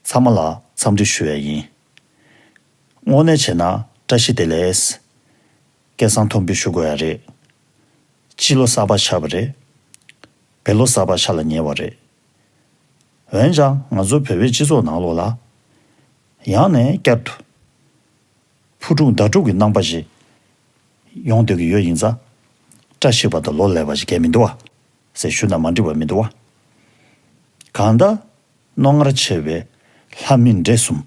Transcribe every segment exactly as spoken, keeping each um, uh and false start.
ཚང་མ་ལ་འཚམས་འདྲི་ཞུ་ཡ་ཡིན། དངོས་གནས་བྱས་ན་བཀྲ་ཤིས་བདེ་ལེགས། སྐལ་བཟང་མཐོན་པོ་ཞུ་དགོས་ཡ་རེད། སྤྱི་ལོ་གསར་པ་ཆགས་པ་རེད། བོད་ལོ་གསར་པ་ཤར་ལ་ཉེ་བ་རེད། འོན་ཀྱང་ང་ཚོ་བོད་པའི་སྤྱི་ཚོགས་ནང་ལོགས་ལ། ཡང་ནས་བསྐྱར་དུ། ཕུ་དཀྲུག་མདའ་དཀྲུག་གི་རྣམ་པ་ཞིག་ཡོང་སྡོད་ཀྱི་ཡོད་ཡིན་ཙང་། བཀྲ་ཤིས་པ་དང་ལོ་ལེགས་པ་ཞིག་གང་མི་འདུག་བ། ཟེར་ཞུ་ན་མ་འགྲིག་པ་མི་འདུག་བ། གང་ལྟར། རྣོ་ངར་ཆེ་བའི་ལྷ་མི་འདྲེ་གསུམ་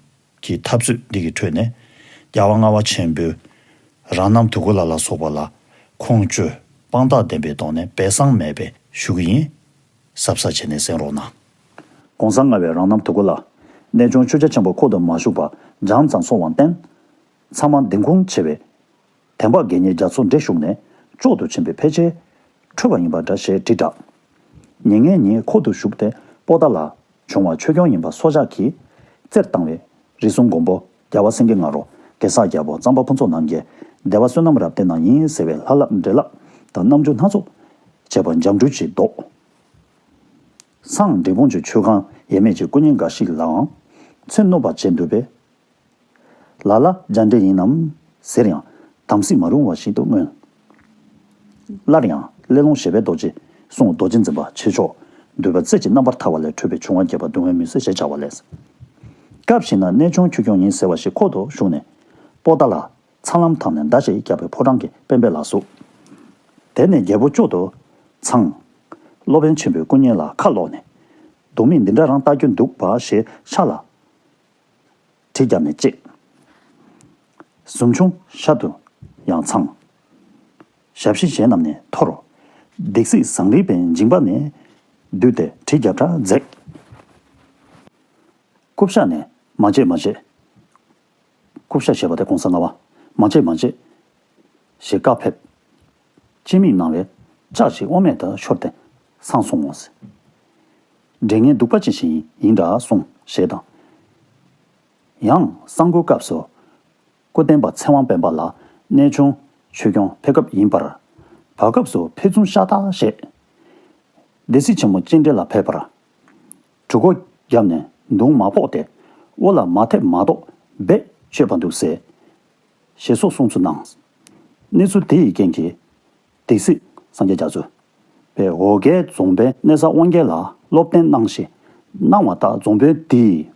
གྱི་འཐབ་རྩོད་འདི་གི་ཁྲོད་ནས། རྒྱལ་བ་ལྔ་པ་ཆེན་པོའི་རང་རྣམ་དུ་ཀུ་ལ་ལ་སོགས་པ་ལ་ཁོང་ཆོས་དཔང་རྟགས་ལྡན་པའི་ཐོག་ནས་སྦས་གསང་མེད་པའི་ཞུ་གི་ཡིན། གཟབ་གཟབ་བྱས་ནས་གསན་རོགས་གནང་། གོང་ས་ལྔ་པའི་རང་རྣམ་དུ་ཀུ་ལ། གནས་ཆུང་ཆོས་རྒྱལ་ཆེན་པོ་ཁོ་ཐག་མ་བཞུགས་པར་འཇམ་ཙམ་སོང་བར་བརྟེན། ཚང་མ་ལྡིང་ཁུངས་ཆེ་བའི་དན་འབག་དགེ་བསྙེན་རྒྱ་མཚོ་འདྲེ་ཞུགས་ནས་མཆོག་ཏུ་ཕྱིན་པའི་ཕལ་ཆེར་འཕྲོས་པ་ཡིན་པ་འདྲ་ཞེས་དྲིལ་བསྒྲགས། ཉེ་ངས་ཉིད་ཁོ་ཐག་བཞུགས་ཏེ་པོ་ཏཱ་ལ་བྱུང་བ་ཆོས་སྐྱོང་ཡིན་པ་སོ་བཞག་གིས་བཙིར་བཏང་བའི་རིགས་གསུམ་མགོན་པོ་རྒྱལ་བ་སེང་གེ་ང་རོ། གེ་སར་རྒྱལ་པོ། གཙང་པ་ཕུན་ཚོགས་རྣམ་རྒྱལ། སྡེ་པ་བསོད་ནམས་རབ་བརྟན་རྣམས་ཡིན་ཟེར་བའི་ལྷ་བླ་འདྲེ་ལྷ་དང་རྣམ་འགྱུར་སྣ་ཚོགས་བྱས་པ་འཇམ་སྤྲུལ་གྱིས་བཟློག། སངས་འབྲས་སྤུངས་ཀྱི་ཆོས་ཁང་ཡས་མས་ཀྱི་སྐུ་བརྙན་འགའ་ཞིག་ལའང་མཚན་སྣུབ་པ་བྱས་འདུག་པས། ལ་ལ་རྒྱ་འདྲེ་ཡིན་ནམ་ཟེར་ཡང་དམ་སྲི་མ་རུང་བ་ཞིག་ཏུ་མངོན། སླར་ཡང་སླེ་ལུང་ཞེས་པའི་རྡོ་རྗེ་གསུང་རྡོ་རྗེ་འཛིན་པ་ཆེ་མཆོག་འདུས་པ་རྩེ་གཅིག་རྣམ་པར་ཐར་བ་ལས་འཕྲོས་པའི་བྱུང་བ་རྒྱས་པ་སྡུག་བསྔལ་མུན་སེལ་ཞེས་བྱ་བ་ལས། སྐབས་ཤིག་ན་གནས་ཆུང་ཆོས་སྐྱོང་ཡིན་ཟེར་བ་ཞིག་ཁོ་ཐག་བཞུགས་ནས་པོ་ཏཱ་ལ་ཚ་ལམ་ཐང་ནས་མདའ་ཞིག་བརྒྱབ་པའི་ཕོ་བྲང་གི་དཔོན་པོ་ལ་ཟུག། དེ་ནས་རྒྱལ་པོ་མཆོག་ཏུ་ཚངས། སློབ་དཔོན་ཆེན་པོའི་སྐུ་བརྙན་ལ་ཁ་ལོག་ནས། སྡུག་མིག་འདི་འདྲ་རང་ལྟ་རྒྱུ་འདུག་པ་ཞེས་ཕྱག་ལ། གྲི་བརྒྱབ་ནས་བཅད། ཟུམ་ཆུང་ཤར་དུ་ཡང་འཚང་། ཞབས་ཕྱི་གཞན་རྣམས་ནས་འཐོར། སྡིག་སྲིད་བཟང་རིས་པའི་འཇིགས་པ་ནས། བསྡུས་ཏེ་གྲི་རྒྱབ་ཕྲག་འཛེགས། རྐུབ་ཤ་ནས་མ་བྱེད་མ་བྱེད། རྐུབ་ཤ་ཞེས་པ་དེ་གོང་ས་ལྔ་པ། མ་བྱེད་མ་བྱེད། ཞེས་བཀའ་ཕེབས། སྤྱན་མིག་སྣང་བས་ལྕགས་ཤིག་དབང་མེད་དུ་ཤོར་ཏེ་སངས་སོང་ངོ་ཟེར། འདྲེ་ངན་གདུག་པ་ཅན་ཞིག་ཡིན་འདྲ་གསུངས་ཞེས་དང་། ཡང་གསང་སྒོའི་སྐབས་སུ། སྐུ་བསྟན་པ་ཚེ་དབང་དཔལ་འབར་ལ་གནས་ཆུང་ཆོས་སྐྱོང་ཕེབས་སྐབས་ཡིན་པར། བར་སྐབས་སུ་ཕེབས་བཙུན་ཤ་སྟག་ཞེས། སྡེ་སྲིད་ཆེན་མོ་སྤྱན་འདྲེན་ལ་ཕེབས་པར། གྲུ་གུ་བརྒྱབ་ནས་མདུང་མ་ཕོག་སྟེ་དབུ་ལ་མ་ཐེབས་མ་གཏོགས་རྦད་གཅོད་པ་འདུག་ཟེར། ཞེས་སོགས་གསུང་ཚུལ་གནང་། གནས་ཚུལ་དེ་ཡི་རྐྱེན་གྱིས། སྡེ་སྲིད་སངས་རྒྱས་རྒྱ་མཚོ། པའི་འོ་སྐལ་རྫོང་དཔོན་གནས་ས་དབང་རྒྱལ་ལ་སློབ་སྟོན་གནང་ཞིང་གནང་བ་ལྟར་རྫོང་དཔོན་དེས།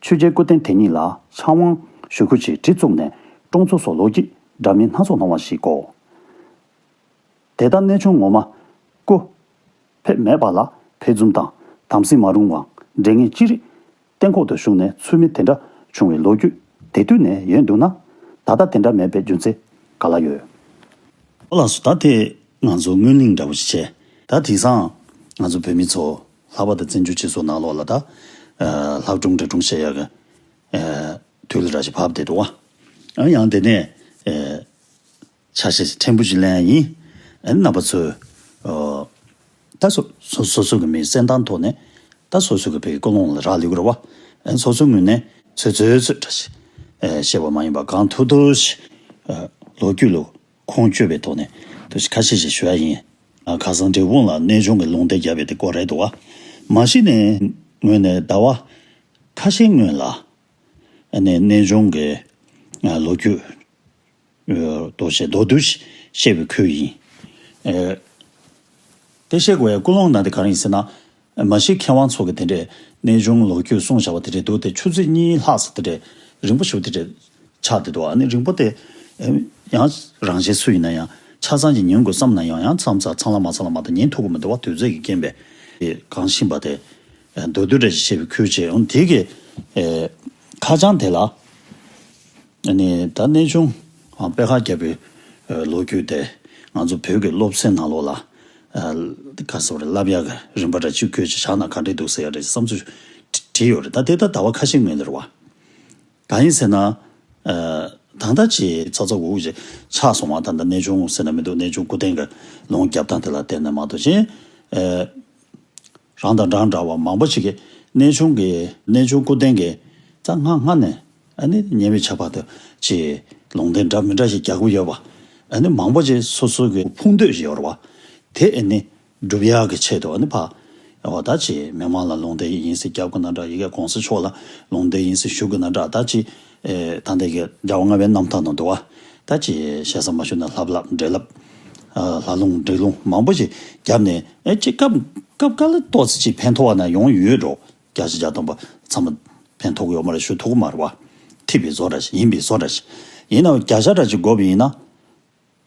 ཆོས་རྒྱལ་སྐུ་རྟེན་དེ་ཉིད་ལ་ཕྱག་དབང་ཞུ་སྐུལ་གྱིས་གྲི་བཙུགས་ནས་ཀྲོང་ཚོ་སོགས་ལོ་རྒྱུས་འདྲ་མིན་སྣ་ཚོགས་གནང་བ་ཞིག་གོ། དེ་ལྟར་གནས་ཆུང་ངོ་མ་སྐུ་ཕེབས་མེད་པ་ལ་ཕེབས་བཙུན་དང་དམ་སྲི་མ་རུང་བའམ་འདྲེ་ངན་ཅི་རིགས་གཏན་འཁོག་ཏུ་བཞུགས་ནས་ཚུལ་མིན་དེ་འདྲ་བྱུང་བའི་ལོ་རྒྱུས་དེ་དུས་ནས་ཡོད་འདུག་ན། ད་ལྟ་དེ་འདྲ་མེད་པའི་རྒྱུ་མཚན་ག་ལ་ཡོད། ཨོ་ལགས་སོ། ད་དེ་ང་ཚོ་སྔོན་གླེང་འདྲ་བོ་ཞིག་བྱས། ད་དེང་སང་ང་ཚོ་བོད་མི་ཚོ་ལྷག་པར་དུ་བཙན་བྱོལ་སྤྱི་ཚོགས་ནང་ལོགས་ལ་ད་ལྷ་སྒྲུང་འདྲེ་སྒྲུང་བཤད་ཡག་གི་དུས་ལ་ར་ཞིག་བབས་བསྡད་འདུག་བ། ཡང་དེ་ནས། ཆ་ཤས་ཕྲན་བུ་ཞིག་ལེན་ཡིན། ཨ་ནི་རྣམ་པ་ཚོས། ཨོ། ད་སོ་སོ་སོ་སོ་གི་མི་སེམས་གཏམ་ཐོག་ནས་ད་སོ་སོ་གི་བོད་ཀྱི་ཀུན་སློང་ལ་རག་ལས་ཀྱི་རེད་བ། ཨ་ནི་སོ་སོའི་ངོས་ནས་ཚོད་ཚོད་ཚོད་འདྲ་ཞིག་ཨེ་བཤད་པ་མ་ཡིན་པ་གང་ཐུབ་ཐུབ་ཞིག་ཨེ་ལོ་རྒྱུས་ལ་ཁུངས་བཅོལ་བའི་ཐོག་ནས་ཐུགས་ཞིབ་ཁ་ཤས་ཤིག་ཞུ་ཡ་ཡིན། ཨ་ཁ་སང་འབྲས་སྤུངས་ལ་གནས་ཆུང་གི་ལུང་བསྟན་བརྒྱབ་པའི་དེ་སྐོར་རེད་འདུག་བ། མ་གཞི་ནས་ངོས་ནས་ཟླ་བ་ཁ་ཤས་སྔོན་ལ་ཨ་ནི་གནས་ཆུང་གི་ཨ་ལོ་རྒྱུས། དོ་ཞེས་མདོར་བསྡུས་བཤད་པའི་ཁུལ་ཡིན། ཨེ། དེ་བཤད་དགོས་ཡ་ཀུན་སློང་ནང་དེ་ག་རེ་ཡིན་ཟེར་ན། མ་གཞི་མཁས་དབང་ཚོ་གི་དེ་འདྲས་གནས་ཆུང་ལོ་རྒྱུས་གསུངས་བཞག་པ་དེ་འདྲས་འདུག་སྟེ་ཆུ་ཚོད་གཉིས་ལྷག་ཙམ་དེ་འདྲས་རིང་པོ་ཞེ་པོ་དེ་འདྲས་ཆགས་བསྡད་འདུག་ཨ་ནི་རིང་པོ་དེ་ཡང་རང་གཞན་སུ་ཡིན་ན་ཡང་ཆ་ཚང་ཅིག་ཉན་དགོས་བསམ་ན་ཡང་ཡང་མཚམས་མཚམས་ཚང་ལ་མ་ཚང་ལ་མ་གཏོགས་ཉན་ཐུབ་ཀྱི་མི་འདུག་བ། དུས་ཚོད་ཀྱི་རྐྱེན་པས་གང་ཤེས་པ་དེ། མདོར་བསྡུས་འདྲ་ཞིག་བཤད་པའི་ཁུལ་བྱས། འོན་དེ་གི་ཨེ་ཁ་བྱང་དེ་ལ་ཨ་ནི་ད་གནས་ཆུང་ཨ་པད་ཁ་རྒྱལ་པོའི་ཨེ་ལོ་རྒྱུས་དེ་ང་ཚོ་བོད་ཀྱི་སློབ་ཚན་ནང་ལོགས་ལ་ཨ་ག་ཟེར་བ་རེད། བསླབ་ཡག་གི་རིམ་པ་འདྲ་ཅིག་བཀོད་ཅིག་བཞག་ན་ག་འདྲས་འདུག་ཟེར་ཡ་རེད་བསམ་ཚུལ་བྲིས་ཡོད་རེད། ད་དེ་ད་ཟླ་བ་ཁ་ཤས་སྔོན་ལ་རེད་བ། གང་ཡིན་ཟེར་ན། ཨ་ད་ལྟ་ཅིག་ཚ་ཚ་འུར་འུར་ཅིག་ཆགས་སོང་བ། ད་ལྟ་གནས་ཆུང་ཟེར་ན་མི་འདུག་གནས་ཆུང་སྐུ་རྟེན་གྱི་ལུང་རྒྱབ་སྟངས་དེ་ལ་བལྟས་ན་མ་གཏོགས་གཞན། ཨ་རང་དང་འདྲ་འདྲ་བ་མང་པོ་ཞིག་གིས་གནས་ཆུང་གི་གནས་ཆུང་སྐུ་རྟེན་གྱི་རྩ་སྔ་སྔ་ནས་ཨ་ནི་ཉེ་བའི་ཆར་བར་དུ་ཅིག་ལུང་བསྟན་འདྲ་མི་འདྲ་ཞིག་རྒྱག་གི་ཡོད་པ། ཨ་ནི་མང་པོ་ཅིག་སོ་སོ་གི་ཕུགས་འདུན་ཞིག་ཡོད་རེད་བ། དེ་ཨ་ནི་སྒྲུབ་ཡག་གི་ཆེད་དུ་ཨ་ནི་ཕ་ འོ་ད་ཅི་མི་མང་ལ་ལུང་བསྟན་ཡིན་ཟེར་རྒྱབ་དགོས་ན་འདྲ། ཡི་གེ་གོང་ས་མཆོག་ལ་ལུང་བསྟན་ཡིན་ཟེར་ཞུ་དགོས་ན་འདྲ། ད་ཅི་ཨེ་ད་འདི་གི་རྒྱལ་བ་ལྔ་པའི་རྣམ་ཐར་ནང་འདུག་བ། ད་ཅི་ཞེ་ས་མ་ཞུ་ན་ལྷབ་ལྷབ་འདྲེ་ལྷབ། ཨ་ལྷ་ལུང་འདྲེ་ལུང་མང་པོ་ཞིག་རྒྱབ་ནས་ཨེ་ཅི་སྐབས་སྐབས་འགའ་ལ་ཏོག་ཙམ་ཅིག་ཕན་ཐོགས་པ་ན་ཡོང་ཡོད་འགྲོ། བརྒྱ་ཆ་བརྒྱ་ཐམ་པ་ཚང་མ་ཕན་ཐོགས་ཀྱི་ཡོད་མ་རེད། ཞུ་ཐུབ་ཀྱི་མ་རེད་བ། ཐིག་པའི་བཟོ་འདྲ་ཞིག་ཡིན་པའི་བཟོ་འདྲ་ཞིག་ཡིན་ནའང་བརྒྱ་ཆ་འདྲ་ཅིག་དགོས་པ་ཡིན་ན།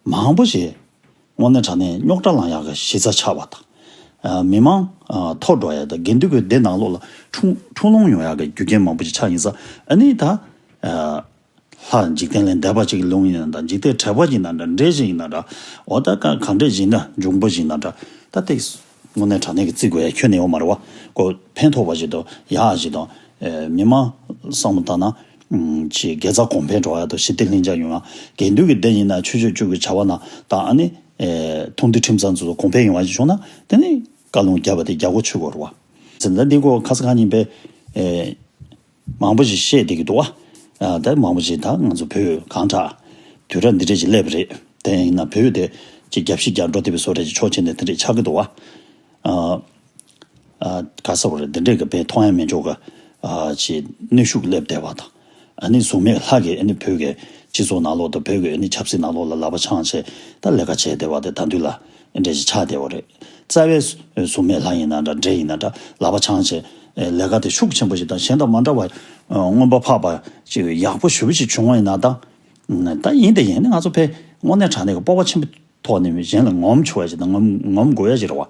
མང་པོ་ཞིག་དངོས་གནས་དྲང་གནས་རྙོག་དྲ་ལངས་ཡག་གི་གཞི་རྩ་ཆགས་པ་དང་། ཨ་མི་མང་ཨ་འཐོར་འགྲོ་ཡག་དང་། དགེ་འདུན་གྱི་སྡེ་ནང་ལོགས་ལ་འཁྲུག་འཁྲུག་ལོང་ཡོང་ཡག་གི་རྒྱུ་རྐྱེན་མང་པོ་ཞིག་ཆགས་ཡིན་ཙང་། ཨ་ནི་ད་ཨ་ལྷ་འཇིག་རྟེན་ལས་འདས་པ་ཅིག་གི་ལུང་ཡིན་ན་འདྲ། འཇིག་རྟེན་བྲལ་བ་ཡིན་ན་འདྲ། འདྲེ་ཞིག་ཡིན་ན་འདྲ། འོ་ད་ག་ག་འདྲས་ཞིག་ཡིན་ན། འབྱུང་པོ་ཞིག་ཡིན་ན་འདྲ། ད་དེ་དངོས་གནས་དྲང་གནས་ཀྱི་བརྩི་དགོས་ཡ་ཁྱོན་ནས་ཡོད་མ་རེད་བ། ཁོ་ཕན་ཐོགས་པ་ཞིག་དང་ཡག་ཞིག་དང་། ཨེ་མི་མང་བསམ་བློ་བཏང་ན། ཨུམ་ཅིག་དགེ་རྩ་གོང་འཕེལ་འགྲོ་ཡ་དང་། ཞི་བདེ་ལྷིང་འཇགས་ཡོང་ཡ། དགེ་འདུན་གྱི་སྡེ་ཡིན་ན་ཆོས་སྤྱོད་བཅུ་གི་བྱ་བ་ན་དང་། ཨ་ནི་ཨེ་མཐོང་ཐོས་ཁྲིམས་གཙང་ཚོ་གོང་འཕེལ་ཡོང་བ་ཞིག་བྱུང་ན། དེ་ནི་བཀའ་ལུང་བརྒྱབ་པ་དེ་རྒྱལ་སྒོ་ཆོད་དགོས་རེད་བ། ཟེར་ན་འདི་གོ་ཁ་སང་ཁ་ཉིན་པའི་ཨེ་མང་པོ་ཞིག་བཤད་བསྡད་ཀྱི་འདུག་བ། ཨ་ད་མང་པོ་ཞིག་ད་ང་ཚོ་བོད་གང་དྲག་དུས་རབས་འདི་འདྲས་ཅིག་སླེབས་པ་རེད། དེ་ཡིན་ན་བོད་དེ་ཅིག་རྒྱབ་བཤིག་རྒྱག་འགྲོ་བསྡད་པའི་བཟོ་འདྲ་ཅིག་ཕྱོགས་གཅིག་ནས་དེ་འདྲས་ཆགས་ཀྱི་འདུག་བ། ཨ་ཨ་ག་ཟེར་བ་རེད། འདི་འདྲས་ཀྱི་དཔེ་མཐོང་ཡ་མི་འཇོག་གི་ཨ་ཅིག་གནོན་ཤུགས་སླེབས་བསྡད་པ་དང་། ཨ་ནི་གཟུགས་མེད་ལྷ་གིས་ཨ་ནི་བོད་ཀྱི་སྤྱི་ཚོགས་ནང་ལོགས་དང་། བོད་ཀྱི་ཨ་ནི་ཆབ་སྲིད་ནང་ལོགས་ལ་ལག་པ་འཆང་བྱས་ད་ལས་ཀ་བྱས་བསྡད་པ་དེ་ད་དུང་ལ་འདྲ་ཞིག་ཆགས་བསྡད་པ་རེད། རྩ་བའི་གཟུགས་མེད་ལྷ་ཡིན་ན་འདྲ། འདྲེ་ཡིན་ན་འདྲ། ལག་པ་འཆང་བྱས་ལས་ཀ་དེ་ཤུགས་ཆེན་པོ་ཞིག་དང་། གཞན་དང་མ་འདྲ་བ་མངོན་པ་འཕགས་པ་ཅིག་ཡག་པོ་ཞེ་པོ་ཞིག་བྱུང་བ་ཡིན་ན་ད། ད་ཡིན་དེ་ཡིན་ནི་ང་ཚོ་ཕར་དངོས་གནས་དྲང་གནས་ཀྱི་སྤོབས་པ་ཆེན་པོ་ཐོག་ནས་གཞན་ལ་ངོམ་ཆོག་ཡ་ཞིག་དང་། ངོམ་ངོམ་དགོས་ཡ་ཞིག་རེད་བ།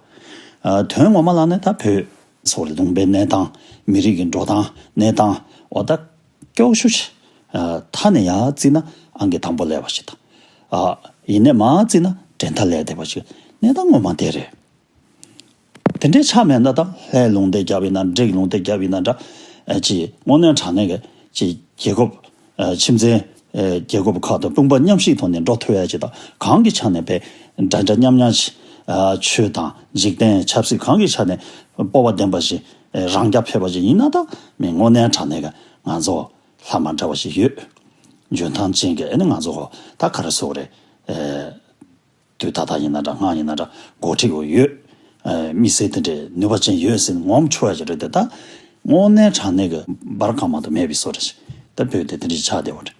ཨ་དོན་ངོ་མ་ལ་ནི་ད་བོད་སོགས་ལུང་པའི་གནས་སྟངས། མི་རིགས་ཀྱི་འགྲོ་སྟངས་གནས་སྟངས། འོ་ད་སྐྱོ་ཤོས་ཤིག་ཨ་མཐའ་ནས་ཡར་བརྩིས་ན་ཨང་ཀི་དང་པོ་སླེབས་པ་ཞིག་དང་། ཨ་ཡིན་ནས་མར་བརྩིས་ན་འགྲན་ཟླ་ལས་བསྡད་པ་ཞིག་གནས་སྟངས་ངོ་མ་དེ་རེད། དེ་འདྲའི་ཆ་མེད་ན་ད་ལྷའི་ལུང་བསྟན་རྒྱབ་ཡིན་ན། འདྲེ་གི་ལུང་བསྟན་རྒྱབ་ཡིན་ན་འདྲ། ཨ་ཅིག་དངོས་གནས་དྲང་གནས་ཀྱི་ཅིག་རྒྱལ་ཁབ་ཨ་ཁྱིམ་མཚེས་ཨ་རྒྱལ་ཁབ་ཁག་དང་དཔུང་པ་མཉམ་གཤིབ་ཐོག་ནས་འགྲོ་ཐུབ་ཡ་ཅིག་དང་། གང་གི་ཆ་ནས་དཔེ་འདྲ་འདྲ་མཉམ་མཉམ་ཞིག་ཨ་ཆོས་དང་འཇིག་རྟེན་ཆབ་སྲིད་གང་གི་ཆ་ནས་སྤོབས་པ་ལྡན་པ་ཞིག་ཨ་རང་རྐྱ་འཕེར་བ་ཞིག་ཡིན་ན། ད་མི་དངོས་གནས་དྲང་གནས་ཀྱི་ང་ཚོ་ལྷ་མ་འདྲ་བ་ཞིག་ཡོད། འཇོན་ཐང་ཅན་གྱི་ཨ་ནི་ང་ཚོ་ད་ག་རེ་ཟེར་དགོས་རེད། ཨ་དུས་ད་ལྟ་ཡིན་ན་འདྲ། སྔགས་ཡིན་ན་འདྲ། འགོ་ཁྲིད་པ་ཡོད། ཨ་དམིགས་བསལ་དེ་འདྲའི་ནུས་པ་ཅན་ཡོད་ཟེར་ངོམ་ཆོག་ཡ་ཅིག་རེད་དེ། ད་དངོས་གནས་དྲང་གནས་ཀྱི་འབར་གང་མ་གཏོགས་མེད་པའི་བཟོ་འདྲ་ཞིག་ད་བོད་དེ་དེ་འདྲ་ཞིག་ཆགས་བསྡད་པ་རེད།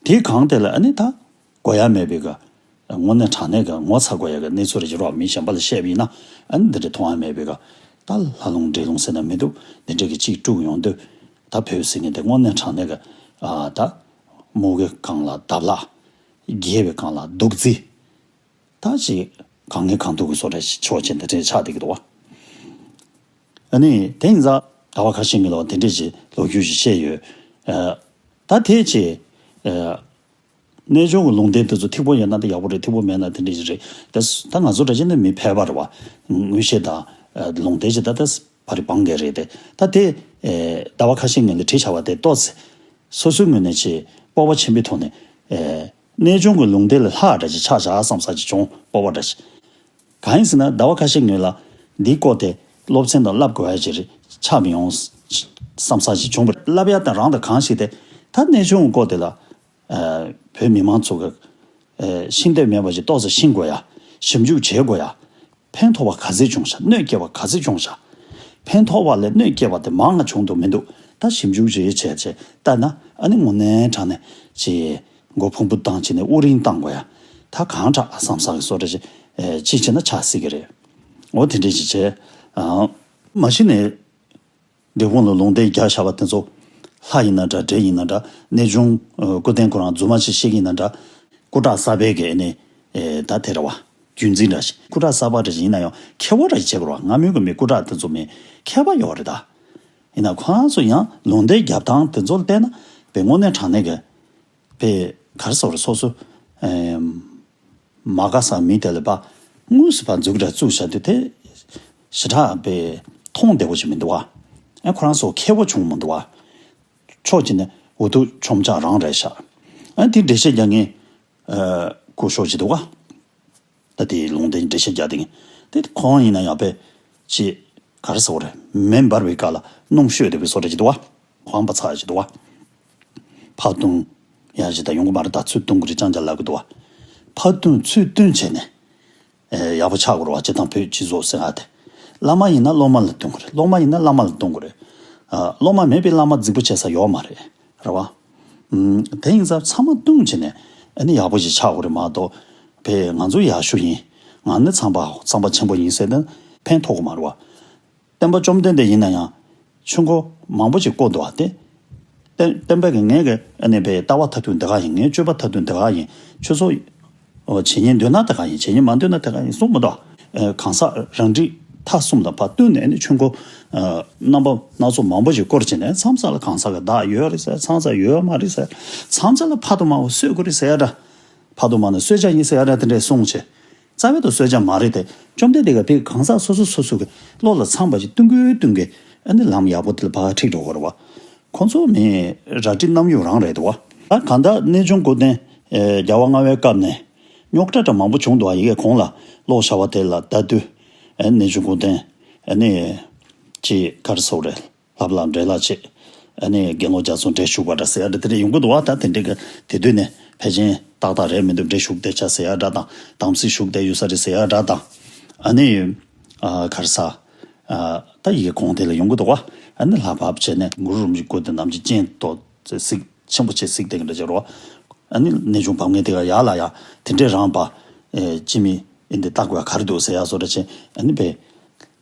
དེའི་སྒང་དེ་ལ་ཨ་ནི་ད་དགོས་ཡ་མེད་པའི་གི་དངོས་གནས་དྲང་གནས་ཀྱི་ངོ་ཚ་དགོས་ཡ་གི་གནས་ཚུལ་རེ་ཅིག་རོགས་མི་གཞན་པ་ལ་བཤད་པ་ཡིན་ན། ཨ་ནི་འདི་འདྲ་མཐོང་ཡ་མེད་པའི་གི་ད་ལྷ་ལུང་འདྲེ་ལུང་ཟེར་ན་མི་འདུག་འདི་འདྲ་གི་གཅིག་དཀྲུགས་ཡོང་དུས། ད་བོད་ཟེར་མཁན་དེ་དངོས་གནས་དྲང་གནས་ཀྱི་ཨ་ད་མུ་གེའི་སྒང་ལ་འདབ་ལག་རྒྱས་པའི་སྒང་ལ་སྡུག་རྩི། ད་ཅིག་གང་ངེས་གང་འདུག་གི་བཟོ་འདྲ་ཞིག་ཕྱོགས་གཅིག་ནས་དེ་འདྲ་ཆགས་བསྡད་ཀྱི་འདུག་བ། ཨ་ནི་དེ་ཡིན་ཙང་ཟླ་བ་ཁ་ཤས་སྔོན་ལ་དེ་འདྲས་ཞིག་ལོ་རྒྱུས་ཤིག་བཤད་ཡོད། ཨ་ད་དེ་ཅིག་ཨ་གནས་ཆུང་གི་ལུང་བསྟན་དེ་ཚོ་ཐིག་པོ་ཡོད་ན་ད་ཡག་པོ་རེད། ཐིག་པོ་མེད་ན་དེ་འདྲས་ཞིག་རེད། ད་ད་ང་ཚོ་འདྲ་ཅིག་ནི་མི་ཕལ་པ་རེད་བ། མངོན་ཤེས་དང་ཨ་ལུང་བསྟན་ཞིག་ད་ད་བ་རི་བང་གི་རེད་དེ། ད་དེ་ཨེ་ཟླ་བ་ཁ་ཤས་སྔོན་ལ་བྲིས་བཞག་པ་དེ་ཏོག་ཙམ་སོ་སོའི་ངོས་ནས་ཆེས་སྤོབས་པ་ཆེན་པོའི་ཐོག་ནས། ཨེ་གནས་ཆུང་གི་ལུང་བསྟན་ལས་ལྷག་འདྲ་ཞིག་ཆགས་བཞག་བསམ་ས་ཞིག་བྱུང་། སྤོབས་པ་འདྲ་ཞིག་གང་ཡིན་ཟེར་ན། ཟླ་བ་ཁ་ཤས་སྔོན་ལ་འདིའི་སྐོར་དེ་སློབ་ཚན་དང་བསླབ་དགོས་ཡ་ཅིག་རེད། ཆགས་མི་ཡོང་བསམ་ས་ཞིག་བྱུང་བ། བསླབ་ཡ་དང་རང་དང་གང་ཞིག་དེ། ད་གནས་ཆུང་གི་སྐོར་དེ་ལ་ཨ་བོད་མི་མང་ཚོ་གི་ཨ་ཤེས་འདོད་མེད་པ་ཞིག་ཏོག་ཙམ་ཤེས་དགོས་ཡ། ཞིབ་འཇུག་བྱེད་དགོས་ཡ། ཕན་ཐོགས་པ་ག་ཚད་བྱུང་ཤག་གནོད་སྐྱེལ་བ་ག་ཚད་བྱུང་ཤག་ཕན་ཐོགས་པ་ལས་གནོད་སྐྱེལ་བ་དེ་མང་ང་བྱུང་འདུག་མི་འདུག་ད་ཞིབ་འཇུག་བྱེད་བྱས་བྱས་ལྟ་ན། ཨ་ནི་དངོས་གནས་དྲང་གནས་ཅིག་མགོ་ཕུང་པོ་བཏང་བྱས་ནས་དབུགས་རིང་བཏང་དགོས་ཡ། ད་གང་དྲག་བསམ་ས་གི་བཟོ་འདྲ་ཞིག་ཨེ་ཅིག་བྱས་ན་ཆགས་སྲིད་ཀྱི་རེད། འོ་དེ་འདྲ་ཞིག་བྱས། ཨ་མ་གཞི་ནས་འབྲས་སྤུངས་ལ་ལུང་བསྟན་རྒྱག་བཞག་པ་དེ་ཚོ་ལྷ་ཡིན་ན་འདྲ། འདྲེ་ཡིན་ན་འདྲ། གནས་ཆུང་ཨ་སྐུ་རྟེན་ཁོ་རང་རྫུན་མ་ཅིག་བཤད་ཀྱི་ཡིན་ན་འདྲ། སྐུ་དྲག་གསར་པའི་གི་ཨ་ནི་ཨེ་ད་དེ་རེད་བ། རྒྱུན་འཛིན་འདྲ་ཞིག་སྐུ་དྲག་གསར་པ་འདྲ་ཞིག་ཡིན་ན་ཡང་མཁས་པོ་འདྲ་ཞིག་བྱེད་དགོས་རེད་བ། སྔ་མོའི་གི་མི་སྐུ་དྲག་དེ་ཚོ་མི་མཁས་པ་ཡོད་རེད་ད། ཡིན་ན་ཁོ་རང་ཚོ་ཡང་ལུང་བསྟན་རྒྱབ་སྟངས་དེ་ཚོ་ལ་བལྟས་ན་དཔེ་དངོས་གནས་དྲང་གནས་གི་དཔེ་ག་རེ་ཟེར་དགོས་རེད། སོ་སོ་ཨེམ་མ་དགའ་ས་མི་དེ་ལ་ཕར་དངོས་སུ་ཕར་མཛུབ་འདྲ་བཙུགས་བཞག་དུས་དེ་ཞེ་དྲག་དཔེ་མཐོང་བདེ་པོ་ཞིག་མི་འདུག་བ། ཨ་ཁོ་རང་ཚོ་མཁས་པོ་བྱུང་མི་འདུག་བ། ཕྱོགས་གཅིག་ནས་འུ་ཐུག་ཆོམ་ཆག་རང་རེད་ཤག་ཨ་དེ་འགྲེལ་བཤད་རྒྱག་མཁན་ཨ་སྐུ་ཞབས་ཅིག་འདུག་བ། ད་དེའི་ལུང་བསྟན་འགྲེལ་བཤད་རྒྱག་དེ་ངས་དེ་ཁོང་ཡིན་ན་ཡང་དཔེ་ཅིག་ག་རེ་ཟེར་དགོས་རེད། མེ་འབར་བའི་སྐབས་ལ་སྣུམ་བཤོས་བསྡད་པའི་བཟོ་འདྲ་ཅིག་འདུག་བ། ཁོང་པ་ཚ་ཅིག་འདུག་བ། ཕར་བཏུང་ཡ་ཞིག་ད་ཡོང་གི་མ་རེད། ད་ཚུར་བཏུང་གི་རེད་ཅང་ཅང་ལབ་གི་འདུག་བ། ཕར་བཏུང་ཚུར་བཏུང་བྱས་ནས་ཨེ་ཡག་པོ་ཆགས་དགོས་རེད་བ། སྤྱིར་བཏང་བོད་སྤྱི་ཚོགས་ཟེར་ཡ་དེ། བླ་མ་ཡིན་ན་སློབ་མ་ལ་བསྟུན་དགོས་རེད། སློབ་མ་ཡིན་ན་བླ་མ་ལ་བསྟུན་དགོས་རེད། ཨ། སློབ་མ་མེད་པའི་བླ་མ་རྫིག་པོ་བྱེད་ས་ཡོད་མ་རེད། རེད་བ། ཨུམ། དེ་ཡིན་ཙང་ཚང་མ་བསྟུན་བྱས་ནས་ཨ་ནི་ཡག་པོ་ཞིག་ཆགས་དགོས་རེད་མ་གཏོགས། བས་ང་ཚོ་ཡག་ཤོས་ཡིན། ང་ནི་ཚངས་པ་ཚངས་པ་ཆེན་པོ་ཡིན་ཟེར་ན་ཕན་ཐོགས་ཀྱི་མ་རེད་བ། སྟོན་པ་བཅོམ་ལྡན་འདས་ཡིན་ན་ཡང་ཆོས་འཁོར་མང་པོ་ཞིག་བསྐོར་འདུག་བ་དེ། སྟོན་སྟོན་པ་གིས་ངའི་གི་ཨ་ནི་བས་ལྟ་བ་མཐར་ཐུག་འདི་ག་ཡིན། ངའི་སྤྱོད་པ་མཐར་ཐུག་འདི་ག་ཡིན། ཆོས་ཚོགས་བྱེད་སྙིང་འདོད་ན་དེ་ག་ཡིན། བྱེད་སྙིང་མ་འདོད་ན་དེ་ག་ཡིན་གསུངས་མི་འདུག། ཨ། གང་ཟག་རང་རིག་མཐའ་གསུམ་ལ་ཕར་བསྟུན་ནས་ནི་ཆོས་འཁོར་རྣམ་པ་སྣ་ཚོགས་མང་པོ་ཞིག་བསྐོར་བྱས་ནས་མཚམས་མཚམས་ལ་གང་ཟག་གི་བདག་ཡོད་རེད་ཟེར། མཚམས་མཚམས་ཡོད་མ་རེད་ཟེར། མཚམས་མཚམས་ལ་ཕ་དང་མ་བ་གསོད་དགོས་རེད་ཟེར་ཡ་འདྲ། ཕ་དང་མ་ནི་གསོད་བྱ་ཡིན་ཟེར་ཡ་འདྲ་དེ་འདྲས་གསུངས་བྱས། རྩ་བའི་ཐོག་གསོད་བྱ་མ་རེད་དེ། བཅོམ་ལྡན་འདས་ཀྱིས་བོད་གང་ཟག་སོ་སོ་སོ་སོ་གི་བློ་ལ་ཚང་བ་ཞིག་བསྟུན་དགོས་བསྟུན་དགོས། ཨ་ནི་ལམ་ཡག་པོ་དེ་ལ་ཕར་ཁྲིད་འགྲོ་དགོས་རེད་བ། ཁོང་ཚོ་མི་རལ་གྲི་གནམ་ཡུག་རང་རེད་འདུག་བ། ད་གང་ལྟར་གནས་ཆུང་སྐུ་རྟེན་ཨེ་རྒྱལ་བ་ལྔ་པའི་སྐབས་ནས་རྙོག་དྲ་འདྲ་མང་པོ་བྱུང་འདུག་བ། ཡི་གེ་གོང་ལ་ཀློག་བྱ་བ་དེ་ལ་ལྟ་དུས། ཨེ་གནས་ཆུང་སྐུ་རྟེན་ཨ་ནི་ཅི་ག་རེ་ཟེར་དགོས་རེད། ལྷབ་ལྷབ་འདྲེ་ལ་ཆེ། ཨ་ནི་དགེ་སློང་རྒྱ་མཚོ་འདྲེ་ཞུགས་པ་འདྲ་ཟེར་ཡ་འདྲ་དེ་འདྲ་ཡོང་གི་འདུག་བ། ད་དེ་འདྲའི་གི་དེ་དུས་ནས་ཕལ་ཆེར་ཏག་ཏག་རེད་མི་འདུག། འདྲེ་ཞུགས་བསྡད་ཆ་ཟེར་ཡ་འདྲ་དང་། དམ་སྲི་ཞུགས་བསྡད་ཡོད་ས་རེད་ཟེར་ཡ་འདྲ་དང་། ཨ་ནི་ཨ་ག་རེ་ཟ། ཨ་ད་ཡི་གེ་གོང་དེ་ལ་ཡོང་གི་འདུག་བ། ཨ་ནི་ལྷབ་ལྷབ་བྱས་ནས་གུ་རུ་རིན་པོ་ཆེའི་སྐུ་དེ་ནམ་ཞིག་སྤྱན་ཏོག་ཙེ་གཟིགས་ཆེན་པོ་བྱས་གཟིགས་བསྡད་ཀྱི་འདྲ་བྱེད་རོགས། ཨ་ནི་གནས་ཆུང་བབས་མཁན་དེ་ག་ཡར་ལ་ཡ་དེ་འདྲས་རང་པ། ཨེ་ཅི་མི་ཨིན་དེ་ལྟ་དགོས་ག་རེ་འདུག་ཟེར་ཡ་བཟོ་འདྲ་བྱས། ཨ་ནི་བས།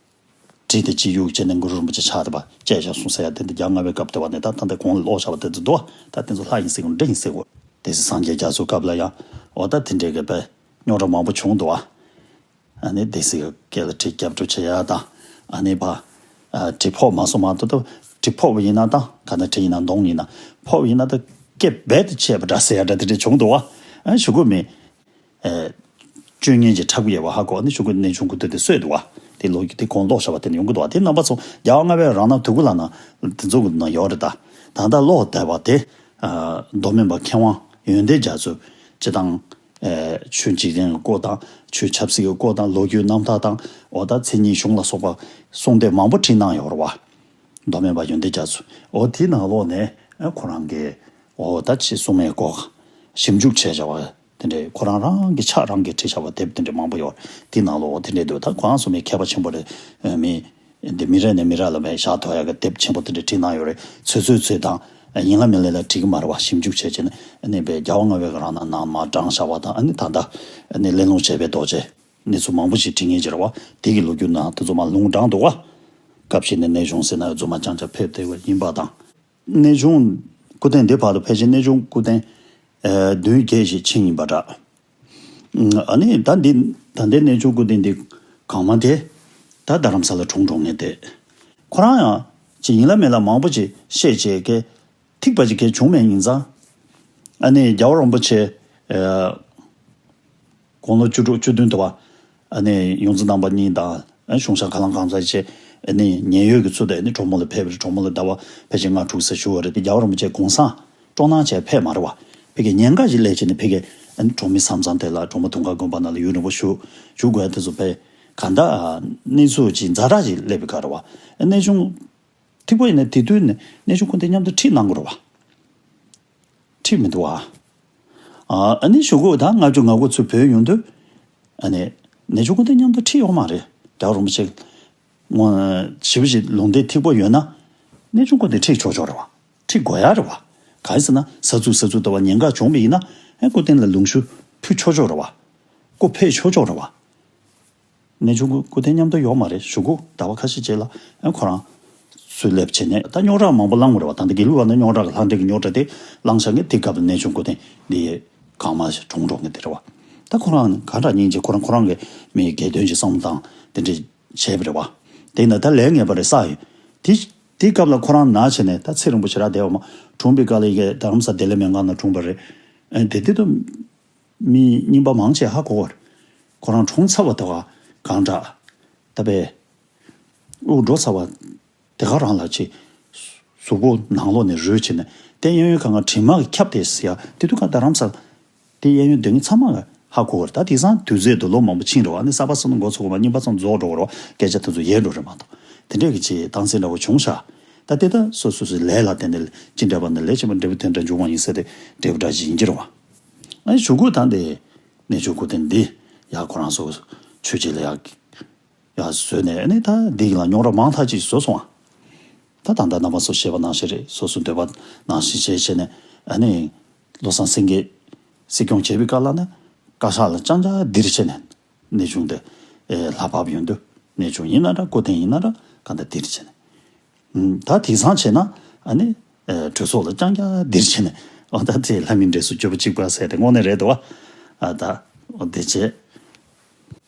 གྲི་དེ་གཅིག་གཡུག་བྱས་ནས་གུ་རུ་རིན་པོ་ཆེ་ཕྱག་དེ་པ་བཅད་བཞག་སོང་ཟེར་ཡ་དེ་འདི་རྒྱལ་བ་ལྔ་པའི་སྐབས་དེ་བ་ནས་ད་ད་ལྟ་གོང་ལ་ཀློག་བཞག་པ་དེ་ཚོ་འདུག། ད་དེ་ཚོ་ལྷ་ཡིན་ཟེར་གོ་འདྲེ་ཡིན་ཟེར་གོ། སྡེ་སྲིད་སངས་རྒྱས་རྒྱ་མཚོའི་སྐབས་ལ་ཡང་། འོ་ད་དེ་འདྲའི་གི་པའི་རྙོག་དྲ་མང་པོ་བྱུང་འདུག་བ། ཨ་ནི་སྡེ་སྲིད་ཀྱི་སྐེ་ལ་གྲི་རྒྱབ་སྒྲུག་བྱེད་ཡ་དང་། ཨ་ནི་པ། ཨ་གྲི་ཕོག་མ་སོང་མ་གཏོགས་ད་གྲི་ཕོག་པ་ཡིན་ན་ད་ག་ན་གྲི་ཡིན་ན་མདུང་ཡིན་ན་ཕོག་པ་ཡིན་ན་ད་སྐེ་རྦད་དེ་ཆད་པ་འདྲ་ཟེར་ཡ་འདྲ་དེ་འདྲ་བྱུང་འདུག་བ། ཨ་ཞུ་གི་མེད། ཨེ། བཅོས་ཉེས་ཀྱི་ཁྲག་ཡལ་བ་ཧ་གོ། ཨ་ནི་ཆུང་ཀུ་གནས་ཆུང་སྐུ་དེ་དེ་གསོས་འདུག་བ། དེ་ལོ་རྒྱུས་དེ་གོང་ཀློག་བཞག་པ་དེ་ནས་ཡོང་གི་འདུག་བ། དེ་རྣམ་པ་ཚོ་རྒྱལ་བ་ལྔ་པའི་རང་རྣམ་དུ་ཀུ་ལ་ན་དེ་ཚོ་གི་ནང་ཡོད་རེད་ད། ད་ལྟ་ཀློག་བསྡད་པ་དེ། ཨ་མདོ་སྨད་པ་མཁས་དབང་ཡོན་ཏན་རྒྱ་མཚོས་སྤྱི་བཏང་། ཨེ་ཆོས་འཇིག་རྟེན་གྱི་སྐོར་དང་། ཆོས་ཆབ་སྲིད་ཀྱི་སྐོར་དང་། ལོ་རྒྱུས་རྣམ་ཐར་དང་། འོ་ད་མཚན་ཉིད་གཞུང་ལ་སོགས་པ་གསུང་དེབ་མང་པོ་བྲིས་གནང་ཡོད་རེད་བ། མདོ་སྨད་པ་ཡོན་ཏན་རྒྱ་མཚོས། འོ་དེའི་ནང་ལོགས་ནས་ཨ་ཁོ་རང་གིས་འོ་ད་ཅི་གསུང་མེད་སྐོར་ཞིབ་འཇུག་བྱས་བྱ་བ་དེ་འདྲའི་ཁོ་རང་རང་གི་ཕྱག་རང་གིས་བྲིས་བྱ་བ་དེབ་དེ་འདྲ་མང་པོ་ཡོད། དེའི་ནང་ལོགས་འོ་དེ་འདྲའི་འདུག། ད་ཁོ་རང་གསུང་མེད་མཁས་པ་ཆེན་པོ་རེད། མི་འདི་མི་རེ་ནས་མི་རེ་ལ་མེད་བཞག་ཐོ་ཡག་གི་དེབ་ཆེན་པོ་དེ་འདྲ་བྲིས་གནང་ཡོད་རེད། ཚོད་ཚོད་ཚོད་དང་ཡིན་ལ་མིན་ལ་ལ་བྲིས་གི་མ་རེད་བ། ཞིབ་འཇུག་བྱས་བྱས་ནས་ཨ་ནི་བས་རྒྱལ་བ་ལྔ་པའི་རང་ནང་ནང་མ་དྲངས་བཞག་པ་དང་། ཨ་ནི་ད་ལྟ་ཨ་ནི་གླེང་སློང་བྱས་པའི་རྡོ་རྗེ། གནས་ཚུལ་མང་པོ་ཞིག་འབྲི་མཁན་ཅིག་རེད་བ། དེ་གི་ལོ་རྒྱུས་ནང་དེ་ཚོ་མར་ལུང་དྲངས་འདུག་བ། སྐབས་ཤིག་ནས་གནས་ཆུང་ཟེར་ན་རྫུན་མ་རྐྱང་རྐྱང་ཕེབས་བསྡད་པ་ཡིན་པ་དང་། གནས་ཆུང་སྐུ་རྟེན་འདི་བར་དུ་ཕལ་ཆེར་གནས་ཆུང་སྐུ་རྟེན་ཨེ་བདུན་བརྒྱད་ཞིག་ཕྱིན་ཡིན་པ་འདྲ། ཨ་ནི་ད་འདི་ད་ལྟའི་གནས་ཆུང་སྐུ་རྟེན་འདི་གང་མ་དེ་ད་རྡ་རམ་ས་ལ་གྲོངས་འགྲོ་མཁན་དེ། ཁོ་རང་ཡང་ཅིག་ཡིན་ལ་མིན་ལ་མང་པོ་ཅིག་བཤད་བྱས་ཀྱི། ཐིགས་པ་ཅིག་གས་བྱུང་མེད་ཡིན་ཙང་། ཨ་ནི་རྒྱལ་བ་རིན་པོ་ཆེ། ཨ། དགུང་ལོ་བཅུ་དྲུག་བཅུ་བདུན་དུ་བ། ཨ་ནི་ཡོངས་འཛིན་རྣམ་པ་གཉིས་དང་། ཨ་གཞུང་ཞབས་ཁ་ལང་གང་ཚ་བྱས། ཨ་ནི་ཉེན་གཡོལ་གྱི་ཚུལ་དུ་ཨ་ནི་གྲོ་མོ་ལ་ཕེབས་པ་རེད། གྲོ་མོ་ལ་ཟླ་བ་ཕལ་ཆེར་ལྔ་དྲུག་ཙམ་བཞུགས་པ་རེད་དེ། རྒྱལ་བ་རིན་པོ་ཆེ་གུང་སེང་སྤྲོ་སྣང་བྱས་ཕེབས་མ་རེད་བ། ཕ་གིར་ཉེན་ཁ་ཞིག་སླེབས་བྱས་ནས་ཕ་གིར་ཨ་ནི་གྲོང་མི་ས་མཚམས་དེ་ལ་གྲོ་མོ་དུང་དཀར་དགོན་པ་ནང་ལ་ཡུན་རིང་པོ་བཞུགས་བཞུགས་དགོས་ཡ་དེ་ཚོ་ཕ་གི་གང་ལྟར་གནས་ཚུལ་ཅིག་ཛ་དྲག་ཅིག་སླེབས་པའི་ཁར་རེད་བ། གནས་ཆུང་། ཐིགས་པ་ཡིན་ན་དེ་དུས་ནས་གནས་ཆུང་སྐུ་རྟེན་མཉམ་དུ་ཁྲིད་གནང་དགོས་རེད་བ། ཁྲིད་མི་འདུག་བ། ཨ་ནི་གཞུག་གུ་ད་ལྔ་བཅུ་ང་དགུ་ཚུར་བོད་ཡོང་དུས། ཨ་ནི་གནས་ཆུང་སྐུ་རྟེན་མཉམ་དུ་ཁྲིད་ཡོད་མ་རེད། རྒྱལ་བ་རིན་པོ་ཆེ། ངོ་ཞེ་པོ་ཞིག་ལུང་བསྟན་ཐིགས་པ་ཡོད་ན། གནས་ཆུང་སྐུ་རྟེན་ཁྲིད་ཆོག་ཆོག་རེད་བ། ཁྲིད་དགོས་ཡ་རེད་བ། གང་ཡིན་ཟེར་ན་ས་ཚུགས་ས་ཚུགས་ལྟ་བུ་ཉེན་ཁ་བྱུང་བ་ཡིན་ན། ཨ་སྐུ་རྟེན་ལ་ལུང་ཞུ་ཕུལ་ཆོག་ཆོག་རེད་བ། སྐུ་ཕེབས་ཆོག་ཆོག་རེད་བ། གནས་ཆུང་སྐུ་རྟེན་མཉམ་དུ་ཡོད་མ་རེད། གཞུག་གུ་ཟླ་བ་ཁ་ཤས་རྗེས་ལ་ཨ་ཁོ་རང་ཚུར་སླེབས་བྱས་ནས་ད་རྙོག་དྲ་མང་པོ་བསླངས་པ་རེད་བ། ད་ལྟ་དགེ་ལུགས་པ་ནས་རྙོག་དྲ་གི་ལྷ་འདྲེ་གི་རྙོག་དྲ་དེ་བསླངས་བཞག་མཁན་དེ་སྐབས་ལ་གནས་ཆུང་སྐུ་རྟེན་འདི་གང་མང་ཞིག་གྲོངས་འགྲོ་མཁན་དེ་རེད་བ། ད་ཁོ་རང་གང་འདྲ་སྙིང་རྗེ། ཁོ་རང་ཁོ་རང་གི་མི་སྒེར་དོན་གྱི་བསམ་བློ་བཏང་དེ་འདྲས་བྱས་པ་རེད་བ། དེ་ཡིན་ན་ད་ལས་ངན་པ་རེད་བསམ་ཡོད། དེ་དེའི་སྐབས་ལ་ཁོ་རང་ན་བྱས་ནས་ད་ཚེ་རིང་པོ་ཞེ་དྲག་བསྡད་པ་མ་གྲོངས་པའི་སྐབས་ལ་ཡི་གེ་རྡ་རམ་ས་བདེ་ལེགས་སྨན་ཁང་ནང་གྲོངས་པ་རེད། ཨ་དེ་དུས་དུ། མི་རྙིང་པ་མང་ཆེ་ཧ་གོ་བར། ཁོ་རང་གྲོངས་ཚར་བ་དེ་བ་གང་འདྲ། ད་པས། དབུགས་འགྲོ་ཚར་བ་དེ་ག་རང་ལ་ཆེ། གཟུགས་པོ་ནང་ལོགས་ནས་རུལ་བྱས་ནས་དེ་གཡས་གཡོན་གང་ག་དྲི་མ་གིས་ཁྱབ་སྟེ་ཟེར་ཡ་དེ་དུས་ཀ་རྡ་རམ་ས། དེ་གཡས་གཡོན་སྡོད་མཁན་ཚང་མ་ག་ཧ་གོ་བར། ད་དེང་སང་དུས་ཚོད་དུ་ལོ་མང་པོ་ཕྱིན་རེད་བ། ནི་གསར་པ་གསར་རྙིང་འགོ་ཚུགས་པ་རྙིང་པ་ཚང་རྫོགས་འགྲོ་བ་རེད་བ། སྐད་ཆ་དེ་ཚོ་ཡལ་འགྲོ་རེད་མ་གཏོགས། དེ་འདྲས་ཀྱི་ཆེས་སྟངས་འཛིན་འདྲ་བོ་བྱུང་ཤག་ད་དེ་ད་སོ་སོ་སོའི་ལས་ལ་བརྟེན་ནས་ཅི་འདྲ་བ་ནི་ལས་བྱེད་པ་འབྲས་བུ་དེ་འདྲ་འབྱུང་བ་ཡིན་ཟེར་ཏེ་འབྲས་བུ་འདྲ་ཞིག་ཡིན་གྱི་རེད་བ། ཨ་ནི་གཞུག་གུ་ད་འདི་གནས་ཆུང་སྐུ་རྟེན་འདི་ཡ་ཁོ་རང་ཚོ་ཆོས་བྱེད་ལ་ཡ། ཡ་བཟོས་ནས་ཨ་ནི་ད་འདི་ལ་རྙོག་དྲ་མང་ཐག་ཅིག་བཟོས་སོང་ཨ། ད་ད་ལྟ་རྣམ་པ་ཚོ་ཤེས་པ་ནང་བཞིན་རེད། སོ་སོ་འདོད་པ་ནང་བཞིན་བྱས་བྱས་ནས་ཨ་ནི་བློ་བཟང་སེང་གེ་སྲིད་སྐྱོང་བྱེད་པའི་སྐབས་ལ་ནི་བཀའ་ཤག་ལ་རྐྱང་རྐྱང་ལྡིར་བྱས་ནས་གནས་ཆུང་དེ་ལྷ་བབས་ཡོང་དུས་གནས་ཆུང་ཡིན་ན་འདྲ་སྐུ་རྟེན་ཡིན་ན་འདྲ་གང་ལྟར་ལྡིར་བྱས་ནས། ད་དེང་སང་བྱས་ན་ཨ་ནི་གྲོས་ཚོགས་ལ་རྐྱང་རྐྱང་ལྡིར་བྱས་ནས་འོ་ད་དེ་ལྷ་མིའི་འབྲས་བུ་གྱུར་པ་གཅིག་པ་ཟེར་དེ་དངོས་གནས་རེད་འདུག་བ། ཨ་ད་འོ་དེ་བྱས།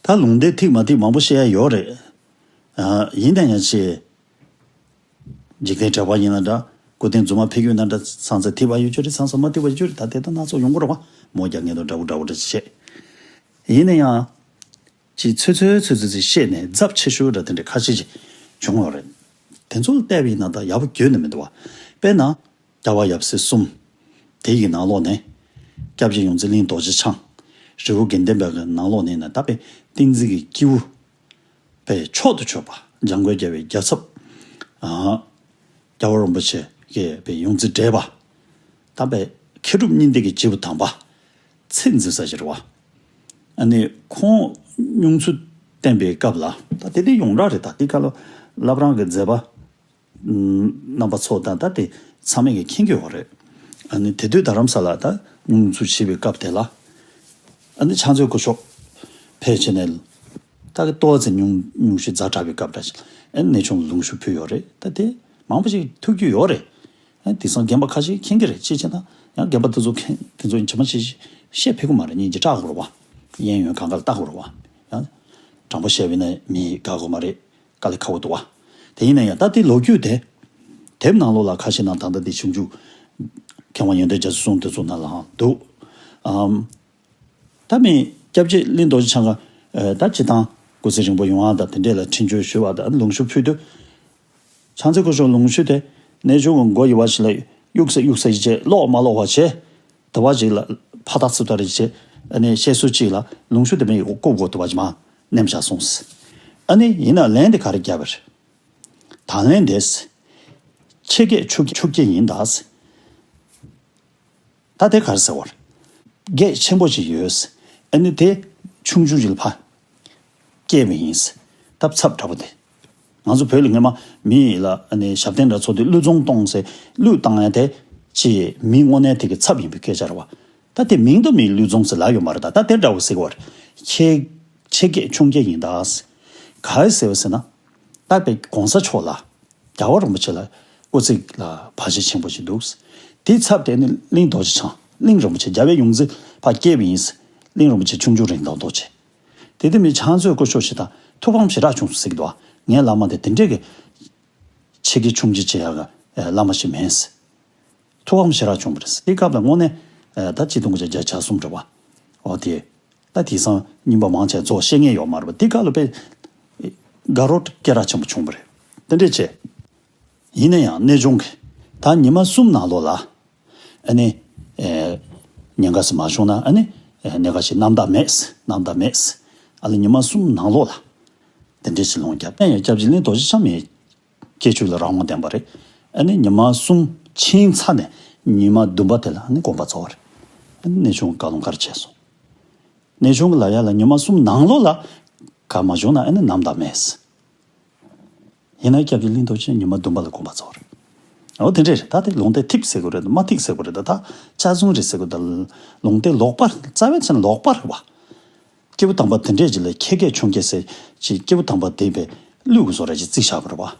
ད་ལུང་བསྟན་ཐིག་མ་ཐིག་མང་པོ་བཤད་ཡ་ཡོད་རེད། ཡིན་ན་ཡང་ཅི། འཇིག་རྟེན་དྲེགས་པ་ཡིན་ན་འདྲ། སྐུ་རྟེན་རྫུན་མ་ཕུལ་རྒྱུ་ཡིན་ན་འདྲ། ཚང་མས་ཐིག་པ་ཡོད་རྒྱུ་རེད། ཚང་མས་མ་ཐིག་པ་ཡོད་རྒྱུ་རེད། ད་དེ་ལྟར་སྣ་ཚོགས་ཡོང་གི་རེད་བ། མོ་རྒྱག་ངེས་དང་འདྲ་བོ་འདྲ་བོ་འདྲ་བཤད། ཡིན་ན་ཡང་། ཅིག་ཚོད་ཚོད་ཚོད་ཚོད་ཅིག་བཤད་ནས་ཚབས་ཆེ་ཤོས་འདྲ་དེ་འདྲ་ཁ་ཤས་ཅིག་བྱུང་ཡོད་རེད། དེ་ཚོ་ལ་བལྟས་པ་ཡིན་ན་ད་ཡག་པོ་ཁྱོན་ནས་མི་འདུག་བ། དཔེར་ན། རྒྱལ་བ་ཡབ་སྲས་གསུམ། དེ་ཡི་ནང་ལོགས་ནས། སྐྱབས་རྗེ་ཡོངས་འཛིན་གླིང་རྡོ་རྗེ་འཆང་། རི་བོ་དགེ་ལྡན་པའི་ནང་ལོགས་ནས་ན་ད་དཔེ་བསྟན་འཛིན་གྱི་སྐྱེས་བུ། དཔེ་མཆོག་ཏུ་གྱུར་པ་འཇམ་མགོན་རྒྱལ་བའི་རྒྱལ་ཚབ། ཨ། རྒྱལ་བ་རིན་པོ་ཆེ་གི་དཔེ་ཡོངས་འཛིན་བགྲེས་པ། ད་དཔེ་མཁས་གྲུབ་གཉིས་ལྡན་གྱི་སྐྱེས་བུ་དམ་པ། ཚད་འཛིན་ས་ཞིག་རེད་བ། ཨ་ནི་ཁོང་མྱོང་ཚུལ་བསྟན་པའི་སྐབས་ལ་ད་དེ་དེ་ཡོངས་གྲགས་རེད། ད་དེ་ག་ལ་བླ་བྲང་གི་མཛད་པ། རྣམ་པ་ཚོ་དང་ད་དེ་ཚང་མས་ཀྱི་མཁྱེན་གྱི་ཡོད་རེད། ཨ་ནི་དེ་དུས་རྡ་རམ་ས་ལ་ད་མྱོང་ཚུལ་བྱེད་པའི་སྐབས་དེ་ལ། ཨ་ནི་ཕྱག་མཛོད་སྐུ་ཞབས་ཕལ་ཆེར་ནས་ད་གི་ཏོག་ཙམ་ཉུང་ཉུང་ཞིག་ཛ་དྲག་པའི་སྐབས་འདྲ་ཞིག་ཨ་ནི་གནས་ཆུང་ལུང་ཞུ་ཕུལ་ཡོད་རེད། ད་དེ་མང་པོ་ཞིག་ཐུགས་རྒྱུས་ཡོད་རེད། ཨ་ནི་དེང་སང་རྒན་པ་ཁ་ཤས་མཁྱེན་གྱི་རེད། ཅི་བྱས་ན་ཡང་རྒན་པ་དེ་ཚོ་མཁྱེན་དེ་ཚོ་ཡིན་ཇི་མ་ཇི་བཞིན་བཤད་ཕོད་ཀྱི་མ་རེད། སྙིང་རྗེ་སྐྲག་དགོས་རེད་བ། གཡས་གཡོན་གང་ག་ལ་ལྟ་དགོས་རེད་བ། ཡང་དྲང་པོ་བཤད་པ་ཡིན་ན་མི་དགའ་དགོས་མ་རེད། དཀའ་ལས་ཁག་པོ་འདུག་བ། དེ་ཡིན་ན་ཡང་ད་དེ་ལོ་རྒྱུས་དེ། དེབ་ནང་ལོགས་ལ་ཁ་ཤས་ནང་ད་ལྟ་དེ་ཆུང་ཆུང་། མཁས་དབང་ཡོན་ཏན་རྒྱ་མཚོ་གསུང་དེ་ཚོ་ནང་ལའང་འདུག་ཨམ། ད་མི་སྐྱབས་རྗེ་གླིང་རྡོ་རྗེ་འཆང་ག་ད་སྤྱི་བཏང་སྐུ་ཚེ་རིང་པོ་ཡོང་བ་དང་དེ་འདྲས་ལ་འཕྲིན་བཅོལ་ཞུ་བ་དང་ལུང་ཞུ་ཕུལ་དུས། ཕྱག་མཛོད་སྐུ་ཞབས་ལུང་ཞུ་དེ་གནས་ཆུང་གི་མགོ་ཡི་བ་ཞིག་ལ་གཡུག་ས་གཡུག་ས་ཡི་བྱས་ལོག་མ་ལོག་བ་བྱས། དུ་བ་ཞིག་ལ་ཕ་ཐག་ཚུབ་ཐག་རེ་བྱས། ཨ་ནི་བཤད་སྲོལ་གཅིག་ལ་ལུང་ཞུ་དེ་མི་ཡི་བཀོད་དགོས་དུ་བ་ཞིག་མ་ནེམ་བཞག་སོང་ཟེར། ཨ་ནི་ཡིན་ན་ལན་དེ་ག་རེ་བརྒྱབ་པ་རེད། ད་ལན་དེས། ཆེ་བརྒྱད་ཆུང་ཆུང་བརྒྱད་ཡིན་ད་ཟེར། ད་དེ་ག་རེ་ཟེར་བ་རེད། བརྒྱད་ཆེན་པོ་ཅིག་ཡོད་ཟེར། ཨ་ནི་དེ་ཆུང་ཆུང་ཅིག་ལ་ཕ། སྐྱེས་པ་ཡིན་ཟེར། ད་ཚབ་འདྲ་པོ་དེ། ང་ཚོ་བོད་ལ་སྔོན་མ་མི་ཡིས་ལ་ཨ་ནི་ཞབས་བརྟན་འདྲ་ཚོགས་དུས་བློས་སྦྱོང་གཏོང་ཟེར་བློས་བཏང་ཡ་དེ། ཅི་མི་དངོས་གནས་དེ་གི་ཚབ་ཡིན་པའི་སྐད་ཆ་རེད་བ། ད་དེ་མིང་དུ་མི་བློས་སྦྱོང་ཟེར་ལབ་ཡོད་མ་རེད། ད་ད་དེ་འདྲ་བོ་ཟེར་གི་བ་རེད། ཆེ་ཆེ་བརྒྱད་ཆུང་བརྒྱད་ཡིན་ད་ཟེར། ག་རེ་ཟེར་བ་ཟེར་ན། ད་དཔེ་གོང་ས་མཆོག་ལ། རྒྱལ་བ་རིན་པོ་ཆེ་ལ་སྐུ་ཚེ་ལ་བར་ཆད་ཆེན་པོ་ཞིག་འདུག་དེའི་ཚབ་དེ་ནི་གླིང་རྡོ་རྗེ་འཆང་གླིང་རིན་པོ་ཆེ་རྒྱལ་བའི་ཡོངས་འཛིན་ཕ་སྐྱེས་པ་ཡིན། གླིང་རིན་པོ་ཆེ་ཆུང་ཆུང་རིང་ཐང་རྡོ་རྗེ། དེ་དེ་མི་ཕྱག་མཛོད་སྐུ་ཞབས་ཞིག་དང་ཐུགས་ཕམ་ཞེ་དྲག་བྱུང་སོང་ཟེར་གི་འདུག་ངའི་བླ་མ་དེ་དེ་འདྲས་ཀྱི་ཆེ་གི་ཆུང་གི་བྱེད་ཡག་གི་བླ་མ་ཞིག་མིན། ཐུགས་ཕམ་ཞེ་དྲག་བྱུང་བ་རེད། དེའི་སྐབས་ལ་དངོས་གནས་ད་ཆིག་སྟོང་དགུ་བརྒྱ་བརྒྱད་ཅུ་གྱ་གསུམ་རེད་བ། འོ་དེ། ད་དེང་སང་རྙིང་པ་མང་ཆེ་རྫོགས་ཤེས་མཁན་ཡོད་མ་རེད་པ། དེ་ག་ལ་དཔེ་དགའ་རོགས་སྐད་གྲགས་ཆེན་པོ་བྱུང་བ་རེད། དེ་འདྲས་བྱས། ཡིན་ན་ཡང་གནས་ཆུང་གི་ད་ཉི་མ་གསུམ་ནང་ལོགས་ལ་ཨ་ནི་ཉེན་ཁ་ཞིག་མ་བྱུང་ན་ཨ་ནི་གནད་འགག་ཞིག་རྣམ་དག་མེད། རྣམ་དག་མེད། ཨ་ལ་ཉི་མ་གསུམ་ནང་ལོགས་ལ་དེ་འདྲས་ཞིག་ལོངས་བརྒྱབ་ན་ཡང་སྐྱབས་རྗེ་གླིང་རྡོ་རྗེ་འཆང་མེད། སྐྱེ་ཆོས་ལ་རང་དབང་ལྡན་པ་རེད། ཨ་ནི་ཉི་མ་གསུམ་ཕྱིན་ཚར་ནས་ཉི་མ་བདུན་པ་དེ་ལ་ཨ་ནི་དགོངས་པ་རྫོགས་པ་རེད། ཨ་ནི་གནས་ཆུང་བཀའ་ལུང་ག་རེ་བྱས་སོང་། གནས་ཆུང་གི་ལ་ཡ་ལ་ཉི་མ་གསུམ་ནང་ལོགས་ལ་ག་མ་བྱུང་ན་ཨ་ནི་རྣམ་དག་མེད། ཡིན་ན་སྐྱབས་རྗེ་གླིང་རྡོ་རྗེ་ཉི་མ་བདུན་པ་ལ་དགོངས་པ་རྫོགས་རེད། འོ་དེ་འདྲས་རེད། ད་དེ་ལུང་བསྟན་ཐིག་ཟེར་དགོས་རེད། མ་ཐིག་ཟེར་དགོས་རེད། ད་ད་ཆ་ཚང་རེད་ཟེར་དགོས། ད་ལུང་བསྟན་ལོག་པ་རྩ་བའི་ཆ་ནས་ལོག་པ་རེད་བ། སྐྱེས་བུ་དམ་པ་དེ་འདྲས་ཅིག་ལ་ཆེ་བརྒྱད་ཆུང་བརྒྱད་ཟེར་ཅིག་སྐྱེས་བུ་དམ་པ་དེ་བས་བླུས་བཟོ་ར་ཅིག་བརྩིས་བཞག་པ་རེད་བ།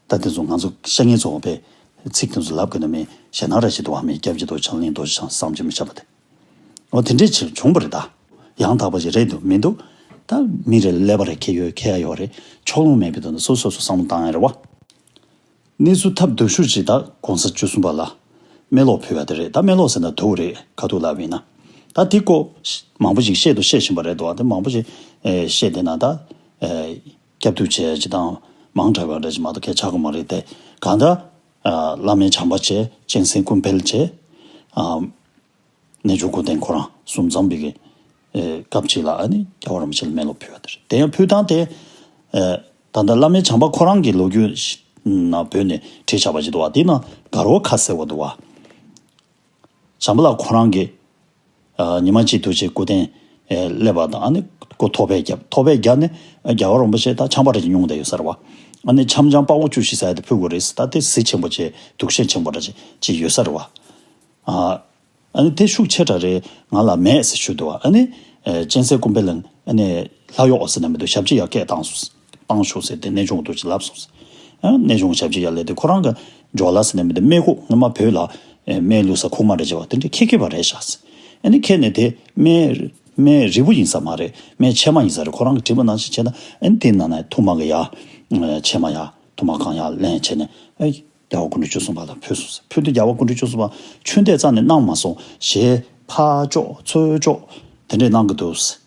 ད་དེ་ཚོ་ང་ཚོ་བཤད་མཁན་ཚོ་བས་ཚིག་དེ་ཚོ་ལབ་དགོས་ན་མི་ཞེ་ན་ར་ཞིག་འདུག་བ། མི་སྐྱབས་རྗེ་རྡོ་རྗེ་འཆང་གླིང་རྡོ་རྗེ་འཆང་བསམ་གྱིས་མི་ཁྱབ་པ་དེ། འོ་དེ་འདྲས་ཅིག་བྱུང་བ་རེད་ད། ཡང་དག་པ་ཞིག་རེད་འདུག་མི་འདུག་ད་མི་རེ་ཀླད་པ་རེ་ཁེ་ཡོད་ཁེ་ཡ་ཡོད་རེད། ཕྱོགས་ལྷུང་མེད་པའི་དོན་དུ་སོ་སོ་སོ་བསམ་བློ་བཏང་ཡ་རེད་བ། གནས་ཚུལ་ཐབས་སྡུག་ཤོས་ཅིག་ད་གོང་ས་བཅུ་གསུམ་པ་ལ་སྨན་སློབ་ཕུལ་བ་དེ་རེད། ད་སྨན་སློབ་ཟེར་ན་སྡུག་རེད། ཁ་ཐུག་ལབ་ཡིན་ན། ད་དེ་སྐོར་མང་པོ་ཞིག་བཤད་དུ་བཤད་བཞིན་པ་རེད་འདུག་ད་མང་པོ་ཞིག་བཤད་བསྡད་ན་ད་སྐྱབས་ཐུག་བྱས་ཅིག་དང་མང་དྲགས་པ་འདྲ་ཅིག་མ་གཏོགས་གལ་ཆགས་ཀྱི་མ་རེད་དེ། གང་ལྟར་བླ་མའི་བྱམས་པ་བྱས། གཅན་གཟན་ཀུན་ཕེབས་བྱས། གནས་ཆུང་སྐུ་རྟེན་ཁོ་རང་གསུམ་འཛོམས་པའི་གི་སྐབས་ཅིག་ལ་ཨ་ནི་རྒྱལ་བ་རིན་པོ་ཆེ་ལ་སྨན་སློབ་ཕུལ་བ་དེ་རེད། དེ་ཡང་ཕུལ་སྟངས་དེ་ད་ལྟ་བླ་མའི་བྱམས་པ་ཁོ་རང་གི་ལོ་རྒྱུས་ནང་བོད་ནས་བྲིས་བཞག་པ་ཅིག་འདུག་བ། དེ་ནང་དགའ་རོགས་ཁ་གསལ་བ་འདུག་བ། བྱམས་པ་ལགས་ཁོ་རང་གིས་ཉི་མ་གཅིག་ཐུགས་རྗེ་སྐུ་རྟེན་སླེབས་པ་དང་ཨ་ནི་ ཁོ་ཐོ་བས་བརྒྱབ། ཐོ་བས་བརྒྱབ་ནས་རྒྱལ་བ་རིན་པོ་ཆེ་ད་ཆམ་པ་རེ་ཅིག་མྱོང་བསྡད་ཡོད་ས་རེད་བ། ཨ་ནི་ཆམ་ཆམ་པགས་པ་བཅུ་བཞི་ཟེར་ཡ་དེ་ཕུལ་དགོས་རེད་ཟེར། ད་དེ་གཟི་ཆེན་པོ་བྱས་དུག་ཤན་ཆེན་པོ་འདྲ་ཅིག་ཅིག་ཡོད་ས་རེད་བ། ཨ་ཨ་ནི་དེ་ཤུགས་ཆེ་དྲགས་རེད། ང་ལ་མེད་ཟེར་ཞུས་འདུག་བ། ཨ་ནི་ཨེ་གཅན་གཟན་ཀུན་ཕན་ལ་ཨ་ནི་ལྷ་གཡོག་ཟེར་ན་མི་འདུག་ཞབས་ཕྱི་ཡག་སྐད་བཏང་སོང་། བཏང་ཤོག་ཟེར་དེ་གནས་ཆུང་དུ་ཅིག་ལབ་སོང་ཟེར། ཨ་གནས་ཆུང་ཞབས་ཕྱི་ཡག་ལས་དེ་ཁོ་རང་གི་ཇོ་ལ་ཟེར་ན་མི་འདུག་སྨན་ཁུག་སྔོན་མ་བོད་ལ་ཨེ་སྨན་བླུགས་ས་ཁུག་མ་རེ་བྱེད་བ་དེ་འདྲ་ཁེ་ཁེ་བ་རེད་ཤག་ཟེར། ཨ་ནི་ཁེ་ནས་དེ་སྨན་སྨན་རིལ་བུ་ཡིན་ས་མ་རེད། སྨན་ཕྱེ་མ་ཡིན་ས་རེད། ཁོ་རང་གི་དྲིས་པ་ནང་བཞིན་བྱས་ན་ཨ་ནི་དེ་ནང་ན་ཐུར་མ་གི་ཡག་ཕྱེ་མ་ཡག་ཐུར་མ་གང་ཡག་ལེན་བྱས་ནས་ཨེ། རྒྱལ་བ་སྐུ་ཕྲེང་བཅུ་གསུམ་པ་ལ་ཕུལ་སོང་ཟེར། ཕུལ་དུས་རྒྱལ་བ་སྐུ་ཕྲེང་བཅུ་གསུམ་པ་ཆོས་འདི་རྩ་ནས་གནང་མ་སོང་། ཞེས་ཕར་ལྕོག་ཚུར་ལྕོག་དེ་འདྲས་གནང་གི་འདུག་ཟེར།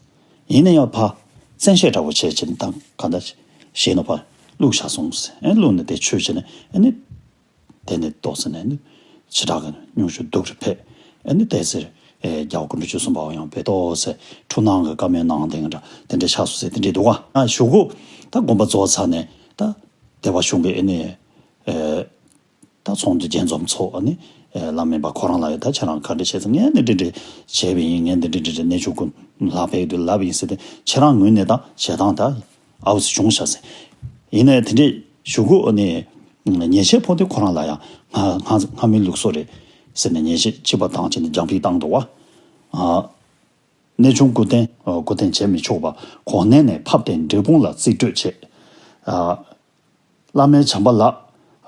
ཡིན་ན་ཡང་ཕར་བཙན་ཤེད་འདྲ་བོ་བྱས་བྱས་ནས་ད་གང་ལྟར་ཞེས་ནས་ཕར་བླུགས་བཞག་སོང་ཟེར། ཨེ་བླུགས་ནས་དེ་མཆོད་བྱས་ནས་ཨེ་ནི་དེ་ནས་ཏོག་ཙམ་ནས་ནི་ཞེ་དྲག་གི་སྙུང་གཞི་སྡུག་རུ་ཕེབས། ཨེ་ནི་དེ་ཟེར་ཨེ་རྒྱལ་བ་སྐུ་ཕྲེང་བཅུ་གསུམ་པ་ཡང་བས་ཏོག་ཙམ་འཁྲུལ་སྣང་གི་བཀའ་མོལ་གནང་དེ་འདྲ་དེ་འདྲས་ཆགས་སོང་ཟེར་དེ་འདྲས་འདུག་ག་ཨ་གཞུག་གུ་ད་དགོངས་པ་རྫོགས་ཚར་ནས་ད་སྡེ་པ་གཞུང་གི་ཨེ་ནི་ཨེ། ད་ཚོགས་འདུ་རྒྱས་འཛོམས་ཚོགས་ཨ་ནི་ཨེ་བླ་མེད་པ་ཁོ་རང་ལ་ཡོད། ད་ཁྱེད་རང་ག་འདྲ་བྱས་ཚེ་ངས་འདི་འདྲ་འདྲ་བྱས་པ་ཡིན། ངས་འདི་འདྲ་འདྲ་འདྲ་གནས་ཆུང་ཀུན་ལྷག་པའི་དུས་ལབ་ཡིན་ཟེར་ཏེ་ཁྱེད་རང་ངོས་ནས་ད་བྱེད་སྟངས་ད་ཨའུ་ཙི་བྱུང་ཤག་ཟེར། ཡིན་ནའི་དེ་འདྲའི་གཞུག་གུ་ཨ་ནི་ཉེས་ཆད་ཕོག་དུས་ཁོ་རང་ལ་ཡང་སྔ་སྔ་སྔ་མའི་ལུགས་སྲོལ་རེད་ཟེར་ནས་ཉེས་ཆད་གཅིག་པ་བཏང་བྱས་ནས་རྒྱང་འཕེན་བཏང་འདུག་བ། ཨ་གནས་ཆུང་སྐུ་རྟེན་སྐུ་རྟེན་བྱེད་མི་ཆོག་པ་གོ་གནས་ནས་ཕབ་སྟེ་འབྲས་སྤུངས་ལ་རྩིས་སྤྲོད་བྱས། ཨ། བླ་མའི་བྱམས་པ་ལགས།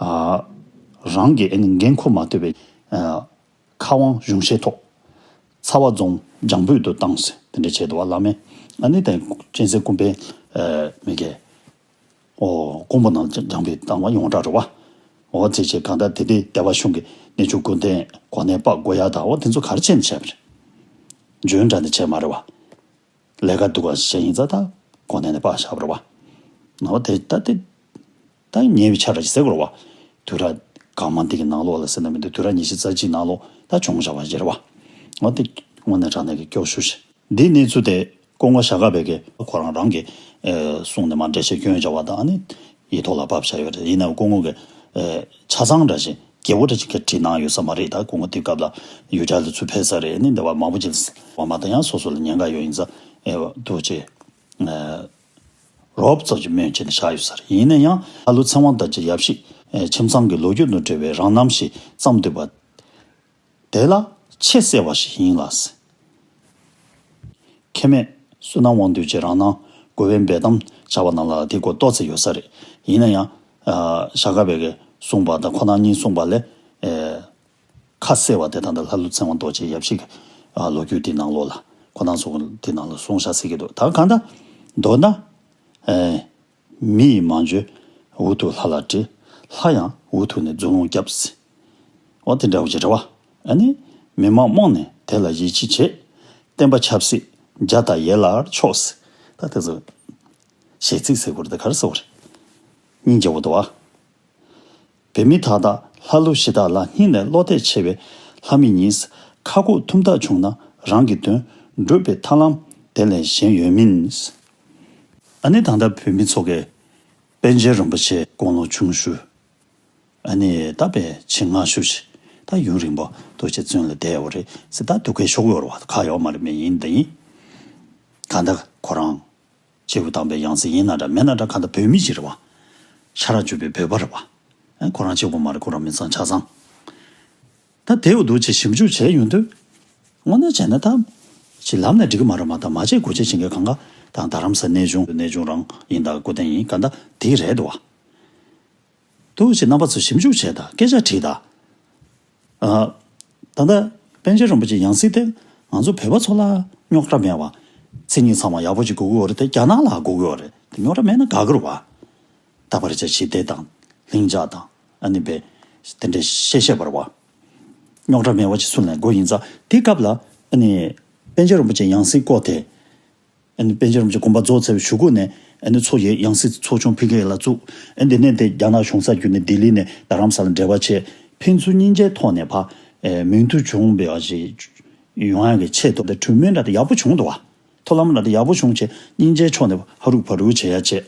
ཨ། རང་གི་ཨ་ནི་འགན་འཁུར་མ་ཐུབ་པའི་ཨ། ཁ་དབང་གཞུང་བཞེས་ཐོག་ཚ་བ་རྫོང་རྒྱང་འབོད་དུ་བཏང་ཟེར་དེ་འདྲ་བྱས་འདུག་བ། བླ་མས་ཨ་ནི་དེ་གཅན་གཟན་ཀུན་ཕན་ཨ། མི་གེ་ཨོ་ཀོང་པོ་ནང་རྒྱང་འབོད་བཏང་བ་ཡོངས་གྲགས་རེད་བ། འོ་དེ་བྱས་གང་ལྟར་དེ་དུས་སྡེ་པ་གཞུང་གི་གནས་ཆུང་སྐུ་རྟེན་གོ་གནས་སྤར་དགོས་ཡ་དང་འོ་དེ་ཚོ་ག་རེ་བྱས་ནས་བྱས་པ་རེད། འཇོན་དྲགས་ནས་བྱས་མ་རེད་བ། ལས་ཀ་སྡུག་ག་བྱས་ཡིན་ཙང་ད་གོ་གནས་ནས་སྤར་བཞག་པ་རེད་བ། འོ་དེ་ད་དེ་ད་ཉེ་བའི་ཆར་ཞིག་ཟེར་དགོས་རེད་བ། དུས་རབས་སྐར་མ་འདི་གི་ནང་ལོགས་ལ་ཟེར་ན་མི་འདུག་དུས་རབས་ཉི་ཤུ་རྩ་གཅིག་ནང་ལོགས་ད་བྱུང་བཞག་པ་ཞིག་རེད་བ། འོ་དེ་དངོས་གནས་དྲང་གནས་ཀྱི་སྐྱོ་ཤོས་ཤིག་འདིའི་གནས་ཚུལ་དེ་སྐུ་ངོ་ཞྭ་སྒབ་པའི་གི་ཁོ་རང་རང་གི་ཨེ་གསུང་ནས་མར་འགྲེལ་བཤད་སྐྱོན་བྱས་པ་དང་ཨ་ནི་ཡིག་ཐོག་ལ་ཕབ་བཞག་ཡོད་རེད། ཡིན་ནའང་སྐུ་ངོ་གི་ཨེ་ཆ་ཚང་འདྲ་ཞིག་རྒྱས་པོ་འདྲ་ཞིག་གི་བྲིས་གནང་ཡོད་ས་མ་རེད། ད་སྐུ་ངོ་དེ་སྐབས་ལ་ཡུལ་གྲལ་ལ་ཚུར་ཕེབས་ས་རེད། ཨ་ནི་འདི་བ་མང་པོ་ཅིག་བ་མ་ད་ཡང་སོ་སོ་ལ་ཉེན་ཁ་ཡོད་ཡིན་ཙང་ཨེ་འདུག་ཅེས་ཨེ་རོབ་ཙམ་ཅིག་སྨོན་བྱས་ནས་བཞག་ཡོད་ས་རེད། ཡིན་ན་ཡང་ལྷ་ཀླུ་ཚེ་དབང་དར་གྱི་ཡབ་གཞིས་ཨེ་ཁྱིམ་ཚང་གི་ལོ་རྒྱུས་དང་འབྲེལ་བའི་རང་རྣམ་ཞིག་བརྩམས་འདུག་པ། དེ་ལ་ཆེས་གསལ་བ་ཞིག་ཡིན་ལ། མཁལ་མེད་བསོད་ནམས་དབང་འདུས་ཀྱི་རང་སྣང་གོ་བའི་འབེལ་གཏམ་བྱ་བ་ནང་ལ་དེ་སྐོར་ཏོག་ཙམ་ཡོད་ས་རེད། ཡིན་ན་ཡང་ཨ་ཞྭ་སྒབ་པའི་གི་གསུངས་པ་དང་ཁོ་ན་གཉིས་གསུངས་པ་ལས་ཨེ་ཁ་གསལ་བ་དེ་ད་ལྟ་ལྷ་ཀླུ་ཚེ་དབང་རྡོ་རྗེ་ཡབ་གཞིས་ཀྱི་ཨ་ལོ་རྒྱུས་དེ་ནང་ལོགས་ལ་ཁོ་ན་གསུངས་དེ་ནང་ལ་གསུངས་བཞག་སྲིད་ཀྱི་འདུག་ད་གང་ལྟར་མདོར་ན་ཨེ། མི་ཡིས་མ་འཇོན་འུ་ཐུག་ལྷ་ལ་དྲི། ལྷ་ཡང་འུ་ཐུག་ནས་རྫུན་ལུང་བརྒྱབ་ཟེར། འོ་དེ་འདྲ་བོ་ཅིག་རེད་བ། ཨ་ནི་མི་མང་རྨོངས་ནས་དེ་ལ་ཡིད་ཆེས་བྱེད། བསྟན་པ་ཆབ་སྲིད་རྒྱ་དང་ཡན་ལག་ཕྱོགས་ཟེར། ད་དེ་ཚོ་གཞས་ཚིག་ཟེར་དགོས་རེད་ད་ག་རེ་ཟེར་དགོས་རེད། སྙིང་རྗེ་བོ་འདུག་བ། བོད་མི་དག་དང་ལྷ་ཀླུ་གཞི་བདག་ལ་སྙིང་ནས་བློ་གཏད་ཆེ་བའི་ལྷ་མི་གཉིས། ཁ་ཁུག་ཐུམ་ཐག་བྱུང་ན་རང་གི་དོན་འགྲུབ་པའི་ཐབས་ལམ་དེ་ལས་གཞན་ཡོད་མིན། ཨ་ནི་ད་ལྟ་བོད་མི་ཚོ་གིས་པཎ་ཆེན་རིན་པོ་ཆེ་དགུང་ལོ་ཆུང་ཤོས། ཨ་ནི་ད་དཔེ་ཆེས་སྔ་ཤོས་ཤིག་ད་ཡུན་རིང་པོ་ཐུགས་རྗེ་བཙུན་ལ་བསྡད་ཡོད་རེད་ཟེར་ད་སྡུག་སྐད་ཤོར་གི་ཡོད་རེད་བ། ཁག་ཡོད་མ་རེད། མི་ཡིན་ད་ཡིན། གང་ལྟར་ཁོ་རང་སྐྱེས་བུ་དམ་པའི་ཡང་སྲིད་ཡིན་ན་འདྲ་མིན་ན་འདྲ་གང་ལྟར་བོད་མི་ཞིག་རེད་བ། ཤ་ར་བཅུ་པའི་བོད་པ་རེད་བ། ཨ་ཁོ་རང་གཅིག་པུ་མ་རེད། ཁོ་རང་མི་ཚང་ཆ་ཚང་། ད་དེའུ་འདུག་ཅེས་ཞིབ་འཇུག་བྱས་ཡོང་དུས། དངོས་གནས་བྱས་ན་ད། ཅིག་ལབ་ནས་འགྲིག་གི་མ་རེད་མ་གཏོགས་མ་བྱེད་དགོས་བྱེད་བྱེད་མཁན་གང་ག་དང་རྡ་རམ་ས་གནས་ཆུང་གནས་ཆུང་རང་ཡིན་ད་སྐུ་རྟེན་ཡིན་ག་ད་དེ་རེད་འདུག་བ། འདུག་ཅེས་རྣམ་པ་ཚོ་ཞིབ་འཇུག་བྱས་ད་སྐད་ཆ་དྲིས་ད། ཨ། ད་ལྟ་པཎ་ཆེན་རིན་པོ་ཆེ་ཡང་སྲིད་དེ་ང་ཚོ་བོད་པ་ཚོ་ལ་རྙོག་དྲ་མེད་བ། མཚན་ཉིད་ཚང་མ་ཡག་པོ་ཅིག་དགོས་ཀྱི་ཡོད་རེད་དེ་རྒྱ་ནག་ལ་དགོས་ཀྱི་ཡོད་རེད་དེ་རྙོག་དྲ་མེད་ན་དགའ་གི་རེད་བ། ད་བར་ཆ་ཞི་བདེ་དང་ལྷིང་འཇགས་དང་ཨ་ནི་བས་དེ་འདྲའི་བཤད་བཤད་པར་བ། རྙོག་དྲ་མེད་པ་ཅིག་སུ་ལ་དགོས་ཡིན་ཙང་དེ་སྐབས་ལ་ཨ་ནི་པཎ་ཆེན་རིན་པོ་ཆེ་ཡང་སྲིད་བསྐོ་དེ། ཨ་ནི་པཎ་ཆེན་རིན་པོ་ཆེ་དགོངས་པ་རྫོགས་ཚར་བའི་གཞུག་གུ་ནས་ཨ་ནི་ཚོགས་ཡེ་ཡང་སྲིད་ཚོགས་ཆུང་ཕི་ཀེ་ལ་བཙུགས། ཨ་འདི་ནས་དེ་རྒྱ་ནག་གཞུང་ས་བརྒྱུད་ནས་ལྡི་ལི་ནས་རྡ་རམ་ས་ལ་འབྲེལ་བ་བྱས་ཕན་ཚུན་སྙིང་རྗེའི་ཐོག་ནས་ཕ་ཨེ་མོས་མཐུན་བྱུང་བའི་བ་ཞིག་ཡོང་ཡག་གི་ཆེད་དུ་དེ་གྲོས་མོལ་འདྲ་དེ་ཡག་པོ་བྱུང་འདུག་བ། ཐུགས་ལམ་ལ་དེ་ཡག་པོ་བྱུང་བྱས་སྙིང་རྗེའི་ཕྱོགས་ནས་ཧ་རུག་ཕ་རུག་བྱེད་ཡ་བྱས།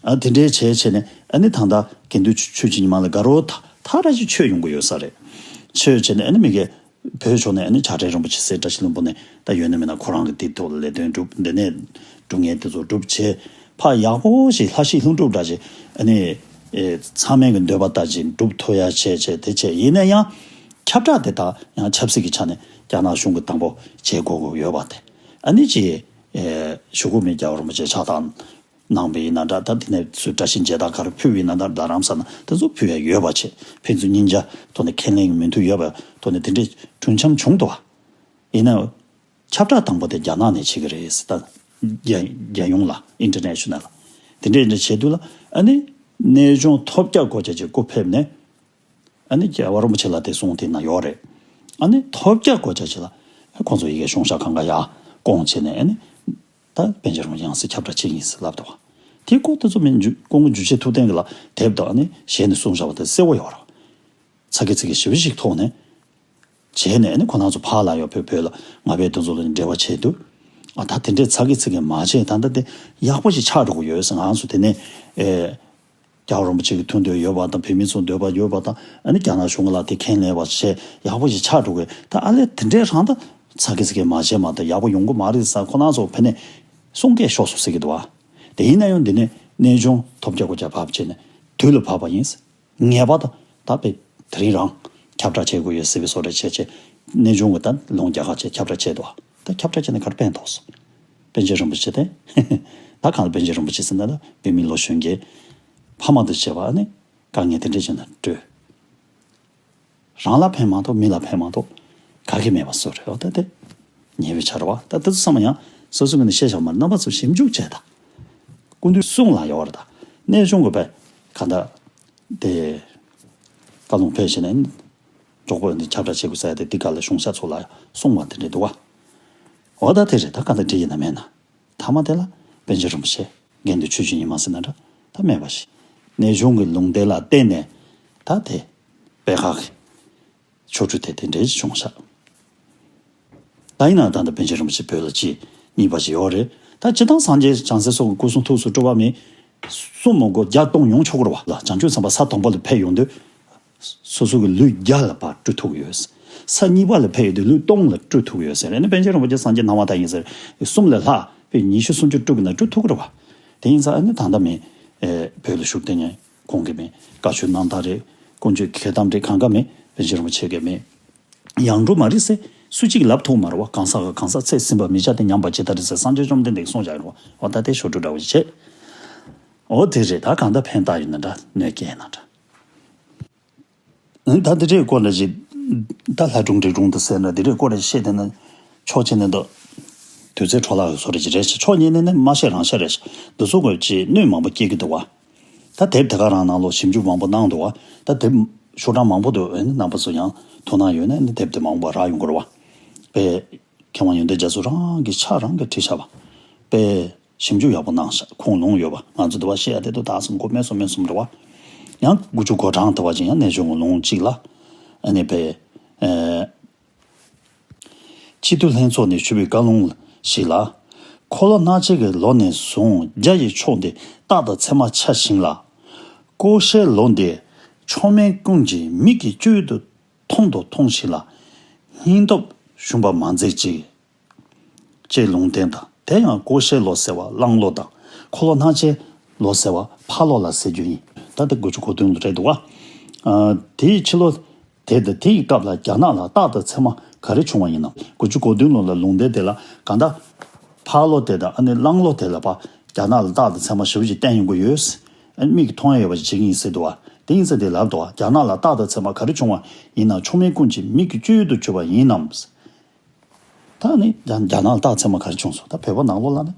ཨ་དེ་འདྲའི་བྱས་བྱས་ནས་ཨ་ནི་ད་ལྟ་དགེ་འདུན་ཆོས་ཀྱི་ཉི་མ་ལ་དགའ་རོགས་ཐ་ཐ་ར་ཞིག་ཆོས་ཡོང་གི་ཡོད་ས་རེད། ཆོས་བྱས་ནས་ཨ་ནི་མི་གེ་བོད་ཕྱོགས་ནས་ཨ་ནི་བྱ་བྲལ་རིན་པོ་ཆེ་སྲས་བཀྲ་ཤིས་ལྷུན་པོ་ནས་ད་ཡོད་ན་མེད་ན་ཁོ་རང་གི་དེ་ཐོག་ལ་ལས་དོན་སྒྲུབ་འདི་ནས་ སྒྲུབ་མཁན་དེ་ཚོ་སྒྲུབ་བྱས། ཕར་ཡག་པོ་ཞིག་ལྷ་བཞི་ལྷུན་གྲུབ་འདྲ་ཞིག་ཨ་ནི། ཨེ། ཚང་མའི་གི་འདོད་པ་ལྟར་ཅིག་སྒྲུབ་ཐུབ་ཡ་བྱས་བྱས་དེ་བྱས། ཡིན་ན་ཡང་ཁྱབ་བསྒྲགས་དེ་དག་ཡང་ཆབ་སྲིད་ཀྱི་ཆ་ནས་རྒྱ་ནག་གཞུང་གིས་དང་པོ་བྱེད་དགོས་ཀྱི་ཡོད་པ་དེ། ཨ་ནི་ཅིག་ཨེ། ཞུ་གི་མེད། རྒྱལ་བ་རིན་པོ་ཆེ་ཕྱག་བཏང་གནང་བ་ཡིན་ན་འདྲ། ད་དེ་ནས་སུས་བཀྲ་ཤིས་མཇལ་དར་ག་རེ་ཕུལ་བ་ཡིན་ན་འདྲ། རྡ་རམ་ས་ན་དེ་ཚོ་ཕུལ་ཡ་ཡོད་པ་བྱས། ཕན་ཚུན་སྙིང་རྗེ་ཐོག་ནས་ཁས་ལེན་གྱི་མོས་མཐུན་ཡོད་པའི་ཐོག་ནས་དེ་འདྲའི་གྲོས་འཆམ་བྱུང་འདུག་བ། ཡིན་ན། ཁྱབ་བསྒྲགས་དང་པོ་དེ་རྒྱ་ནག་ནས་བྱེད་ཀྱི་རེད་ཟེར། ད་རྒྱ་རྒྱལ་ཡོངས་ལ། ཨིན་ཊར་ནེ་ཤ་ནལ་ལ། དེ་འདྲའི་འདྲ་བྱེད་དུས་ལ་ཨ་ནི་གནས་ཆུང་ཐོབ་རྒྱལ་སྐོར་ཅག་ཅིག་སྐུ་ཕེབས་ནས། ཨ་ནི་རྒྱལ་བ་རིན་པོ་ཆེ་ལ་དེ་གསུང་དེ་ན་ཡོད་རེད། ཨ་ནི་ཐོབ་རྒྱལ་སྐོར་ཅག་ཅིག་ལ་ཁོང་ཚོ་ཡི་གེ་གཞུང་ཞབས་གང་ག་ཡར་བསྐོང་བྱས་ནས། ཨ་ནི་ད་པཎ་ཆེན་རིན་པོ་ཆེ་ཡང་སྲིད་ཁྱབ་བསྒྲགས་བྱེད་ཀྱི་ཡིན་ཟེར་ལབ་འདུག་བ། དེ་སྐོར་དེ་ཚོ་མིན་འཇུ་སྐུ་ངོ་འཇུ་ཆེན་ཐུབ་བསྟན་གྱི་ལ་དེབ་དང་ཨ་ནི་གཞས་ནས་གསུང་བཞག་པ་དེ་གསལ་བོ་ཡོད་རེད། ཚ་གི་ཚི་གི་ཞེ་པོ་ཞིག་ཐོག་ནས་བྱས་ནས། ཨ་ནི་ཁོ་རང་ཚོ་ཕར་ལ་ཡོད་བོད་བོད་ལ་ང་ཕའི་དེ་ཚོ་ལ་འབྲེལ་བ་བྱས་དུས། ཨ། ད་དེ་འདྲས་ཚ་གི་ཚི་གི་མ་བྱས། ད་ལྟ་དེ་ཡག་པོ་ཞིག་ཆགས་འགྲོ་གི་ཡོད་ཟེར། ང་རང་ཚོ་དེ་ནས་ཨེ། རྒྱལ་བ་རིན་པོ་ཆེ་གི་མཐུན་འདོད་ཡོད་པ་དང་། བོད་མི་ཚོ་འདོད་པ་ཡོད་པ་དང་། ཨ་ནི་རྒྱ་ནག་གཞུང་ལ་དེ་ཁས་ལེན་པ་བྱས། ཡག་པོ་ཞིག་ཆགས་འགྲོ་གི། ད་ཨ་ལས་དེ་འདྲས་རང་ད་ཚ་གི་ཚི་གི་མ་བྱས་མ་གཏོགས་ཡག་པོ་ཡོང་གི་མ་རེད་ཟེར། ཁོ་རང་ཚོ་ཕ་ནས་གསུང་སྐད་ཤོར་སོང་ཟེར་གྱི་འདུག་བ། དེ་ཡིན་ན་ཡང་འདི་ནས་གནས་ཆུང་ཐོབ་རྒྱལ་སྐོར་ཅག་ཕབ་བྱས་ནས་དུས་ལ་བབ་པ་ཡིན། ངེས་པར་དུ་ད་དཔེ་དེ་རིང་རང་ཁྱབ་བསྒྲགས་བྱེད་དགོས་ཡོད་ཟེར་བའི་བཟོ་འདྲ་བྱས་བྱས། གནས་ཆུང་གི་ད་ལུང་རྒྱ་གར་བྱས་ཁྱབ་བསྒྲགས་བྱས་འདུག་ད་ཁྱབ་བསྒྲགས་བྱས་ནས་ག་རེ་ཕན་ཐོགས་སོང་། པཎ་ཆེན་རིན་པོ་ཆེ་དེ། ད་གང་ལ་པཎ་ཆེན་རིན་པོ་ཆེ་ཟེར་ན། ད་བོད་མི་ལོ་གཞོན་སྐྱེས་ཕ་མ་དང་བཅས་པ་ནི་དཀའ་ངལ་དེ་འདྲས་བྱས་ན་སྤྲོད། རང་ལ་ཕན་མ་གཏོགས་མི་ལ་ཕན་མ་གཏོགས་ག་གེ་མེད་པ་བཟོ་རེད། འོ་ད་དེ་ཉེ་བའི་ཆར་བ་ད་དེ་ཚོ་ཚང་མ་ཡང་སོ་སོ་གི་ནས་བཤད་བཞག་མ་རེད། རྣམ་པ་ཚོ་ཞིབ་འཇུག་བྱས་དང་། སྐུ་མདུན་གསུང་ལ་ཡོད་རེད། ད་གནས་ཆུང་གི་པའི་ག་ད་དེ་བཀའ་ལུང་ཕེབས་བྱས་ནས་མགྱོགས་པོ་ནས་ཁྱབ་བསྒྲགས་བྱེད་དགོས་ཟེར་ཡ་དེ། དེ་ག་ལ་གཞུང་ཞབས་ཚོ་ལ་གསུང་བ་དེ་འདྲས་འདུག་བ། འོ་ད་དེ་རེད། ད་ག་ད་འགྲིག་ཡིན་ན་མེད་ན། མཐའ་མ་དེ་ལ་པཎ་ཆེན་རིན་པོ་ཆེ་དགེ་འདུན་ཆོས་ཀྱི་ཉི་མ་ཟེར་ན་འདྲ་ད་མེད་པ་ཞིག་གནས་ཆུང་གི་ལུང་བསྟན་ལ་བརྟེན་ནས་ད་དེ་པད་ཁ་གི་ཆོ་འཕྲུལ་དེ་དེ་འདྲའི་བྱུང་ཤག་ད་ཡིན་ན་ད་ལྟ་པཎ་ཆེན་རིན་པོ་ཆེ་བོད་ལ་གཅིག་གཉིས་པ་ཞིག་ཡོད་རེད། ད་སྤྱིར་བཏང་སངས་རྒྱས་བྱང་སེམས་སོགས་ཀྱི་སྐུ་གསུང་ཐུགས་སུ་སྤྲུལ་པ་མི་གསུམ་མི་དགུ་བརྒྱ་སྟོང་ཡོང་ཆོག་གི་རེད་བ། ལ་བྱང་ཆུབ་སེམས་དཔའ་ས་དང་པོ་ལ་ཕེབས་ཡོང་དུས། སོ་སོ་གི་ལུས་བརྒྱ་ལ་ཕར་སྤྲུལ་ཐུབ་ཀྱི་ཡོད། ས་གཉིས་པ་ལ་ཕེབས་ཡོང་དུས་ལུས་སྟོང་ལ་སྤྲུལ་ཐུབ་ཀྱི་ཡོད་ཟེར། ཨ་ནི་པཎ་ཆེན་རིན་པོ་ཆེ་སངས་རྒྱས་སྣང་བ་མཐའ་ཡས་ཟེར་གསུམ་ལས་ལྷག་པའི་ཉི་ཤུ་སུམ་ཅུ་སྤྲུལ་གྱི་ན་སྤྲུལ་ཐུབ་ཀྱི་རེད་བ། དེ་ཡིན་ཙང་ཨ་ནི་ད་ལྟ་མི་བོད་ལ་བཞུགས་བསྡད་མཁན་ཁོང་གི་མི་བཀའ་ཆོས་རྣམ་ཐར་རེད། དཀོན་མཆོག་མཁས་གཏམ་རེད། གང་ག་མི་པཎ་ཆེན་རིན་པོ་ཆེ་གི་མི་ཡང་སྒྲུབ་མ་རེད་ཟེར་སུ་གཅིག་ལབ་ཐུབ་མ་རེད་བ། གང་ཟག་གི་གང་ཟག་ཚེ་ཟིན་པ་མི་བྱ་སྟེ་ཉམས་པ་ཇི་ལྟར་རེད་ཟེར་སངས་རྒྱས་བཅོམ་ལྡན་འདས་ཀྱིས་གསུངས་བཞག་ཡོད་རེད་བ། འོ་ད་དེ་ཞོར་དུ་འདྲ་བོ་ཞིག་བྱེད། འོ་དེ་རེད། ད་གང་ལྟར་ཕན་བཏགས་ཡོད་ན་འདྲ། གནོད་སྐྱེལ་ན་འདྲ། ཨ་ནི་ད་འདི་འདྲའི་སྐོར་ལ་ཅིག་ད་ལྷ་སྒྲུང་འབྲི་སྒྲུང་དུ་ཟེར་ན་འདི་འདྲའི་སྐོར་ལ་བཤད་བསྡད་ན་ཆོག་བྱས་ནས་འདུག་དུས་ཚོད་འཕྲོ་བརླག་བཟོ་འདྲ་ཅིག་རེད་ཤག་ཆོག་ཉན་ནས་ནི་མ་བཤད་རང་བཤད་རེད་ཤག་འདི་ཚོ་གོ་ཅིག་གནོད་མང་པོ་སྐྱེལ་གྱི་འདུག་བ། ད་དེབ་དེ་ག་རང་ནང་ལོགས་ཞིབ་འཇུག་མང་པོ་གནང་འདུག་བ། ད་དེབ་ཤོག་གྲངས་མང་པོ་འདུག་ཨ་ནི་རྣམ་པ་ཚོ་ཡང་དོ་སྣང་ཡོད་ན་ནི་དེབ་དེ་མང་པོ་རག་ཡོང་གི་རེད་བ། པའི་མཁས་དབང་ཡོན་ཏན་རྒྱ་མཚོ་རང་གིས་ཕྱག་རང་གིས་བྲིས་བཞག་པ། པའི་ཞིབ་འཇུག་ཡག་པོ་གནང་ཤག་ཁུངས་ལུང་ཡོད་པ། ང་ཚོ་འདི་བ་བཤད་ཡ་དེ་དུ་ད་སོང་གོ་སྨོན་སོང་སྨོན་སོང་རེད་བ། ཡང་དགུ་བཅུ་གོ་གྲངས་དུ་བ་ཅན་ཡང་གནས་ཆུང་གི་ལུང་གཅིག་ལ། ཨ་ནི་པའི་ཨེ། སྤྱི་འཐུས་ལྷན་ཚོགས་ནས་ཞུས་པའི་བཀའ་ལུང་ཞིག་ལ། འཁོར་ལོ་སྣ་ལྕེ་གི་ལོ་ནས་བཟུང་རྒྱ་ཡི་ཕྱོགས་འདི་རྟག་ཏུ་མཚན་མ་འཆར་ཞིང་ལ། ཀོ་ཤའི་ལོ་འདི་མཆོག་དམན་ཀུན་གྱི་མིག་གི་དཀྱུས་དུ་མཐོང་དུ་མཐོང་ཞིང་ལ། སྙིང་སྟོབས་ཞུམ་པར་མ་མཛད་ཅིག་ཅེས་ལུང་བསྟན་དང་། དེ་ཡང་ཀོ་ཤའི་ལོ་ཟེར་བ་གླང་ལོ་དང་། འཁོར་ལོ་སྣ་ལྕེའི་ལོ་ཟེར་བ་ཕག་ལོ་ལ་ཟེར་རྒྱུ་ཡིན། ད་ལྟ་དགུ་བཅུ་གོ་བདུན་ལོ་རེད་འདུག་བ། ཨ། དེའི་ཕྱི་ལོ་དེ་དང་དེའི་སྐབས་ལ་རྒྱ་ནག་ལ་རྟག་ཏུ་མཚན་མ་ག་རེ་བྱུང་བ་ཡིན་ནམ། དགུ་བཅུ་གོ་བདུན་ལོ་ལ་ལུང་བསྟན་དེ་ལ་གང་ལྟར་ཕག་ལོ་དེ་དང་ཨ་ནི་གླང་ལོ་དེ་ལ་ཕར་རྒྱ་ནག་ལ་རྟག་ཏུ་མཚན་མ་ཞེ་པོ་ཅིག་བསྟན་ཡོང་གི་ཡོད། ཨ་ནི་མིག་གིས་མཐོང་ཡ་ཡོད་པ་ཅིག་བྱེད་ཀྱི་ཡིན་ཟེར་འདུག་བ། དེ་ཡིན་ཙང་དེ་ལབ་འདུག་བ། རྒྱ་ནག་ལ་རྟག་ཏུ་མཚན་མ་ག་རེ་བྱུང་བ་ཡིན་ནམ། མཆོག་དམན་ཀུན་གྱི་མིག་གི་དཀྱུས་དུ་གྱུར་པ་ཡིན་ནམ། ད་ནི་རྒྱ་རྒྱ་ནག་ལ་རྟགས་མཚན་མ་ག་རེ་བྱུང་སོང་། ད་བོད་པ་ནང་ལོགས་ལ་ནི་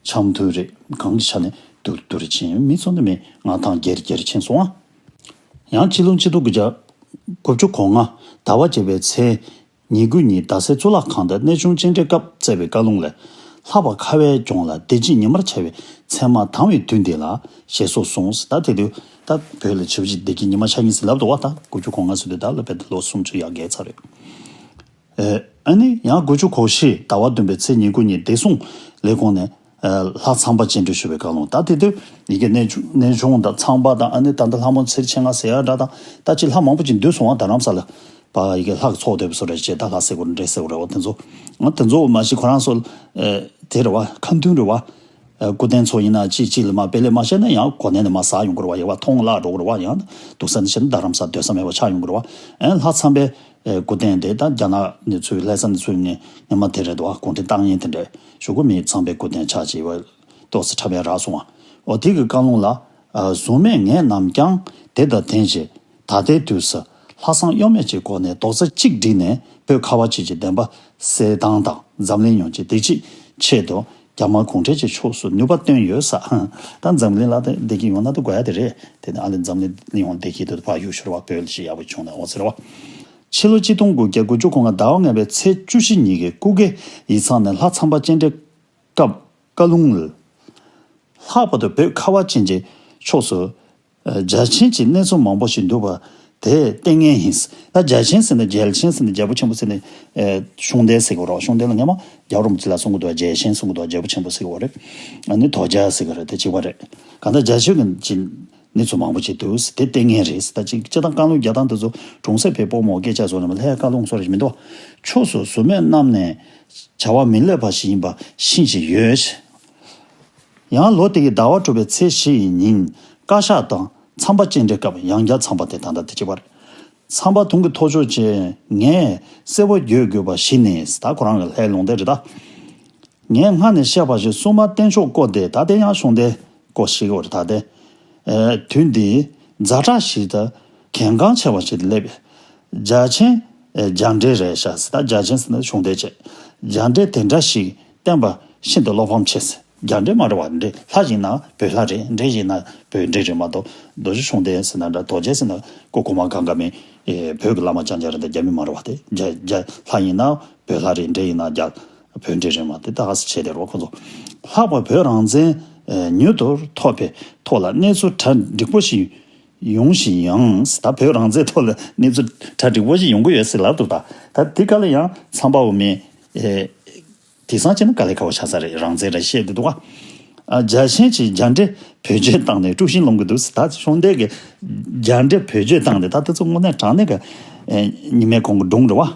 འཆམ་མཐུན་རེད། གང་གི་ཆ་ནས་སྡུག་སྡུག་རེ་ཕྱིན། མི་ཚོ་ནི་མི་ང་ཐང་རྒྱལ་རྒྱལ་རེ་ཕྱིན་སོང་ཨ། ཡང་སྤྱི་ལོ་ཆིག་སྟོང་དགུ་བརྒྱ་དགུ་བཅུ་གོ་ལྔ་ཟླ་བ་བརྒྱད་པའི་ཚེས་ཉེར་དགུ་ཉིན་རྡ་སའི་གཙུག་ལག་ཁང་དུ་གནས་ཆུང་སྤྱན་འདྲེན་སྐབས་བསྩལ་བའི་བཀའ་ལུང་ལས། ལྷག་པར་ཁ་བའི་ལྗོངས་ལ་བདེ་སྐྱིད་ཉི་མར་འཆར་བའི་མཚན་མ་དྭངས་བའི་དུས་འདི་ལ་ཞེས་སོགས་གསུངས། ད་དེ་དུས་ད་བོད་ལ་ཆེ་བ་ཅིག་བདེ་སྐྱིད་ཉི་མ་འཆར་ཡིན་ཟེར་ལབ་འདུག་བ། ད་དགུ་བཅུ་གོ་ལྔ་ཟེར་དུས་ད་ལ་བལ་ཏེ་ལོ་སུམ་ཅུ་ཡར་བརྒལ་ཚར་རེད། ཨ་ནི་ཡང་དགུ་བཅུ་གོ་བཞི་ཟླ་བ་བདུན་པའི་ཚེས་ཉེར་དགུ་ཉིན་བདེ་སྲུང་ལས་ཁུངས་ནས་ལྷ་ཚངས་པ་སྤྱན་འདྲེན་ཞུ་བའི་བཀའ་ལུང་། ད་དེ་དུས་ཡི་གེ་གནས་ཆུང་གནས་ཆུང་དང་ཚངས་པ་དང་ཨ་ནི་ད་ལྟ་ལྷ་མོ་ཚེ་རིང་མཆེད་ལྔ་ཟེར་ཡ་འདྲ་དང་། ད་ཅི་ལྷ་མང་པོ་ཅིག་འདུས་སོང་བ། རྡ་རམ་ས་ལ་བ་ཡི་གེ་ལྷ་གི་ཚོགས་སྡེ་བཟོ་འདྲ་བྱས། ད་ལྷ་སེ་གོ་འདྲེ་སེ་གོ་རེད་བ། དེ་ཚོ་དེ་ཚོ་མ་གཞི་ཁོ་རང་ཚོ་དེ་རེད་བ། ཁ་མཐུན་རེད་བ། སྐུ་རྟེན་ཚོ་ཡིན་ན་གཅིག་གཅིག་ལ་མ་དཔེ་ལས་མ་བཤད་ན་ཡང་གོ་གནས་ནས་མ་ཟག་ཡོང་གི་རེད་བ། ཡ་བ་མཐོང་བརླག་འགྲོ་གི་རེད་བ། ཡང་འདུག་ས་ནས་བཤད་ན་རྡ་རམ་ས་སྡོད་ས་མེད་པ་ཆགས་ཡོང་གི་རེད་བ། ཨེ་ལྷ་ཚངས་པའི་སྐུ་རྟེན་དེ་ད་རྒྱ་ནག་ནས་ཚུར་ལྷ་ས་ནས་ཚུར་ངས་སྔོན་མ་དེ་རེད་འདུག་བ། གུང་ཁྲན་ཏང་ཡོན་དེ་འདྲས་ཞུ་གི་མེད། ཚངས་པའི་སྐུ་རྟེན་ཆགས་ཀྱི་བ། ཏོག་ཙམ་འཁྲབ་ཡ་རག་སོང་བ། འོ་དེ་གི་བཀའ་ལུང་ལ། གཟུགས་མེད་ངས་ནམ་ཀྱང་དེ་དང་ལྡན་ཞིང་། ད་ལྟའི་དུས་སུ་ལྷག་བསམ་གཡོ་མེད་ཀྱི་སྒོ་ནས་རྡོག་རྩ་གཅིག་སྒྲིལ་ནས་བོད་ཁ་བ་ཅན་གྱི་བདེན་པ་གསལ་ཐང་དང་འཛམ་གླིང་ཡོངས་ཀྱི་བདེ་སྐྱིད་ཆེད་དུ་རྒྱ་དམར་གུང་ཁྲན་གྱི་ཕྱོགས་སུ་ནུས་པ་བཏོན་ཡོད་ས། ད་འཛམ་གླིང་ལ་བདེ་སྐྱིད་ཡོང་ན་ད་དགོས་ཡ་དེ་རེད། དེ་ནི་ཨ་ལེ་འཛམ་གླིང་ཡོངས་བདེ་སྐྱིད་དུ་ཕར་གཡུག་ཤོར་བ་བོད་ལ་ཞིག་ཡག་པོ་བྱུང་ན་འོ་ཟེར་བ། ཕྱི་ལོ་གཅིག་སྟོང་དགུ་བརྒྱ་དགུ་བཅུ་གོ་ལྔ་ཟླ་བ་ལྔ་པའི་ཚེས་བཅུ་བཞི་ཉིན་གྱི་སྐུ་སྒེར་ཡིག་ཚང་ནས་ལྷ་ཚངས་པ་སྤྱན་འདྲེན་སྐབས་བཀའ་ལུང་ལ། ལྷག་པར་དུ་བོད་ཁ་བ་ཅན་གྱི་ཕྱོགས་སུ་རྒྱ་ཆེན་གྱི་གནས་ཚུལ་མང་པོ་ཞིག་འདུག་པ་དེ་ལྟས་ངན་ཡིན། ད་རྒྱ་ཆེན་ཟེར་ན་རྒྱལ་ཆེན་ཟེར་ན་རྒྱལ་པོ་ཆེན་པོ་ཟེར་ན་ཤོང་སྡེ་ཟེར་གི་རོ། ཤོང་སྡེ་ལ་སྔ་མ་རྒྱལ་བ་རིན་པོ་ཆེ་ལ་གསུང་གི་འདུག་རྒྱལ་ཆེན་གསུང་གི་འདུག་རྒྱལ་པོ་ཆེན་པོ་ཟེར་གི་རེད། ཨ་ནི་དོ་རྒྱལ་ཟེར་གི་རེད། དེ་གཅིག་པ་རེད། གང་ལྟར་རྒྱ་ཆེན་གྱི་གནས་ཚུལ་མང་པོ་ཅིག་འདུག་དེ་ལྟས་ངན་རེད། ད་ཅིག་སྤྱིར་བཏང་བཀའ་ལུང་རྒྱག་སྟངས་དེ་ཚོ་གྲོང་གསེབ་བོད་སྤོ་མོ་སྐད་ཆ་བཟོ་ནས་ལྷའི་བཀའ་ལུང་སོགས་རེད་མི་འདུག་ཕྱོགས་སུ་གཟུགས་མེད་རྣམས་ནས་བྱ་བ་མི་ལེགས་པ་ཞིག་ཡིན་པ་ཤེས་ཀྱི་ཡོད། ཡང་ལོ་དེ་ཡི་ཟླ་བ་དྲུག་པའི་ཚེས་བཞི་ཡི་ཉིན་བཀའ་ཤག་དང་ཚངས་པ་སྤྱན་འདྲེན་སྐབས་ཡང་བསྐྱར་ཚངས་པ་དེ་ད་ལྟ་དེ་གཅིག་པ་རེད། ཚངས་པ་དུང་གི་ཐོར་ཅོག་ཅན་ངས་གསལ་པོ་བརྗོད་དགོས་པ་ཞིག་ནི། ད་ཁོ་རང་གི་ལྷའི་ལུང་བསྟན་རེད་ད། ངས་སྔ་ནས་བཤད་པ་བཞིན་སྲུང་མ་བརྟན་མཆོག་བསྐོས་ཏེ། ད་དེ་ཡང་ཤོང་སྟེ་བསྐོས་ཤིག་འོ་རེད། ད་དེ་དུས་འདི་ཛ་དྲག་ཞིག་དང་གལ་འགངས་ཆེ་བ་ཞིག་ཏུ་སླེབས། རྒྱལ་ཆེན་རྒྱ་འདྲེ་རེད་ཤག་ཟེར། ད་རྒྱལ་ཆེན་ཟེར་ན་ཤོང་སྟེ་བྱས། རྒྱ་འདྲེ་དེ་འདྲ་ཞིག་བསྟེན་པ་ཤིན་ཏུ་བློ་ཕམ་ཆེ་ཟེར། རྒྱ་འདྲེ་མ་རེད་བ། འདྲེ་ལྷ་ཡིན་ན་བོད་ལྷ་རེད། འདྲེ་ཡིན་ན་བོད་འདྲེ་རེད་མ་གཏོགས་རྡོ་རྗེ་ཤོང་སྟེ་ཟེར་ན་འདྲ། རྡོ་རྗེ་ཟེར་ན་ཀོ་ཀོ་མ་གང་ག་མིན་བོད་ཀྱི་བླ་མ་ལྕང་སྐྱ་རེད། ད་རྒྱ་མི་མ་རེད་བ། དེ་རྒྱ་རྒྱ་ལྷ་ཡིན་ན་བོད་ལྷ་རེད། འདྲེ་ཡིན་ན་རྒྱ་བོད་འདྲེ་རེད་མ། དེ་ད་ག་སེ་བྱས་དེ་རོ་ཁོ་ཚོ། ལྷག་པར་བོད་རང་བཙན་མྱུར་དུ་ཐོབ་པའི་ཐོག་ལ་གནས་ཚུལ་གྲ་འགྲིག་པོ་ཞིག་ཡོང་བཞིན་ཡང་། ད་བོད་རང་བཙན་ཐོག་ལ་གནས་ཚུལ་གྲ་འགྲིག་པོ་ཞིག་ཡོང་གི་ཡོད་ཟེར་ལབ་འདུག་ད་ད་དེ་ག་ལ་ཡང་ཚངས་པ་འོ་མས་དེང་སང་བྱས་ན་དཀའ་ལས་ཁག་པོ་ཆགས་ས་རེད། རང་བཙན་རེད་བཤད་འདུག་ཨ། རྒྱལ་ཆེན་གྱིས་རྒྱ་འདྲེ་བེད་སྤྱོད་བཏང་ནས་དཀྲུག་ཤིང་སློང་གི་འདུག་ད་ཤོང་སྡེ་གི་རྒྱ་འདྲེ་བེད་སྤྱོད་བཏང་ནས། ད་དེ་ཚོ་དངོས་གནས་དྲང་གནས་ཀྱི་ཉི་མའི་གོང་གི་སྒྲུང་རེད་བ།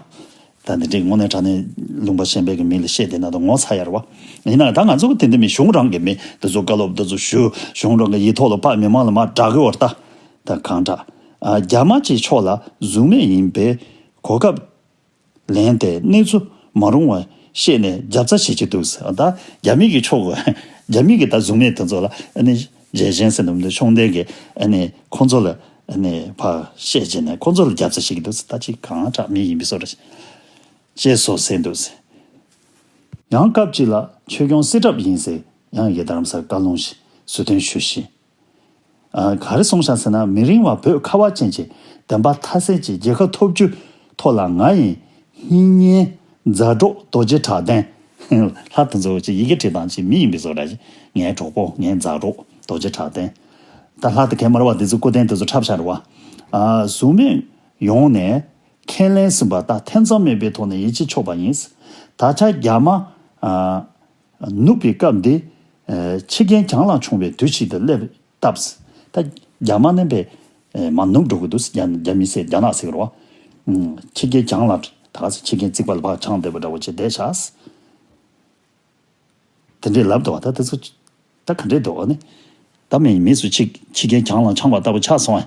ད་འདི་འདྲའི་དངོས་གནས་དྲང་གནས་ལུང་པ་གཞན་པའི་གི་མི་ལ་བཤད་བསྡད་ན་ད་ངོ་ཚ་ཡ་རེད་བ། ཡིན་ན་ད་ང་ཚོ་གི་དེ་འདྲ་མི་གཞུང་རང་གི་མི་དེ་ཚོ་བཀའ་སློབ་དེ་ཚོ་ཞུ། གཞུང་རང་གི་ཡིག་ཐོག་ལ་ཕར་མི་མང་ལ་མར་བསྒྲགས་གི་ཡོད་རེད་ད། ད་གང་དྲག་རྒྱ་དམར་གྱི་ཕྱོགས་ལ་གཟུགས་མེད་ཡིན་པའི་གོ་སྐབས་ལེན་ཏེ་གནས་ཚུལ་མ་རུང་བ་བཤད་ནས་རྒྱབ་རྩ་བྱེད་ཀྱི་འདུག་ད་རྒྱ་མི་གི་ཕྱོགས་རྒྱ་མི་གི་ད་གཟུགས་མེད་དེ་ཚོ་ལ་ཨ་ནི་རྒྱལ་ཞེན་ཟེར་ནམ་དུ་ཤོང་སྡེ་གི་ཨ་ནི་ཁོང་ཚོ་ལ་ཨ་ནི་ཕར་བཤད་བྱས་ནས་ཁོང་ཚོ་ལ་རྒྱབ་རྩ་བྱེད་ཀྱི་འདུག་ད་ཅིག་གང་དྲག་མི་ཡིན་པའི་བཟོ་འདྲ་ཅེས་སོགས་གསན་འདུག་ཡང་སྐབས་གཅིག་ལ་ཆོས་སྐྱོང་སྲིད་གྲབས་ཡིན་ཟེར་ཡང་ཡི་དམ་སར་བཀའ་ལུང་ཞིག་ཟུར་འདོན་ཞུས་ཤིང་། ག་རེ་གསུངས་ཤག་ཟེར་ན། མི་རིང་བར་བོད་ཁ་བ་ཅན་གྱི་བདེན་པ་མཐའ་གསལ་གྱི་རྒྱལ་ཁ་ཐོབ་རྒྱུའི་ཐོག་ལ་ང་ཡི་སྙིང་ཉེ་མཛའ་གྲོགས་རྡོ་རྗེ་གྲགས་ལྡན། ལྷ་དེ་ཚོ་ཅིག་ཡི་གེ་བྲིས་སྟངས་ཅིག་མི་ཡིན་པའི་བཟོ་འདྲ་ཅིག་ངའི་གྲོགས་པོ་ངའི་མཛའ་གྲོགས་རྡོ་རྗེ་གྲགས་ལྡན། ད་ལྷ་དེ་གས་མ་རེད་བ། དེ་ཚོ་སྐུ་རྟེན་དེ་ཚོ་འཁྲབ་ཤག་རེད་བ། གཟུགས་མེད་ཡོངས་ནས་ཁས་ལེན་ཟིན་པ་དང་ཐེ་ཚོམ་མེད་པའི་ཐོག་ནས་ཡིད་ཆེས་ཆོག་པ་ཡིན། ད་ཆ་རྒྱ་དམར་ནུབ་པའི་སྐབས་འདི། ཕྱི་རྒྱལ་གྱང་ལ་མཆོང་བའི་དུས་ཤིག་ཏུ་སླེབས་སྟབས། ད་རྒྱ་དམར་ནི་པས་མར་ནུབ་འགྲོ་གི་འདུག་རྒྱ་རྒྱ་མི་ཟེར་རྒྱ་ནག་ཟེར་གི་རེད་བ། ཕྱི་རྒྱལ་གྱང་ལ་ད་ག་ཚོད་ཕྱི་རྒྱལ་རྩིག་པ་ལ་ཕར་འཕྱང་བསྡད་པ་འདྲ་བོ་བྱས་བསྡད་ཤག་དེ་འདྲས་ལབ་འདུག་བ། ད་དེ་ཚོ་ད་ག་འདྲས་འདུག་ཨ་ནི། ད་མི་མི་སུ་ཕྱི་ཕྱི་རྒྱལ་གྱང་ལ་འཕྱང་བ་ལྟ་བུ་ཆགས་སོང་ཨ།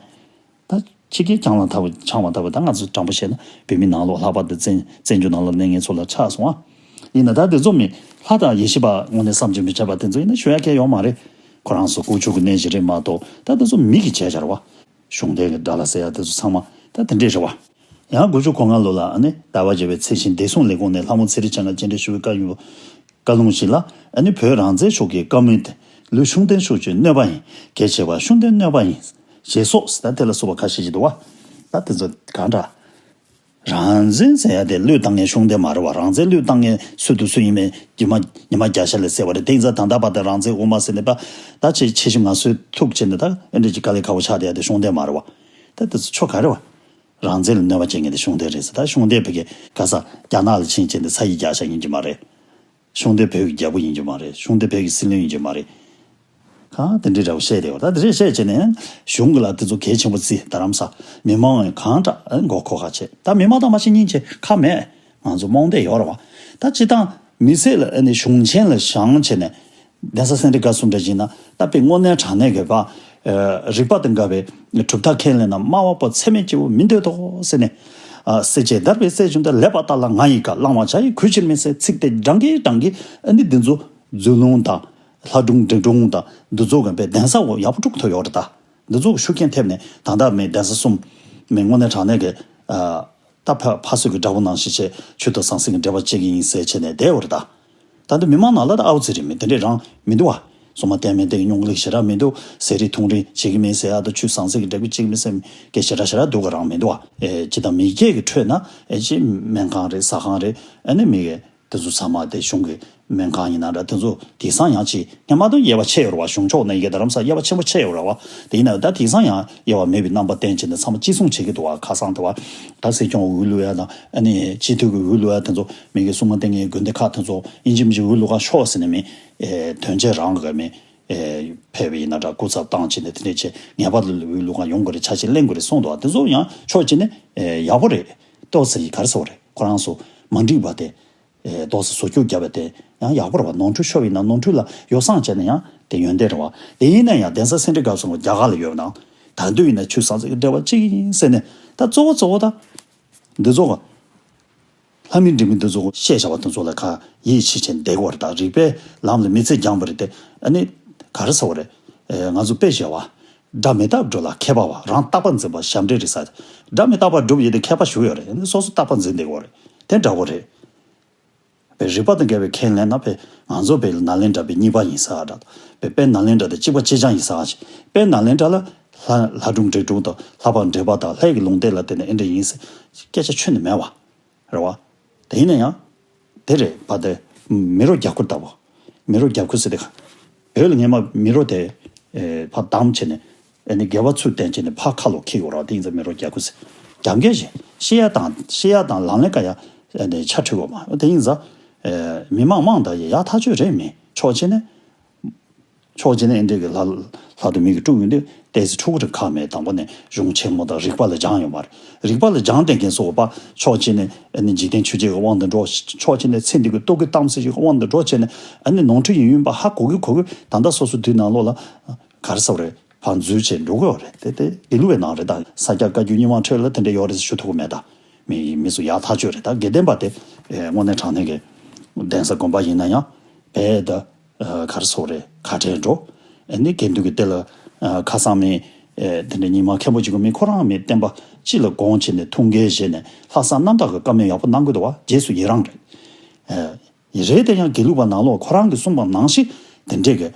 ད་ཕྱི་རྒྱལ་གྱང་ལ་ལྟ་བུ་འཕྱང་བ་ལྟ་བུ་ད་ང་ཚོ་དྲང་པོ་བཤད་ན་བོད་མི་ནང་ལོགས་ལྷག་པར་དུ་བཙན་བཙན་བྱོལ་ནང་ལ་གནས་མཁན་ཚོ་ལ་ཆགས་སོང་ཨ། ཡིན་ན་ད་དེ་ཚོ་མི་ལྷ་དང་ཡེ་ཤེས་པ་དངོས་གནས་བསམ་གྱིས་མི་ཁྱབ་པ་དེ་ཚོ་ཡིན་ན་ཞུ་ཡ་གལ་ཡོད་མ་རེད། ཁོ་རང་ཚོ་ལྐོག་གྱུར་གྱི་གནས་ཤིག་རེད་མ་གཏོགས། ད་དེ་ཚོ་མི་གི་བྱས་བྱ་རེད་བ། གཞུང་འབྲེལ་གྱི་དགྲ་ལ་ཟེར་ཡ་དེ་ཚོ་ཚང་མ་ད་དེ་འདྲས་རེད་བ། ཡང་དགུ་བཅུ་གོ་ལྔ་ལོ་ལ་ཨ་ནི་ཟླ་བ་བརྒྱད་པའི་ཚེས་བཞིན་བདེ་སྲུང་ལས་ཁུངས་ནས་ལྷ་མོ་ཚེ་རིང་ལྕང་ག་རྒྱས་འབྲེལ་ཞུ་བའི་བཀའ་ཡོད། བཀའ་ལུང་ཞིག་ལ་ཨ་ནི་བོད་རང་བཙན་ཤོག་གི་བཀའ་མོལ་དེ་ལུས་ཤུགས་ལྡན་ཤོག་ཅིག་གནོད་པ་ཡིན། གལ་ཆེ་བ་ཤུགས་ལྡན་གནོད་པ་ཡིན། ཞེས་སོགས་ད་དེ་ལ་སོགས་པ་ཁ་ཤས་ཤིག་འདུག་བ། ད་དེ་ཚོ་གང་འདྲ། རང་བཙན་ཟེར་ཡ་དེ་བློས་བཏང་མཁན་ཤུགས་ལྡན་མ་རེད་བ། རང་བཙན་བློས་བཏང་མཁན་སུ་དང་སུ་ཡིན་མིན་ཉི་མ་ཉི་མ་བརྒྱ་ཤ་ལས་གསལ་བ་རེད། དེང་སང་ད་ལྟ་བར་དུ་རང་བཙན་དབུ་མ་ཟེར་ནས་པ་ད་ཆེ་ཆེ་ཞིང་ང་ཚོས་ཐུག་བྱས་ནས་ད་ཨེ་འདྲ་ཅིག་དཀའ་ལས་ཁག་པོ་ཆགས་བསྡད་ཡ་དེ་ཤུགས་ལྡན་མ་རེད་བ། ད་དེ་ཚོ་ཆོ་ག་རེད་བ། རང་བཙན་ལ་གནོད་པ་བྱེད་མཁན་དེ་ཤུགས་ལྡན་རེད་ཟེར། ད་ཤུགས་ལྡན་བོད་ཀྱི་ག་ས་རྒྱ་ནག་ལ་ཕྱིན་བྱས་ནས་ས་ཡིག་རྒྱག་ཤག་ཡིན་གྱི་མ་རེད། ཤུགས་ལྡན་བོད་ཀྱི་རྒྱལ་པོ་ཡིན་གྱི་མ་རེད། ཤུགས་ལྡན་བོད་ཀྱི་སྲིད་བློན་ཡིན་གྱི་མ་རེད། གང་དེ་འདྲའི་འདྲ་བོ་བཤད་བསྡད་ཡོད། ད་དེ་འདྲས་བཤད་བྱས་ནས་གཞུང་གི་ལ་དེ་ཚོ་གལ་ཆེན་པོ་བརྩི། རྡ་རམ་ས་མི་མང་གང་དྲག་མགོ་འཁོར་ཁ་བྱས། ད་མི་མང་དང་མ་ཤེས་སྙིང་རྗེ་ཁ་མེད། ང་ཚོ་རྨོངས་བསྡད་ཡོད་རེད་བ། ད་སྤྱི་བཏང་མི་སེར་ལ་ཨ་ནི་གཞུང་ཆེན་ལ་བཞེངས་བྱས་ནས་ གདན་ས་སེ་འབྲས་དགའ་གསུམ་འདྲ་བཞིན་ན་ད་དཔེ་དངོས་གནས་དྲང་གནས་ཀྱི་བ། རིག་པ་དང་འགལ་བའི་གྲུབ་མཐའ་ཁས་ལེན་ན་སྨྲ་བ་པོ་ཚད་མེད་སྐྱེ་བོ་མི་འདོད་དོ་ཟེར་ནས། སྲིད་ཅེས་བདར་བའི་སྲས་བྱུང་སྟེ། ལེགས་པར་བརྟག་ལ་ང་ཡི་བཀའ། བླང་བར་བྱ་ཡི་གུས་ཕྱིར་མིན་ཟེར། ཚིག་དེ་བགྲང་གིན་བགྲང་གིན་ཨ་ནི་འདི་ཚོ་མཛོད་ལུང་དང་ལྷ་སྒྲུང་འབྲི་སྒྲུང་དང་འདི་ཚོ་གི་དཔེ་གདན་ས་འོག་ཡག་པོ་དཀྲུག་ཐུབ་ཡོད་རེད་ད། འདི་ཚོ་གི་ཤུགས་རྐྱེན་ཐེབས་ནས་ད་ལྟ་མི་གདན་ས་གསུམ་མི་དངོས་གནས་དྲང་གནས་ཀྱི་ད་ཕ་ཕ་སོས་ཀྱི་དགྲ་བོ་ནང་བཞིན་བྱས་ཆོས་དང་ཟང་ཟིང་གི་འབྲེལ་བ་བཅད་ཀྱི་ཡིན་ཟེར་བྱས་ནས་བསྡད་ཡོད་རེད་ད། ད་འདི་མི་མང་ནང་ལ་ད་ཨའུ་ཙི་རེད། མི་དེ་འདྲས་རང་མི་འདུག་བ། སོ་མ་བསྟན་མི་དེ་གི་སྙུང་གླུ་ཞེ་དྲག་མི་འདུག་ཟས་རིགས་འཐུང་རིགས་བྱེད་ཀྱི་མིན་ཟེར་ཡ་ད་ཆོས་ཟང་ཟིང་གི་འབྲས་བུ་བྱེད་ཀྱི་མིན་ཟེར་མི་སྐད་ཞེ་དྲག་ཞེ་དྲག་འདུག་ག་རང་མི་འདུག་བ། ཨེ་ཅི་ད་མི་སྐད་ཀྱི་ཁྲོད་ན་ཨེ་ཅི་སྨན་ཁང་རེད་ཟ་ཁང་རེད། ཨ་ནི་མི་གི་དེ་ཚོ་ཚང་མ་དེ་གཞུང་གི་སྨན་ཁང་ཡིན་ན་འདྲ་དེ་ཚོ་དེང་སང་ཡང་ཅི་སྔ་མ་དང་དབྱེ་བ་ཕྱེ་ཡོད་རེད་བ། གཞུང་ཕྱོགས་ནས་ཡི་གེ་རྡ་རམ་ས་དབྱེ་བ་ཆེན་པོ་ཕྱེ་ཡོད་རེད་བ། དེ་ཡིན་ན་ད་དེང་སང་ཡང་དབྱེ་བ་མེད་པའི་རྣམ་པ་བསྟན་བྱས་ནས་ཚང་མ་གཅིག་མཚུངས་བྱེད་ཀྱི་འདུག་བ། ཁ་སང་དུ་བ་ད་སྲིད་སྐྱོང་འོས་བླུག་ཡ་དང་ཨ་ནི་སྤྱི་འཐུས་ཀྱི་འོས་བླུག་ཡ་དེ་ཚོ་མི་གི་སྲུང་མ་ལྡན་ངའི་དགོན་སྡེ་ཁག་དེ་ཚོ་ཡིན་གཅིག་མིན་གཅིག་འོས་བླུག་ག་ཤོག་ཟེར་ནས་མི་དོན་བྱེད་རང་གི་མི་ཕེབས་པ་ཡིན་ན་འདྲ་སྐུ་ཚབ་བཏང་བྱས་ནས་དེ་འདྲས་བྱས་ངེས་པར་དུ་འོས་བླུག་ག་ཡོང་དགོས་རེད། ཆ་ཤས་ལེན་དགོས་རེད་གསུངས་འདུག་བ། དེ་ཚོ་ཡང་ཕྱོགས་གཅིག་ནས་ཡག་པོ་རེད། ཏོག་ཙམ་ག་རེ་ཟེར་བ་རེད། ཁོ་རང་ཚོ་མ་འགྲིག་པ་དེ། ཨེ་ཏོག་ཙམ་བཟོ་བཅོས་བརྒྱབ་པ་དེ་ཡང་ཡག་པོ་རེད་བ། ནོར་འཁྲུལ་ཤོར་བ་ཡིན་ན་ནོར་འཁྲུལ་ལ་ཡོ་བསྲང་བྱས་ན་ཡང་དེ་ཡོན་ཏན་རེད་བ། དེ་ཡིན་ན་ཡང་གདན་ས་སེ་འབྲས་དགའ་གསུམ་རྒྱ་གར་ལ་ཡོད་ན་ད་དུང་ཡིན་ན་ཆོས་ཟང་ཟིང་གི་འབྲེལ་བ་གཅིག་ཡིན་ཟེར་ནས་ད་གཙོ་བོ་གཙོ་བོ་ད་འདི་ཚོ་ག་ལྷ་མིའི་འབྲེལ་མི་འདི་ཚོ་ག་བཤད་བྱ་བ་དེ་ཚོ་ལ་ཁ་ཡིད་ཆེས་བྱས་བསྡད་དགོས་རེད། ད་རིག་པའི་ལམ་ལ་མི་ཚེ་འགྱངས་པ་རེད་དེ། ཨ་ནི་ག་རེ་ཟེར་བ་རེད། ཨེ་ང་ཚོ་དཔེ་བཞག་བ། སྒྲ་མི་རྟག་སྒྲུབ་ལ་མཁས་པ་བ། རང་རྟག་པ་འཛིན་པ་ཞབས་འདྲེན་རེད་ཟེར། སྒྲ་མི་རྟག་པ་སྒྲུབ་ཡས་དེ་མཁས་པ་ཞུ་ཡོད་རེད། ཨ་ནི་སོ་སོ་རྟག་པ་འཛིན་བསྡད་དགོས་རེད། དེ་འདྲ་བོ་རེད། པའི་རིག་པ་དང་འགལ་བའི་ཁས་ལེན་ན་པའི་ང་ཚོ་པའི་ནཱ་ལེནྡྲ་པའི་གཉིས་པ་ཡིན་ས་འདྲ། པའི་དཔེ་ནཱ་ལེནྡྲ་དང་གཅིག་པ་གཅིག་རྐྱང་ཡིན་ས་ཅིག། པའི་ནཱ་ལེནྡྲ་ལ་ལྷ་ལྷ་སྒྲུང་འབྲི་སྒྲུང་དང་ལྷ་པ་འདྲེ་པ་དང་ལྷའི་གི་ལུང་བསྟན་ལ་བརྟེན་ནས་ཨེ་འདྲ་ཡིན་ཟེར་སྐད་ཆ་ཁྱོན་ནས་མེད་བ། རེད་བ། དེ་ཡིན་ན་ཡང་། དེ་རེད་པ་དེ། མི་རོ་རྒྱབ་ཁུར་ལྟ་བུ། མི་རོ་རྒྱབ་ཁུར་ཟེར་དེ། བོད་ལ་སྔན་མ་མི་རོ་དེ། ཕ་བསྡམས་བྱས་ནས། ཨ་ནི་སྒལ་པ་ཚུར་བསྟན་བྱས་ནས་ཕར་ཁ་ལོག་འཁྱེར་དགོས་ར། དེ་ཡིན་ཙང་མི་རོ་རྒྱག་དགོས་ཟེར། རྒྱབ་འགལ་བྱེད། ཤེས་ཡ་དང་ཤེས་ཡ་དང་ལག་ལེན་ཀ་ཡ། ཨ་ནི་ཆ་འཕྲུལ་དགོས་མ། དེ་ཡིན་ཙང་། མི་མང་མང་དག་ཡི་ཡག་ཐག་ཆོད་རེད། མི་ཕྱོགས་གཅིག་ནས། ཕྱོགས་གཅིག་ནས་ཨེ་འདྲས་ཀྱི་ལྷ་ལྷ་དུ་མི་གི་དཀྲུག་ཡོང་དུས་ཏོག་ཙམ་འཁྲུག་གི་རེད། ཁག་མེད། དང་པོ་ནས་གཞུང་ཆེན་མོ་དང་རིག་པ་ལ་སྦྱངས་ཡོད་མ་རེད། རིག་པ་ལ་སྦྱངས་བསྡད་མཁན་སོགས་པ་ཕྱོགས་གཅིག་ནས་ཨ་ནི་འཇིག་རྟེན་ཆོས་བརྒྱད་ཀྱི་དབང་དུ་འགྲོ། ཕྱོགས་གཅིག་ནས་ཚེ་འདི་གི་ལྟོ་གོས་གཏམ་ཚེ་ཞིག་གི་དབང་དུ་འགྲོ་བྱས་ནས་ཨ་ནི་ནོར་འཁྲུལ་ཡིན་ཡིན་པ་ཧ་གོ་གི་གོ་གི། ད་ལྟ་སོ་སོ་དུས་ནང་ལོགས་ལ་ག་རེ་ཟེར་བ་རེད། ཕར་འཛུལ་བྱས་འགྲོ་གི་ཡོད་རེད། དེ་དེ་དགེ་ལུགས་པའི་ནང་རེད། ད་ས་སྐྱ་བཀའ་བརྒྱུད་རྙིང་མ་ཁྲོད་ལ་དེ་འདྲ་ཡོད་རེད་ཞུ་ཐུབ་ཀྱི་མེད། ད་མི་མི་སུ་ཡག་ཐག་ཆོད་རེད། ད་དགེ་ལྡན་པ་དེ་དངོས་གནས་དྲང་གནས་ཀྱི་གདན་ས་དགོན་པ་ཡིན་ན་ཡང་བས་ད་ག་རེ་ཟེར་བ་རེད། ཁ་བྲལ་འགྲོ། ཨ་ནི་དགེ་འདུན་གྱི་སྡེ་ལ་ཁ་སང་མི་དེ་འདྲ་རྙིང་མ་མཁན་པོ་གཅིག་གི་མི་ཁོ་རང་མི་བསྟན་པ་སྤྱི་ལ་དགོངས་བྱས་ནས་ཐུགས་འགན་བཞེས་ནས་ལྷག་བསམ་རྣམ་དག་གི་བཀའ་མོལ་ཡག་པོ་གནང་གི་འདུག་བ། རྗེས་སུ་ཡི་རང་རེད། རེད་དེ་ཡང་དགེ་ལུགས་པ་ནང་ལོགས་ཁོ་རང་གིས་གསུངས་པ་ནང་བཞིན་དེ་འདྲས་ཀྱི།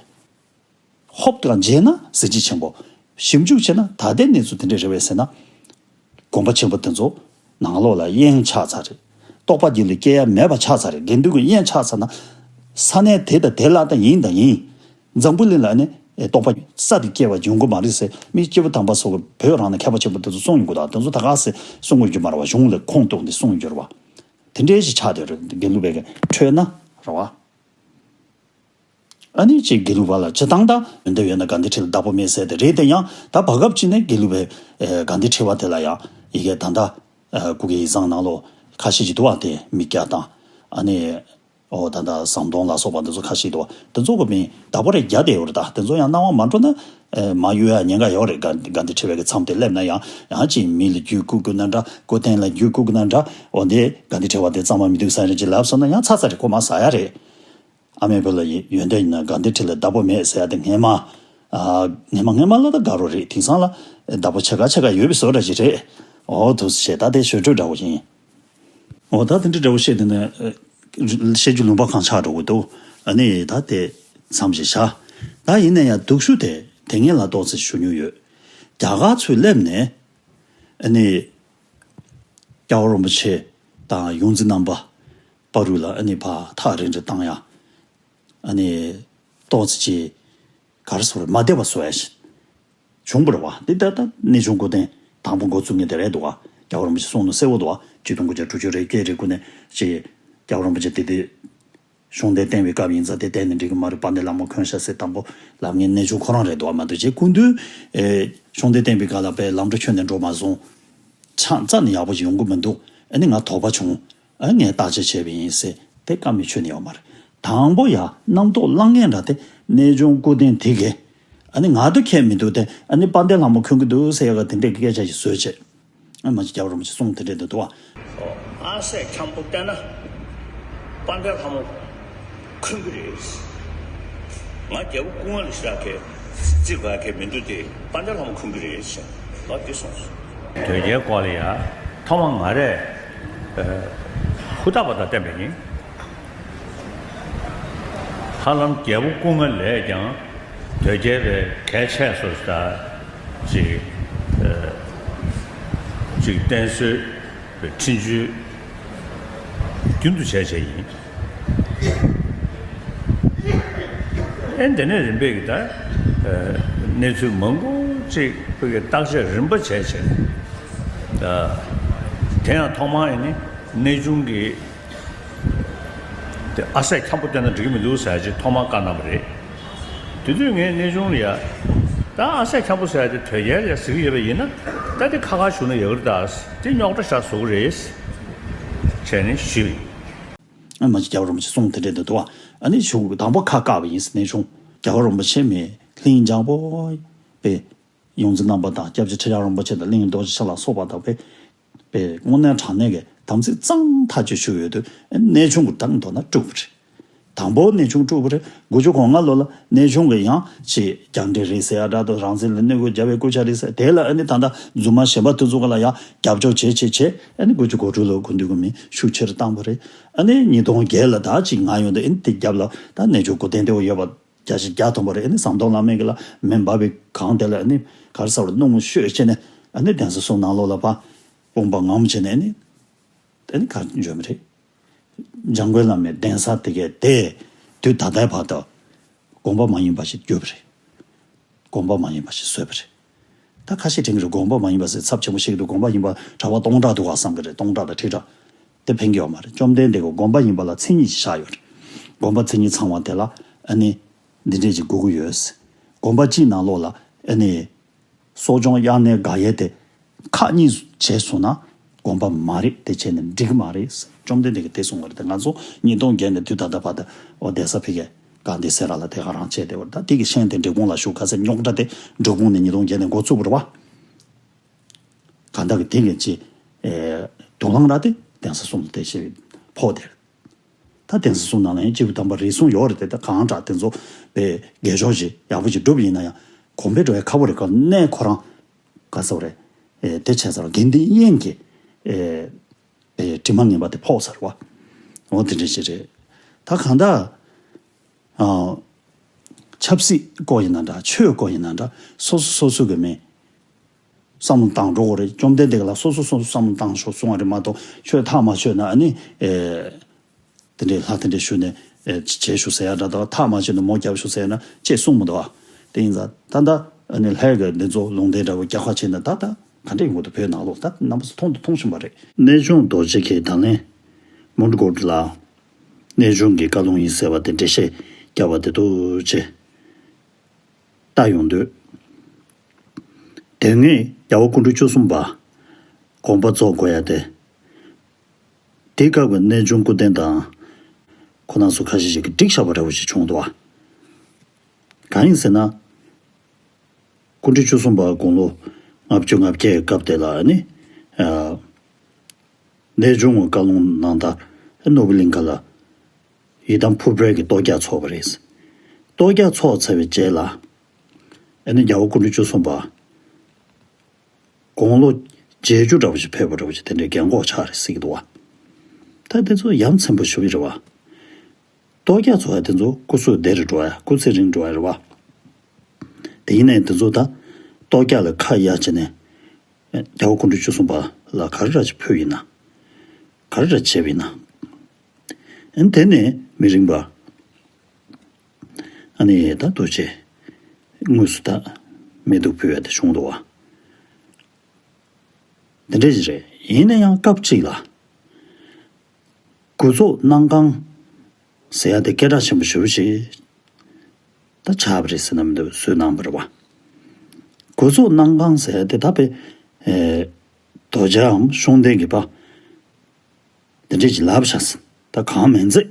ཧོབ་ཏེ་མཇལ་ན་གཟི་བརྗིད་ཆེན་པོ། ཞིབ་འཇུག་བྱས་ན་ད་ལྟའི་གནས་ཚུལ་དེ་འདྲས་རེད་པས་ཟེར་ན། དགོན་པ་ཆེན་པོ་དེ་ཚོ་ནང་ལོགས་ལ་དབྱེན་ཆགས་ཚར་རེད། རྟོགས་པ་རྒྱུད་ལ་སྐྱེ་ཡ་མེད་པ་ཆགས་ཚར་རེད། དགེ་འདུན་གྱི་དབྱེན་ཆགས་ཚར་ན། ས་གནས་དེ་དང་དེ་ལ་ད་ཡིན་དང་ཡིན། འཛམ་བུ་གླིང་ལ་ནི་རྟོགས་པ་ས་དེ་སྐྱེ་བ་ཡོང་གི་མ་རེད་ཟེར་མི་སྐྱེས་བུ་དམ་པ་སོགས་ཀྱི་བོད་རང་ནས་མཁས་པ་ཆེན་པོ་དེ་ཚོ་གསུངས་ཡོང་གི། ད་དེ་ཚོ་ད་ག་སེ་གསུང་གི་རྒྱུ་མ་རེད་བ། གཞུང་ལ་ཁུངས་གཏུགས་ནས་གསུང་གི་རྒྱུ་རེད་བ། དེ་འདྲའི་ཞིག་ཆགས་བསྡད་རེད། དགེ་ལུགས་པའི་གི་ཁྲོད་ན་རེད་བ། ཨ་ནི་ཅིག་དགེ་ལུགས་པ་ལ་སྤྱིར་བཏང་ད་ཡོན་ཏན་ཡོད་ན་དགའ་ལྡན་ཁྲི་ལ་བདག་པོ་མེད་ཟེར་དེ་རེད་དེ། ཡང་ད་བར་སྐབས་ཅིག་ནས་དགེ་ལུགས་པའི་ཨེ་དགའ་ལྡན་ཁྲི་པ་དེ་ལ་ཡང་ཡི་གེ་ད་ལྟ་ཨ་སྐུ་སྒེར་ཡིག་ཚང་ནང་ལོགས་ཁ་ཤས་ཅིག་འདུག་བ། དེ་མིག་རྒྱག་དང་ཨ་ནི་ཨོ་ད་ད་ཟམ་གདོང་ལ་སོགས་པ་འདི་ཚོ་ཁ་ཤས་འདུག་བ། དེ་ཚོ་གི་མིང་བདག་པོ་རེ་རྒྱག་བསྡད་ཡོད་རེད། ད་དེ་ཚོ་ཡང་སྣང་བ་མ་འགྲོ་ན་ཨེ་མ་གཡོ་ཡ་ཉེན་ཁ་ཡོད་རེད། དགའ་དགའ་ལྡན་ཁྲི་པའི་གི་མཚམས་དེ་སླེབས་ན་ཡང་ཡང་ཅིག་མི་ལ་རྒྱུད་བསྐུལ་དགོས་ན་འདྲ། སྐུ་རྟེན་ལ་རྒྱུད་བསྐུལ་དགོས་ན་འདྲ། འོ་འདི་དགའ་ལྡན་ཁྲི་པ་དེ་གཙང་མ་མི་འདུག་ས་རེད་ཅེས་ལབ་སོང་ན་ཡང་ཚ་ཚ་རེད། ཁོ་མ་ཟ་ཡ་རེད། ཨ་མའི་བུ་ལ་ཡི་ཡོན་ཏན་ཡིན་ན་དགའ་ལྡན་ཁྲི་ལ་བདག་པོ་མེད་ཟེར་ཡ་དེ་སྔན་མ། ཨ་སྔན་མ་སྔན་མ་ལ་ད་དགའ་རོགས་རེད། དེང་སང་ལ་བདག་པོ་ཆེ་ག་ཆེ་ག་ཡོད་པའི་བཟོ་འདྲ་ཞིག་རེད། འོ་དུ་ཞེས་ད་དེ་ཞོར་འཕྲོས་འདྲ་བོ་ཡིན། འོ་ད་དེ་འདྲ་འདྲ་བོ་བཤད་དེ་ནས་བཤད་རྒྱུ་ལུང་པ་གང་ཆགས་འགྲོ་གི་འདུག་ཨ་ནི་ད་དེ་མཚམས་ཞིག་བཞག་ད་ཡིན་ན་ཡང་སྡུག་ཤོས་དེ་དེ་སྔོན་ལ་ཏོག་ཙམ་ཞུ་མྱོང་ཡོད། རྒྱ་གར་ཚུར་སླེབས་ནས་ཨ་ནི་སྐྱབས་མགོན་རིན་པོ་ཆེ་དང་ཡོངས་འཛིན་རྣམ་པ་བར་དུ་ལ་ཨ་ནི་ཕར་ཐག་རིང་རུ་བཏང་ཡ། ཨ་ནི་ཏོག་ཙམ་ཅིག་ག་རེ་ཟེར་རེད། མ་བདེ་བ་བཟོ་ཡ་ཞིག་བྱུང་བ་རེད་བ། འདི་ལྟ་ལྟ་གནས་ཆུང་སྐུ་རྟེན་དང་པོ་འགོ་བཙུགས་མཁན་དེ་རེད་འདུག་བ། རྒྱལ་བ་རིན་པོ་ཆེ་གསུང་ནོ་གསལ་བོ་འདུག་བ། ཆིག་སྟོང་དགུ་བརྒྱ་དྲུག་ཅུ་རེ་བརྒྱད་རེ་དགུ་ནས་ཅིག་རྒྱལ་བ་རིན་པོ་ཆེ་དེ་དུས་གཞུང་འདི་བསྟན་པའི་སྐབས་ཡིན་ཙང་དེ་བསྟན་ནས་འགྲིག་གི་མ་རེད། དཔལ་ལྡན་ལྷ་མོ་འཁོན་ཤ་ཟེར་དང་པོ་ལབ་མཁན་གནས་ཆུང་ཁོ་རང་རེད་འདུག་བ། མ་གཏོགས་ཅིག་སྐུ་མདུན་ཨེ་གཞུང་འདི་བསྟན་པའི་སྐབས་ལ་དཔེ་ལམ་འགྲོ་ཁྱོན་ནས་འགྲོ་མ་སོང་། ཆ་རྩ་ནས་ཡག་པོ་ཞིག་ཡོང་གི་མི་འདུག་ཨ་ནི་ང་དོགས་པ་བྱུང་། ཨ་ངས་བརྟག་དཔྱད་བྱས་པ་ཡིན་ཟེར་དེ་བཀའ་མོལ་ཁྱོན་ནས་ཡོད་མ་རེད། དང་པོ་ཡ་རྣམ་རྟོག་ལངས་མཁན་འདྲ་དེ་གནས་ཆུང་སྐུ་རྟེན་དེ་གས་ཨ་ནི་ང་དོ་ཁྱད་མི་འདུག་སྟེ་ཨ་ནི་དཔལ་ལྡན་ལྷ་མོ་འཁོན་གི་འདུག་ཟེར་ཡ་ག་དེ་འདྲས་ཀྱི་སྐད་ཆ་ཞིག་བཟོས་བྱས། ཨ་མ་ཅིག་རྒྱལ་བ་རིན་པོ་ཆེ་གསུང་དེ་འདྲས་འདུག་འདུག་བ། ཨ་སྲས་འཁྱམ་པོ་བལྟས་ན་དཔལ་ལྡན་ལྷ་མོ་འཁོན་གི་རེད། ང་རྒྱལ་པོ་སྐུ་ངོ་ལ་ཞག་གི་རྩིས་ག་གི་མི་འདུག་སྟེ་དཔལ་ལྡན་ལྷ་མོ་འཁོན་གི་རེད་ཟེར་ལ་འདི་གསུངས་སོང་། དོལ་རྒྱལ་སྐོར་ལ་ཡ་ཐོག་མ་ང་རས་ཧུར་ཐག་པ་དང་བསྟན་པ་ཡིན། ཧ་ལམ་རྒྱལ་པོ་སྐུ་ངོ་ལས་ཀྱང་དོལ་རྒྱལ་བའི་གལ་ཆེ་སོ་ད་ཅིག་ཅིག་བསྟེན་གསོལ་བའི་འཕྲིན་བཅོལ་རྒྱུན་དུ་བྱས་བྱས་ཡིན། ཨེ་འདི་ནས་རིམ་པས་ཀྱི་ད་གནས་ཚུལ་མང་པོ་ཅིག་བོད་ཀྱི་བརྟག་དཔྱད་རིམ་པ་བྱས་བྱས་དེ་ཡང་ཐོག་མར་ཡིན་ནི་གནས་ཆུང་གི་དེ་ཨ་སྲས་འཁྱམ་པོ་བསྟེན་ན་འགྲིག་མི་འདུག་ཟེར་ཅིག་ཐོག་མར་བཀའ་གནང་བ་རེད། དེ་དུས་ངས་གནས་ཆུང་ལ་ཡ། ད་ཨ་སྲས་འཁྱམ་པོ་ཟེར་ཡ་དེ་དོལ་རྒྱལ་ལ་ཟེར་གྱི་ཡོད་པ་ཡིན་ན། ད་དེ་ཁ་ཁ་བཞུགས་ན་ཡག་རེད་ད། དེ་རྙོག་དྲ་ཤ་ཟུག་རེད། བྱས་ནས་ཞུས། ཨ་མ་ཅིག་རྒྱལ་བ་རིན་པོ་ཆེ་གསུང་དེ་འདྲས་འདུག་འདུག་བ། ཨ་ནི་གཞུག་དང་པོ་ཁ་བཀག་པ་ཡིན་ཟེར་གནས་ཆུང་། རྒྱལ་བ་རིན་པོ་ཆེ་མི་ལྷིང་འཇམ་པོ་པས། ཡོངས་འཛིན་རྣམ་པ་དང་སྐྱབས་རྗེ་ཁྲི་བྱང་རིན་པོ་ཆེ་དང་གླིང་རྡོ་རྗེ་འཆང་ལ་སོགས་པ་དང་བས། པས་དངོས་གནས་དྲང་གནས་ཀྱི་དམ་ཚིག་གཙང་ཐག་ཆོད་ཞུ་ཡོད་དུས་གནས་ཆུང་གི་དང་མདོར་ན་དཀྲུགས་པ་རེད། དང་པོ་གནས་ཆུང་དཀྲུགས་པ་རེད། དགུ་བཅུ་གོ་ལྔ་ལོ་ལ་གནས་ཆུང་གི་ཡང་ཅིག་རྒྱང་འདྲེན་རེད་ཟེར་ཡ་འདྲ་དང་རང་བཙན་ལ་གནོད་སྐྱོན་བརྒྱབ་པའི་སྐུ་ཕྱྭ་རེད་ཟེར་དེ་ལ་ཨ་ནི་ད་ལྟ་རྫུན་མ་གཞན་པ་དེ་ཚོ་ག་ལ་ཡང་རྒྱབ་སྐྱོར་བྱེད་བྱེད་བྱེད་ཨ་ནི་དགུ་བཅུ་གོ་དྲུག་ལོ་དགུན་དུས་ཀྱི་མི་ཤུགས་ཆེར་བཏང་བ་རེད། ཨ་ནི་ཉིས་སྟོང་བརྒྱད་ལ་ད་ཅིག་ང་ཡོང་དུས་ཨ་ནི་དེ་རྒྱབ་ལ་ད་གནས་ཆུང་སྐུ་རྟེན་དེ་བ་ཡོད་པ། བརྒྱ་ཆ་བརྒྱ་ཐམ་པ་རེད། ཨ་ནི་ཟམ་གདོང་བླ་མའི་གི་ལ་མེ་འབར་བའི་གངས་དེ་ལ་ཨ་ནི་གར་ས་བར་སྣུམ་བཤོས་བྱས་ནས་ཨ་ནི་གདན་ས་གསུམ་ནང་ལོགས་ལ་ཕ་དཔུང་པ་ངམ་བྱས་ནས་ཨ་ནི་ཨ་ནི་གར་འབྱོན་པ་རེད། འཇམ་མགོན་བླ་མའི་གདན་ས་དེ་གའི་དེ་དུས་ད་ལྟའི་བར་དུ་དགོན་པ་མ་ཡིན་པ་ཞིག་བསྒྱུར་པ་རེད། དགོན་པ་མ་ཡིན་པ་ཞིག་བཟོས་པ་རེད། ད་ཁ་ཤས་དྲན་གྱི་རེད། དགོན་པ་མ་ཡིན་པ་ཟེར་ཚབས་ཆེན་པོ་བཤད་ཀྱི་འདུག་དགོན་པ་ཡིན་པ་གྲྭ་པ་སྟོང་ཕྲག་འདུག་ག་བསམ་གྱི་རེད། སྟོང་ཕྲག་དང་ཁྲི་ཕྲག་དེ་ཕན་གྱི་ཡོད་མ་རེད། བཅོམ་ལྡན་འདས་ཀྱིས་དགོན་པ་ཡིན་པ་ལ་མཚན་ཉིད་ཅིག་བཞག་ཡོད་རེད། དགོན་པ་མཚན་ཉིད་ཚང་བ་དེ་ལ་ཨ་ནི་འདི་འདྲས་ཅིག་དགོས་ཀྱི་ཡོད། དགོན་པ་གཅིག་ནང་ལོགས་ལ་ཨ་ནི་གསོ་སྦྱོང་དབྱར་གནས་དགག་ཡས་དེ་ཁག་གཉིས་བྱས་སོང་ན་དགོན་པ་མ་རེད། དེ་བྱས་ནས་འགྲིག་གི་མ་རེད། བཅོམ་ལྡན་འདས་ཀྱིས་དེ་གསུངས་པ་རེད། དེ་ང་ཚོ་ཉིས་སྟོང་བརྒྱད་ནས་དུས་ད་ལྟ་བར་དུ་འོ་གདན་ས་ཕ་གིར་ག་འདི་སེ་ར་ལ་དེ་ག་རང་བྱས་དེ་བར་ད་དེ་གི་ཤན་དེ་འབྲས་སྤུངས་ལ་བཞུགས། ག་ཚད་རྙོག་དྲ་དེ་འབྲས་སྤུངས་ནས་ཉིས་སྟོང་བརྒྱད་ནས་འགོ་བཙུགས་པ་རེད་བ། གང་ལྟར་གྱི་དེ་གི་ཅི། ཨེ། དུག་རླངས་ར་དེ་གདན་ས་གསུམ་ལ་དེ་ཞེས་ཕོག་དེར། ད་གདན་ས་གསུམ་ནང་ལ་ཡང་སྐྱེས་བུ་དམ་པ་རེ་ཟུང་ཡོད་རེད་དེ། ད་གང་དྲག་དེ་ཚོ་པའི་དགེ་སྦྱོར་ཞིག་ཡག་པོ་ཞིག་བསྒྲུབས་ཡིན་ན་ཡང་གོམས་པས་འགྲོ་བའི་ཁ་པོ་རེད། ག་གནས་ཁོ་རང་ག་ཚོད་རེད། ཨེ། དེ་བྱས་ཚར་དགེ་འདུན་དབྱེན་གྱི་ཨེ། ཨེ། དྲི་མ་ངན་པ་དེ་ཕོག་ཚར་བ། འོ་དེ་འདྲ་ཞིག་རེད། ད་གང་ལྟར། ཨ། ཆབ་སྲིད་སྐོར་ཡིན་ན་འདྲ། ཆོས་སྐོར་ཡིན་ན་འདྲ། སོ་སོ་སོ་སོ་གི་མི་བསམ་བློ་བཏང་འགྲོ་དགོས་རེད། བཅོམ་ལྡན་འདས་ལ་སོ་སོ་སོ་སོ་བསམ་བློ་བཏང་ཤོག་གསུང་བ་རེད་མ་གཏོགས། ཆོས་ཐག་མ་ཆོད་ན་ཨ་ནི་ཨེ། དེ་འདྲའི་ལྷ་དེ་འདྲའི་ཞུ་ནས་ཨེ། བྱེད་ཤོག་ཟེར་ཡ་འདྲ་དང་། ཐག་མ་ཆོད་ན་མོ་རྒྱབ་ཤོག་ཟེར་ཡ་ན་ཅེས་གསུངས་མི་འདུག་ཨ། དེ་ཡིན་ཙང་ད་ལྟ་ཨ་ནི་ལྷའི་གི་འདི་ཚོ་ལུང་བསྟན་འདྲ་བོ་རྒྱག་ཁ་བྱས་ན་ད་ལྟ་ག་འདྲ་ཡོང་གི་འདུག་བོད་ནང་ལོགས་ད་རྣམ་པ་ཚོ་མཐོང་དུ་མཐོང་བཞིན་པ་རེད། གནས་ཆུང་རྡོ་རྗེ་མཁན་དང་ལེན་མོན་གྷོ་ལ། གནས་ཆུང་གི་བཀའ་ལུང་ཡིན་ཟེར་བ་དེ་འགྲེལ་བཤད་བརྒྱབ་པ་དེ་འདུག་ཅེས་ལྟ་ཡོང་དུས། དེ་སྔའི་རྒྱལ་བ་སྐུ་ཕྲེང་བཅུ་གསུམ་པ་དགོངས་པ་རྫོགས་དགོས་ཡ་དེ། དེའི་སྐབས་ཀྱི་གནས་ཆུང་སྐུ་རྟེན་དང་། ཁོ་རང་ཚོ་ཁ་ཤས་ཤིག་གིས་བསྒྲིགས་བཞག་པ་འདྲ་བོ་ཞིག་བྱུང་འདུག་བ། གང་ཡིན་ཟེར་ན། སྐུ་ཕྲེང་བཅུ་གསུམ་པ་དགུང་ལོ་ལྔ་བཅུ་ང་བརྒྱད་ཀྱི་སྐབས་དེ་ལ་ནི། ཨ། གནས་ཆུང་གི་བཀའ་ལུང་གནང་སྟངས་ནོར་བུ་གླིང་ཁ་ལ་ཡི་དམ་ཕུར་པའི་གི་གཏོར་རྒྱག་ཚོགས་པ་རེད། གཏོར་རྒྱག་ཚོགས་ཚར་བའི་རྗེས་ལ། ཨ་ནི་རྒྱལ་བ་སྐུ་ཕྲེང་བཅུ་གསུམ་པ་དགུང་ལོ་བརྒྱད་ཅུ་འདྲ་བོ་ཞིག་ཕེབས་པ་འདྲ་བོ་ཞིག་དེ་འདྲའི་རྒན་གོག་ཆགས་རེད་ཟེར་གྱི་འདུག་བ། ད་དེ་ཚོ་ཡ་མཚན་པོ་ཞེ་པོ་རེད་བ། གཏོར་རྒྱག་ཚོགས་པ་དེ་ཚོ་སྐུ་ཚེ་བདེ་རུ་འགྲོ་ཡ། སྐུ་ཚེ་རིང་འགྲོ་ཡ་རེད་བ། དེ་ཡིན་ནའི་དེ་ཚོ་ད་གཏོར་རྒྱག་ལ་ཁ་གཡར་བྱས་ནས། རྒྱལ་བ་སྐུ་ཕྲེང་བཅུ་གསུམ་པ་ལ་ག་རེ་འདྲ་ཞིག་ཕུལ་ཡིན་ན། ག་རེ་འདྲ་བྱས་པ་ཡིན་ན། ཨ་ནི་དེ་ནས་མི་རིང་བར། ཨ་ནི་ད་ལྟོ་ཆེ། དངོས་སུ་ད་མེ་ཏོག་ཕུལ་ཡ་དེ་བྱུང་འདུག་བ། འདི་འདྲ་ཞིག་རེད། ཡིན་ན་ཡང་སྐབས་གཅིག་ལ། དགུ་ཚོགས་གནང་ཁང་ཟེར་ཡ་དེ་སྐད་གྲགས་ཆེན་པོ་ཞེ་པོ་ཞིག་ད་ཆགས་པ་རེད་ཟེར་ན་མི་འདུག་བཟོས་གནང་བ་རེད་བ། དགུ་ཚོགས་གནང་ཁང་ཟེར་ཡ་དེ་ད་དཔེ། ཨེ། རྡོ་རྗེའམ་ཤོང་ལྡན་གྱི་པ། འདི་འདྲས་ཀྱི་ལབ་བཞག་ཟིན། ད་གང་མིན་ཚེ།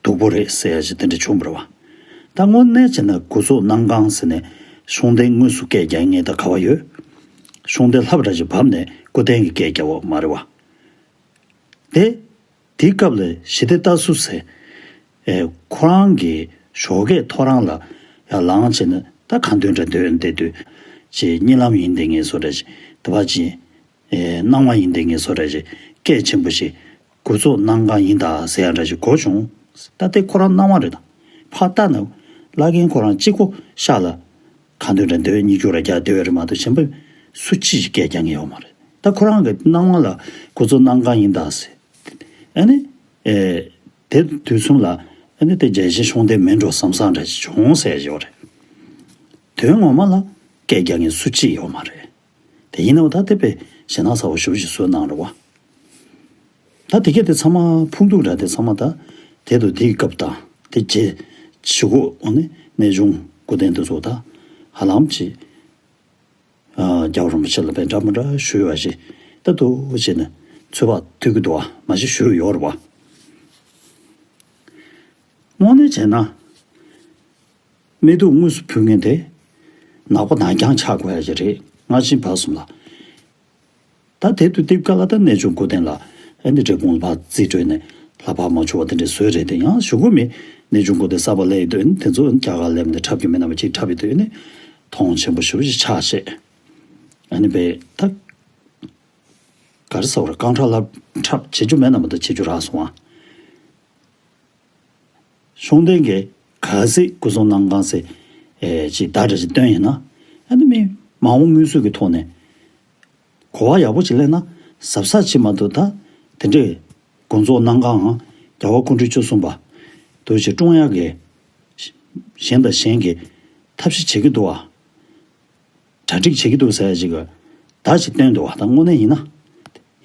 སྡུག་པོ་རེད་ཟེར་ཡ་ཞིག་དེ་འདྲ་བྱུང་བ་རེད་བ། ད་དངོས་གནས་བྱས་ན་དགུ་ཚོགས་གནང་གང་ཟེར་ནས་ཤོང་ལྡན་དངོས་སུ་སྐད་རྒྱག་མཁན་ད་ག་བ་ཡོད། ཤོང་ལྡན་ལྷབ་འདྲ་ཞིག་བབས་ནས་སྐུ་རྟེན་གྱི་སྐད་རྒྱག་པ་མ་རེད་བ། དེ། དེའི་སྐབས་ལ་ཞི་བདེ་ལྟ་སུ་ཟེར། ཨེ། ཁོ་རང་གི་ཞོགས་ཀས་ཐོ་རངས་ལ་ཡར་ལངས་བྱས་ནས་ད་གང་འདོད་འདྲ་འདོད་བསྡད་དུས། ཅེས་གཉིད་ལམ་ཡིན་བསྡད་མཁན་བཟོ་འདྲ་ཞིག་དེ་བ་ཅིག་ཨེ། སྣང་བ་ཡིན་བསྡད་མཁན་བཟོ་འདྲ་ཞིག་སྐད་ཆེན་པོ་ཞིག་དགུ་ཚོགས་གནང་གང་ཡིན་ད་ཟེར་ཡ་འདྲ་ཞིག་གོ་བྱུང་། ད་དེ་ཁོ་རང་སྣང་བ་རེད་ད། ཕར་ལྟ་ན་བླ་རྒན་ཁོ་རང་གཅིག་པོ་ཤག་ལ། གང་འདོད་འདྲ་འདོད་གཉིད་སྐྱོ་ར་རྒྱག་སྡོད་ཡོད་རེད་མ་གཏོགས་གཞན་པ་སུ་གཅིག་ཅིག་སྐད་རྒྱག་མཁན་ཡོད་མ་རེད། ད་ཁོ་རང་གི་སྣང་བ་ལ་དགུ་ཚོགས་གནང་གང་ཡིན་ད་ཟེར། ཨ་ནི། ཨེ། དེ་དུས་གསུམ་ལ་ཨ་ནི་དེ་རྒྱལ་ཞེན་ཤོང་ལྡན་མིན་འགྲོ་བསམ་བསམ་འདྲ་ཞིག་བྱུང་ཟེར་ཡོད་རེད། དོན་ངོ་མ་ལ་སྐད་རྒྱག་མཁན་སུ་གཅིག་ཡོད་མ་རེད། དེ་ཡིན་ནའང་ད་དེ་དཔེ་ཞེད་སྣང་ཚ་བོ་ཞེ་པོ་ཞིག་བཟོས་གནང་རེད་བ། ད་དེ་གས་དེ་ཚང་མ་ཕུགས་འདུན་འདྲ་དེ་ཚང་མ་ད་དེ་དུ་དེའི་སྐབས་དང་དེ་རྗེས་ཞུ་གོ་འོ་ནི་གནས་ཆུང་སྐུ་རྟེན་དེ་ཚོ་ད་ཧ་ལམ་ཅིག་ཨ། རྒྱལ་བ་རིན་པོ་ཆེ་ལ་དཔེ་འདྲ་མི་འདྲ་ཞུས་པ་ཞིག་ད་དུ་བྱས་ནས་ཚོད་དཔག་ཐུབ་ཀྱི་འདུག་བ་མ་གཞི་ཞུས་ཡོད་རེད་བ། དངོས་གནས་བྱས་ན། སྨད་སྡུག་དངོས་སུ་ཕུལ་མཁན་དེ། ནག་པོ་ནག་རྐྱང་ཆགས་དགོས་ཡ་ཅིག་རེད། སྔ་ཕྱི་བར་གསུམ་ལ། ད་དེ་དུས་དེབ་ཀ་ལ་ད་གནས་ཆུང་སྐུ་རྟེན་ལ་ཨ་ནི་འབྲས་སྤུངས་ལ་ཕར་རྩིས་སྤྲོད་ནས་ལྷ་ཕར་མ་བྱུང་བ་དེ་འདྲས་བཟོས་རེད་དེ་ཡང་ཞུ་གི་མེད། གནས་ཆུང་སྐུ་རྟེན་གསར་པ་སླེབས་ཡོད་དུས་ཨ་ནི་དེ་ཚོ་ཨ་ནི་རྒྱ་གར་སླེབས་ནས་འཁྲབ་ཀྱི་མེད་ན་མ་གཅིག་འཁྲབ་ཡོད་དུས་ཨ་ནི་མཐོང་ཆེན་པོ་ཞེ་པོ་ཞིག་ཆགས་བྱས། ཨ་ནི་བས་ད་ག་རེ་ཟེར་བ་རེད། རྐང་ཁྲག་ལ་འཁྲབ་བྱེད་རྒྱུ་མེད་ན་མ་གཏོགས་བྱེད་རྒྱུ་རག་སོང་ཨ། ཤོང་ལྡན་གྱིས་གལ་སྲིད་སྐུ་སྲུང་གནང་གང་ཟེར། ཨེ། ཅིག་བརྡ་འདྲ་ཞིག་བཏོན་ཡིན་ན། ཨ་ནི་མི་མ་འོངས་སྔོན་ཚུད་ཀྱི་ཐོག་ནས། གོ་བ་ཡག་པོ་ཞིག་ལེན་ན་གཟབ་གཟབ་བྱེད་མ་ཐུབ་ད། དེ་འདྲས་དགོངས་རྫོགས་གནང་གང་ཨང་རྒྱལ་བ་སྐུ་ཕྲེང་བཅུ་གསུམ་པ། དུ་ཞིག་བཀྲོངས་ཡག་གི་གཞན་དང་གཞན་གྱི་ཐབས་ཤེས་བྱེད་ཀྱི་འདུག་ཨ། གྲ་སྒྲིག་བྱེད་ཀྱི་འདུག་ཟེར་ཡ་ཅིག་གི་བརྡ་ཅིག་བཏོན་འདུག་བ། ད་དངོས་གནས་ཡིན་ན།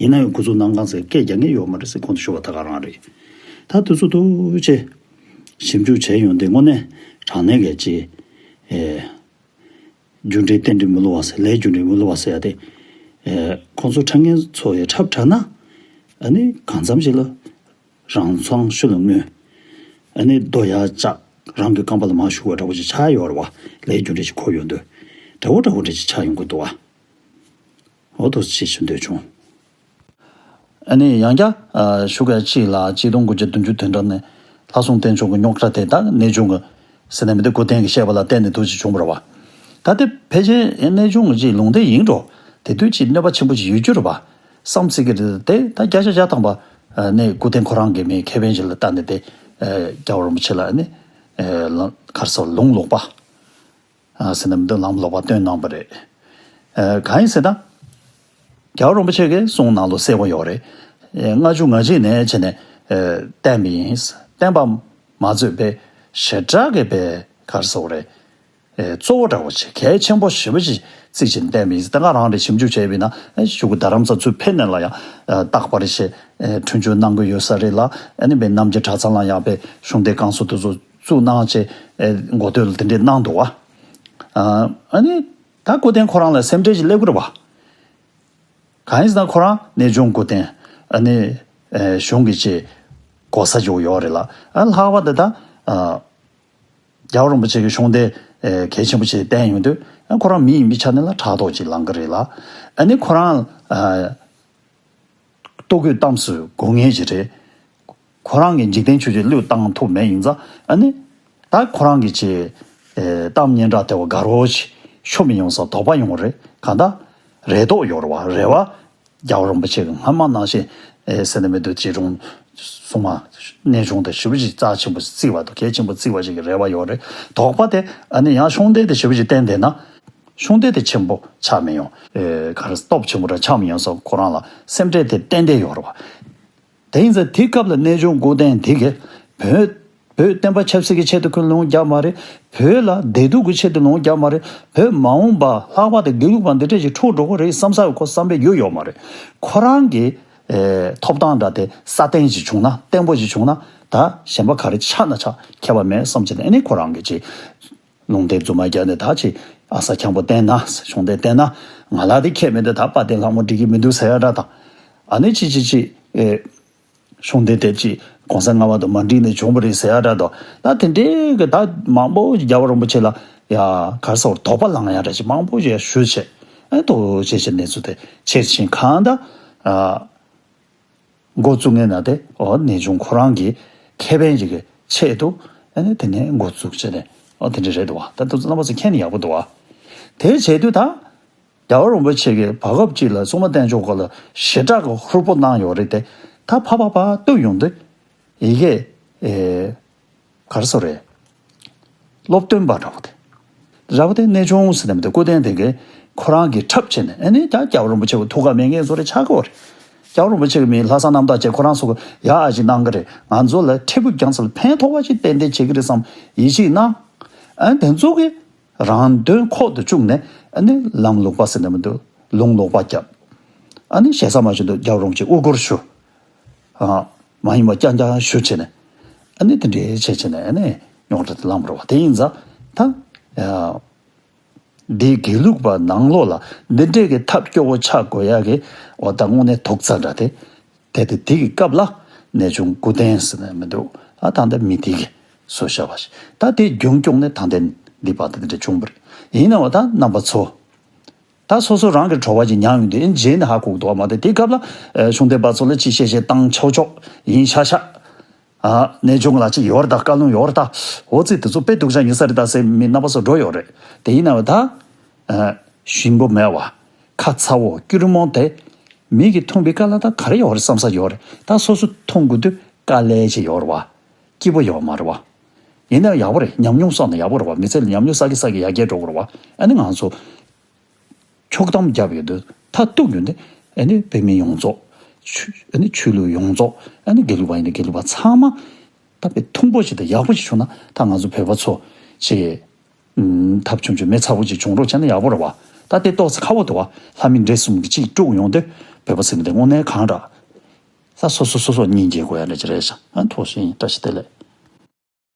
ཡིན་ན་ཡང་ཁོ་ཚོ་གནང་གང་ཟེར་སྐད་རྒྱག་མཁན་ཡོད་མ་རེད་ཟེར་གོང་དུ་ཞུ་བ་ད་ག་རང་རེད། ད་དུས་ཚོད་ཐུང་ཆེ་ཞིབ་འཇུག་བྱས་ཡོང་དུས་དངོས་གནས་དྲང་གནས་གལ་ཆེ། ཨེ། རྒྱུ་འབྲས་རྟེན་འབྲེལ་མི་བསླུ་བ་ཟེར་ལས་རྒྱུ་འབྲས་མི་བསླུ་བ་ཟེར་ཡ་དེ། ཨེ། ཁོང་ཚོ་འཁྲབ་མཁན་ཚོ་ཡ་འཁྲབ་དྲགས་ན། ཨ་ནི་གང་འཚམ་ཞིག་ལ། རང་མཚང་ཤུ་ལ་མངོན། ཨ་ནི་རྡོ་ཡར་བཅག་རང་གི་རྐང་པ་ལ་མར་ཞུགས་པ་འདྲ་བོ་ཅིག་ཆགས་ཡོད་རེད་བ། ལས་རྒྱུ་འབྲས་ཅིག་འཁོར་ཡོང་དུས། འདྲ་བོ་འདྲ་བོ་འདྲ་ཅིག་ཆགས་ཡོང་གི་འདུག་བ། འོ་ཐུགས་རྗེ་ཆེ་ཞུ་འདོད་བྱུང་། ཨ་ནི་ཡང་བསྐྱར་ཞུ་ག་ཅིག་ལ་གཅིག་སྟོང་དགུ་བརྒྱ་བདུན་ཅུ་དོན་གྲངས་ནས་ལྷ་སྲུང་བསྟན་སྐྱོང་གི་རྙོག་དྲ་དེ་དག་གནས་ཆུང་གི་ཟེར་ན་མི་འདུག་སྐུ་རྟེན་གྱི་བཤད་པ་ལ་བརྟེན་ནས་འདུག་ཅིག་བྱུང་བ་རེད་བ། ད་དེ་ཕལ་ཆེར་གནས་ཆུང་གི་ཅིག་ལུང་བསྟན་ཡིན་འགྲོ། དེ་དུས་ཅིག་གནོད་པ་ཆེན་པོ་ཅིག་ཡོད་རྒྱུ་རེད་བ། བསམ་སྲིད་ཀྱི་རེད་དེ་ད་བརྒྱ་ཆ་བརྒྱ་ཐམ་པ་ནས་སྐུ་རྟེན་ཁོ་རང་གི་མི་ཁེ་ཕན་ཞིག་ལ་བལྟས་ནས་དེ་རྒྱལ་བ་རིན་པོ་ཆེ་ལ་ནི་གར་སོགས་ལུང་ལོག་པ་ཟེར་ན་མི་འདུག་ལམ་ལོག་པ་སྟོན་གནང་བ་རེད། གང་ཡིན་ཟེར་ན། རྒྱལ་བ་རིན་པོ་ཆེ་གིས་གསུང་གནང་ལུགས་གསལ་པོ་ཡོད་རེད། ལྔ་བཅུ་ང་གཅིག་ནས་བྱས་ནས་བསྟན་པ་ཡིན། བསྟན་པ་མ་རྩོད་པའི་ཞེ་དྲག་གི་པའི་གར་སོགས་རེད། གཙོ་བོ་འདྲ་བོ་ཅིག་གལ་ཆེན་པོ་ཞེ་པོ་ཅིག་བརྩིས་བྱས་བསྟན་པ་ཡིན། ད་ང་རང་རེ་ཞིབ་འཇུག་བྱས་པ་ཡིན་ན་གཞུག་གུ་རྡ་རམ་ས་ཚུར་ཕེབས་ནས་ལ་ཡང་རྟག་པར་ཞེས་འཁྲུན་ཆོད་གནང་གི་ཡོད་ས་རེད་ལ། ཨ་ནི་པའི་རྣམ་རྒྱལ་གྲྭ་ཚང་ལ་ཡང་པའི་གཞུང་སྡེ་ཁང་སོགས་དེ་ཚོ་བཙུགས་གནང་བྱས་འགོ་སྟོད་ལ་དེ་འདྲས་གནང་འདུག་བ། ཨ་ནི་ད་སྐུ་རྟེན་ཁོ་རང་ལ་སེམས་ཁྲལ་ཅིག་སླེབས་ཀྱི་རེད་བ། གང་ཡིན་ཟེར་ན་ཁོ་རང་གནས་ཆུང་སྐུ་རྟེན་ཨ་ནི་གཞུང་གི་ཆེད་གོ་ས་ཅིག་ཡོད་རེད་ལ། ཨ་ལྷག་པར་དུ་ད་རྒྱལ་བ་རིན་པོ་ཆེ་གི་གཞུང་དེ་གལ་ཆེན་པོ་ཞིག་བསྟན་ཡོང་དུས་ཨ་ཁོ་རང་མི་ཡིན་པའི་ཆ་ནས་ལ་ཕྲག་དོག་ཅིག་ལངས་ཀྱི་རེད་ལ། ཨ་ནི་ཁོ་རང་ལྟོ་གོས་གཏམ་སུ་དགོས་ངེས་ཅིག་རེད། ཁོ་རང་གི་འཇིག་རྟེན་ཆོས་བརྒྱད་བློས་བཏང་ཐུབ་མེད་ཡིན་ཙང་ཨ་ནི། ད་ཁོ་རང་གི་ཆེ། གཏམ་སྙན་གྲགས་དེ་བ་དགའ་རོགས་ཆེ་ཤོ་མི་ཡོང་ས་དོགས་པ་ཡོང་རེད་གང་ལྟར། རེ་དོགས་ཡོད་རེད་བ་རེ་བ། རྒྱལ་བ་རིན་པོ་ཆེ་གི་སྔ་མ་ནང་བཞིན་ཟེར་ན་མི་འདུག་ཅེས་རུང་། སྲུང་མ། གནས་ཆུང་དེ་ཞེ་པོ་ཅིག་རྩ་ཆེན་པོ་བརྩི་བ་དང་གལ་ཆེན་པོ་བརྩི་བ་ཞིག་གི་རེ་བ་ཡོད་རེད་དོགས་པ་དེ་ཨ་ནི་ཡང་ཤོང་ལྡན་དེ་ཞེ་པོ་ཅིག་བསྟན་བསྡད་ན། ཤོང་ལྡན་དེ་ཆེན་པོ་ཆགས་མི་ཡོང་། ག་རེ་སྟོབས་ཆེན་པོ་ར་ཆགས་མི་ཡོང་ས་ཁོ་རང་ལ་སེམས་ཁྲལ་དེ་ཏན་ཏན་ཡོད་རེད་བ། དེ་ཡིན་ཙང་དེའི་སྐབས་ལ་གནས་ཆུང་སྐུ་རྟེན་དེ་གས་བོད་བོད་བསྟན་པ་ཆབ་སྲིད་ཀྱི་ཆེད་དུ་ཁོས་ལོང་རྒྱག་མ་རེད། བོད་ལ་བདེ་སྡུག་གི་ཆེད་དུ་ལོང་རྒྱག་མ་རེད། བོད་མ་འོངས་པ་ལྷག་པར་དུ་དགེ་ལུགས་པ་འདི་འདྲས་ཞིག་འཁྲུག་འགྲོ་གི་རེད་བསམ་ས་ཡོད་ཁོ་བསམ་པའི་རྒྱུ་ཡོད་མ་རེད། ཁོ་རང་གི་ཐོབ་ཐང་འདྲ་དེ་སྲ་བརྟན་ཞིག་བྱུང་ན་བརྟན་པོ་ཞིག་བྱུང་ན་ད་གཞན་པ་ག་རེ་ཆགས་ན་ཆགས་ཁྱད་པར་མེད་བསམ་བྱས་ནས་ཨ་ནི་ཁོ་རང་གི་ཅིག་ལུང་བསྟན་རྫུན་མ་རྒྱག་ནས་ད་ཅིག་ཨ་ས་འཁྱམ་པོ་བསྟན་ན་གཞུང་འདི་བསྟན་ན་ང་ལ་དེ་ཁྱད་མེད་དེ་ད་དཔལ་ལྡན་ལྷ་མོ་འགྲིག་གི་མི་འདུག་ཟེར་ཡ་འདྲ་དང་། ཨ་ནི་ཅི་ཅི་ཅི་ཨེ་ གཞུང་འདི་དེ་ཅིག་གོང་ས་ལྔ་པ་དང་མ་འགྲིག་ནས་བྱུང་བ་རེད་ཟེར་ཡ་འདྲ་དང་། ད་དེ་འདྲའི་གི་ད་མང་པོ་ཞིག་རྒྱལ་བ་རིན་པོ་ཆེ་ལ་ཡ་ག་རེ་ཟེར་དོགས་པ་ལངས་ཡ་འདྲ་ཞིག་མང་པོ་ཞིག་ཞུས་བྱས། ཨ་ཐུགས་རྗེ་ཆེ། གནས་ཚུལ་དེ་ཕྱིར་ཕྱིན་གང་ལྟར་འགོ་བཙུགས་མཁན་ན་དེ་ཨོ་གནས་ཆུང་ཁོ་རང་གི་ཁེ་ཕན་ཞིག་གི་ཆེད་དུ་ཨ་ནི་དེ་ནས་འགོ་བཙུགས་བྱས་ནས་ཨོ་དེ་འདྲ་རེད་འདུག་བ། ད་དུ་རྣམ་པ་ཚོ་མཁྱེན་ནས་ཡག་པོ་འདུག་བ། དེའི་ཆེད་དུ་ད། རྒྱལ་བ་རིན་པོ་ཆེ་གིས་བར་སྐབས་ཅིག་ལ་སྲུང་མ་བསྟན་མཆོག་སྐོར་ལ་ཞེ་དྲག་གི་ཧུར་པོ་གནང་ཡོད་རེད་དེ། ད་ཕ་ཕ་ཕ་བཏུབ་ཡོང་དུས་ཡི་གེ་ཨེ་ག་རེ་ཟེར་རེད། སློབ་སྟོན་པ་འདྲ་བོ་དེ། འདྲ་བོ་དེ་གནས་ཆུང་ཟེར་ནས་མི་འདུག་སྐུ་རྟེན་དེ་གིས་ཁོ་རང་གི་འཁྲབ་བྱས་ནས་ཨ་ནི་ཀྱང་རྒྱལ་བ་རིན་པོ་ཆེ་བ་ཐུགས་ཁག་མེད་མཁན་བཟོ་རེ་ཆགས་ཀྱི་ཡོད་རེད། རྒྱལ་བ་རིན་པོ་ཆེ་གི་མི་ལྷག་བསམ་རྣམ་དག་བྱས་ཁོ་རང་ཚོ་གི་ཡག་ཨ་ཅིག་གནང་གི་རེད། ང་ཚོ་ལ་འཕྲལ་ཕུགས་རྒྱང་ཚད་ལ་ཕན་ཐོགས་པ་ཅིག་ཏན་ཏན་བྱེད་ཀྱི་རེད་བསམ་ཡིད་ཆེས་གནང་། ཨ་ནི་དེ་ཚོ་གི་རང་དོན་ཁོག་ཏུ་བཅུག་ནས་ཨ་ནི་ལམ་ལོག་པ་ཟེར་ནས་མི་འདུག་ལུང་ལོག་པ་བརྒྱབ། ཨ་ནི་ཞེ་ས་མ་བྱུང་དུ་རྒྱལ་བ་རིན་པོ་ཆེ་དབུ་སྐོར་ཞུ། ཨ་མ་ཡིན་པ་རྐྱང་རྐྱང་ཞུ་བྱས་ནས་ཨ་ནི་དེ་འདྲའི་བྱས་བྱས་ནས་ཨ་ནི་རྙོག་དྲ་དེ་ལངས་པ་རེད་བ། དེ་ཡིན་ཙང་ད་ཡ་འདི་དགེ་ལུགས་པ་ནང་ལོགས་ལ་འདི་འདྲའི་གི་ཐབས་སྐྱོ་བོ་ཆགས་དགོས་ཡ་གི་འོ་ད་དངོས་གནས་དུག་རྩ་འདྲ་དེ། དེ་དེ་དེ་གི་སྐབས་ལ་གནས་ཆུང་སྐུ་རྟེན་ཟེར་ནས་མི་འདུག་ཨ་ད་འདི་མི་དེ་གི་བཟོ་བཞག་པ་ཞིག་ད་དེ་རྒྱུན་སྐྱོང་ནས་ད་ལྟའི་འདི་བར་དུ་དེ་འདྲ་བྱུང་བ་རེད། ཡིན་ནའང་ད་རྣམ་པ་ཚོ་ད་སོ་སོ་རང་གི་བྲོ་བ་ཅིག་མྱངས་ཡོང་དུས་ཨེ་རྗེས་ནས་ཧ་གོ་གི་འདུག་བ། མ་དེ་དེ་སྐབས་ལ་ཨེ་གཞུང་འབྲེལ་པ་ཚོ་ལ་ཅིག་བཤད་བཤད་བཏང་ཆོག་ཆོག་ཡིན་ཤག་ཤག་ཨ་གནས་ཆུང་ལ་ཅིག་ཡོད་རེད་ད། བཀའ་ལུང་ཡོད་རེད་ད། འོ་ཙི་དེ་ཚོ་དཔེ་སྡུག་ཅག་ཡིན་ས་རེད་ད་ཟེར་མི་རྣམ་པ་ཚོ་འགྲོ་ཡོད་རེད། དེ་ཡིན་ནའང་ད་ཨ་ཞིམ་པོ་མེད་བ། ཁ་ཚ་བོ་སྐྱུར་མོ་དེ། མི་གིས་འཐུང་བའི་སྐབས་ལ་ད་ག་རེ་ཡོད་རེད་བསམ་ས་ཡོད་རེད། ད་སོ་སོ་འཐུང་དགོས་དུས་དཀའ་ལས་ཅིག་ཡོད་རེད་བ། སྐྱིད་པོ་ཡོད་མ་རེད་བ། ཡིན་ནའང་ཡག་པོ་རེད། ཉམས་མྱོང་བསགས་ན་ཡག་པོ་རེད་བ། མི་ཚེ་ལ་ཉམས་མྱོང་བསགས་ཀྱི་བསགས་ཀྱི་ཡར་རྒྱས་འགྲོ་གི་རེད་བ། ཨ་ནི་ང་ཚོ་ཆོག་གཏམ་བརྒྱབ་ཡོད་དུས་མཐར་གཏུགས་ཡོད་ནི་ཨ་ནི་བོད་མི་ཡོངས་རྫོགས། ཆོས་ཨ་ནི་ཆོས་ལུགས་ཡོངས་རྫོགས། ཨ་ནི་དགེ་ལུགས་པ་ཡིན་ན་དགེ་ལུགས་པ་ཚང་མ་ད་དཔེ་མཐུན་པོ་ཞིག་དང་ཡག་པོ་ཞིག་བྱུང་ན་ད་ང་ཚོ་བོད་པ་ཚོ་ཆེ། ཐབས་ཆུང་ཆུང་མེ་ཚ་བོ་ཅིག་བྱུང་རོགས་བྱས་ན་ཡག་པོ་རེད་བ། ད་དེ་ཏོག་ཙམ་ཁག་པོ་འདུག་བ། ལྷ་མི་འདྲེ་གསུམ་གྱིས་གཅིག་དཀྲུགས་ཡོང་དུས་བོད་པ་ཟེར་མཁན་དེ་དངོས་གནས་གང་འདྲ། ད་སོ་སོ་སོ་སོ་སྙིང་རྗེ་དགོས་ཡ་འདྲ་ཅིག་རེད་ཤག་ཨ་ཐུགས་རྗེ་ཆེ། བཀྲ་ཤིས་བདེ་ལེགས།